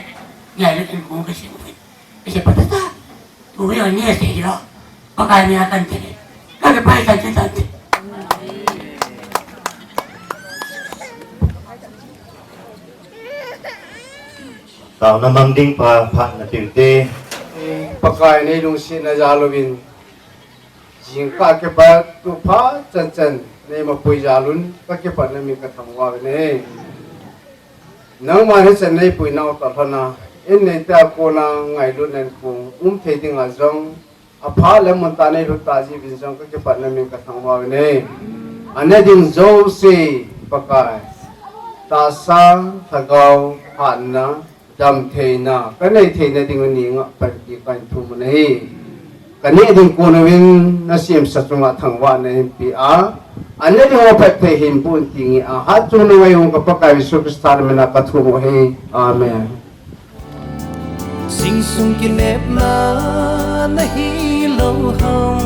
ngailut in kong kasei uvin, kasei phat tah, tu ve lou ni asei lou, Pakai min a kahin thum e. Kakipah e, thank you, thank you. Taona mang ding pa phat na piu te. Pakai nei lungsetna jal uvin, jingkah kipat tu phat chan chan nei mapui jal un, kakipatna min kathangvah uvin e. Nangman hichan nei puinau toh lhon a, in neite a kona ngailutna in kong um thei dinga jong, apha le mun tah a nei lut tah jeh uvin jong kakipatna min kathangvah uvin e. Ana ding jouse Pakai, tahsa, lhagao hatna, damtheina kanei theina ding u ningah panpi kahin thum u ahi. Kaneh ding kon uvin nasemsa chunga thangvahna hinpeh a, ana ding u phatthei hinboh in ti nge a, hatchungnung a eihung ka Pakai Jesu Christa min a kathum u ahi. Amen. Jingsung kinepna nahi lou ham,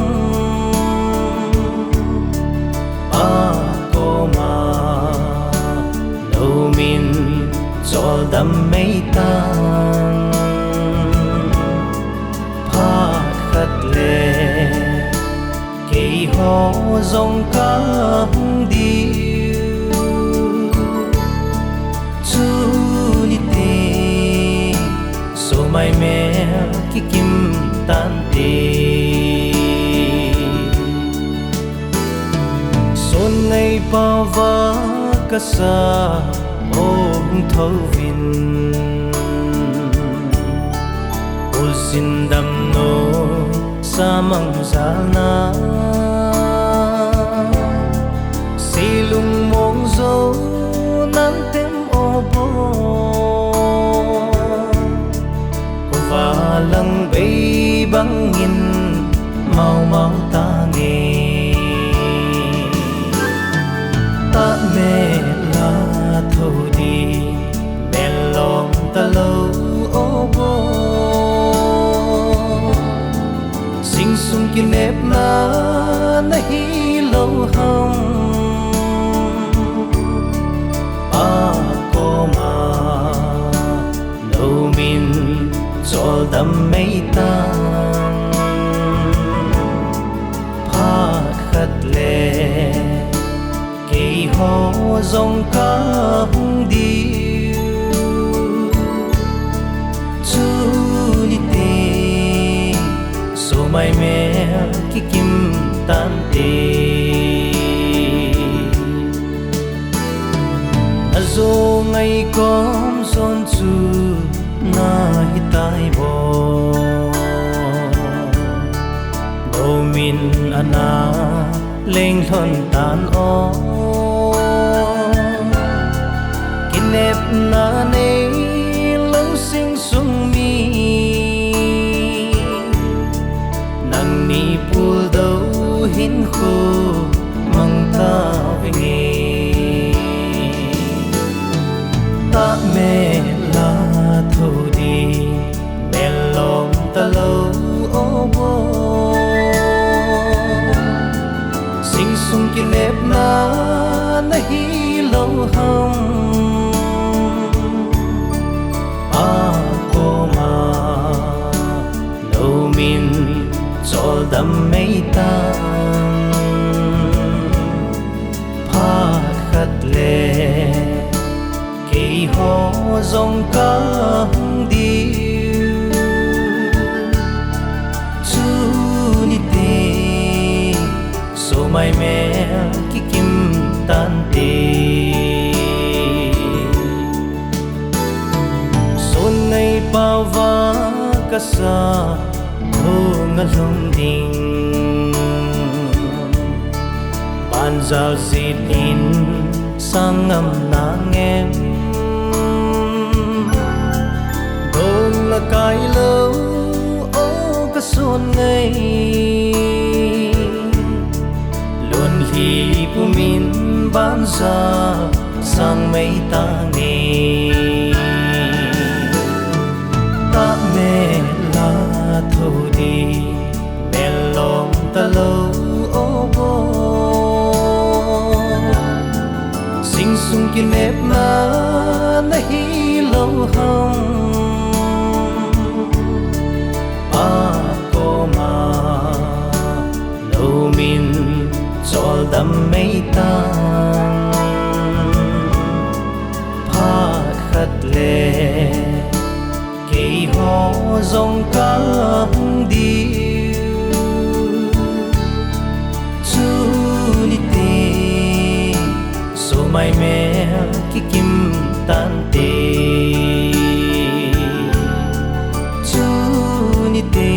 Pa koma lou min choldam meitan, phat khat le keiho jong kahung diu. Chuni te, somai mel kikim tante. Sonnei pao va kasa hung thouvin, ujin damnou samang jalna, seilung mong jou nan tem o boi. Kova lang bei bangin mau mau tange. Tahmet la thou di, mel lom talou o boi. Jingsung kinepna nahi lou ham, Pa koma lou min choldam meitan, phat khat le keiho jong kahung diu. Chu Sumai mel kikim tante. Najo ngaikom jon chu nahitai bou. Bou min ana lenglhon tan o. Kinepna neilou sing sung mi. Nangni puldou hinkho mangta venge. Tahmel a thou ding, mel lom talou o bo. Sing sung kinepna nahilou ham. Akoma nou min choldam mei tan. Phat khat le keiho jong kahung diu. Chuni te, sumai mel kikim tante. Sun ngai pao va kasa, hung alhung ding. Banjal jit in sang ngam nangem. Dong la kai lou, o kasun ngai. Lunlhi pumin banjal sang mei tange. Tahmel a thou ding, mel lom talou o bo. Sing sung kinepna nahilou ham. Akoma nou min choldam mei tan. Phat khat le keiho jong kahung diu. Chuni te, sumai mel kikim tante. Chuni te,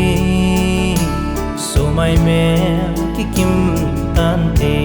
sumai mel kikim tante.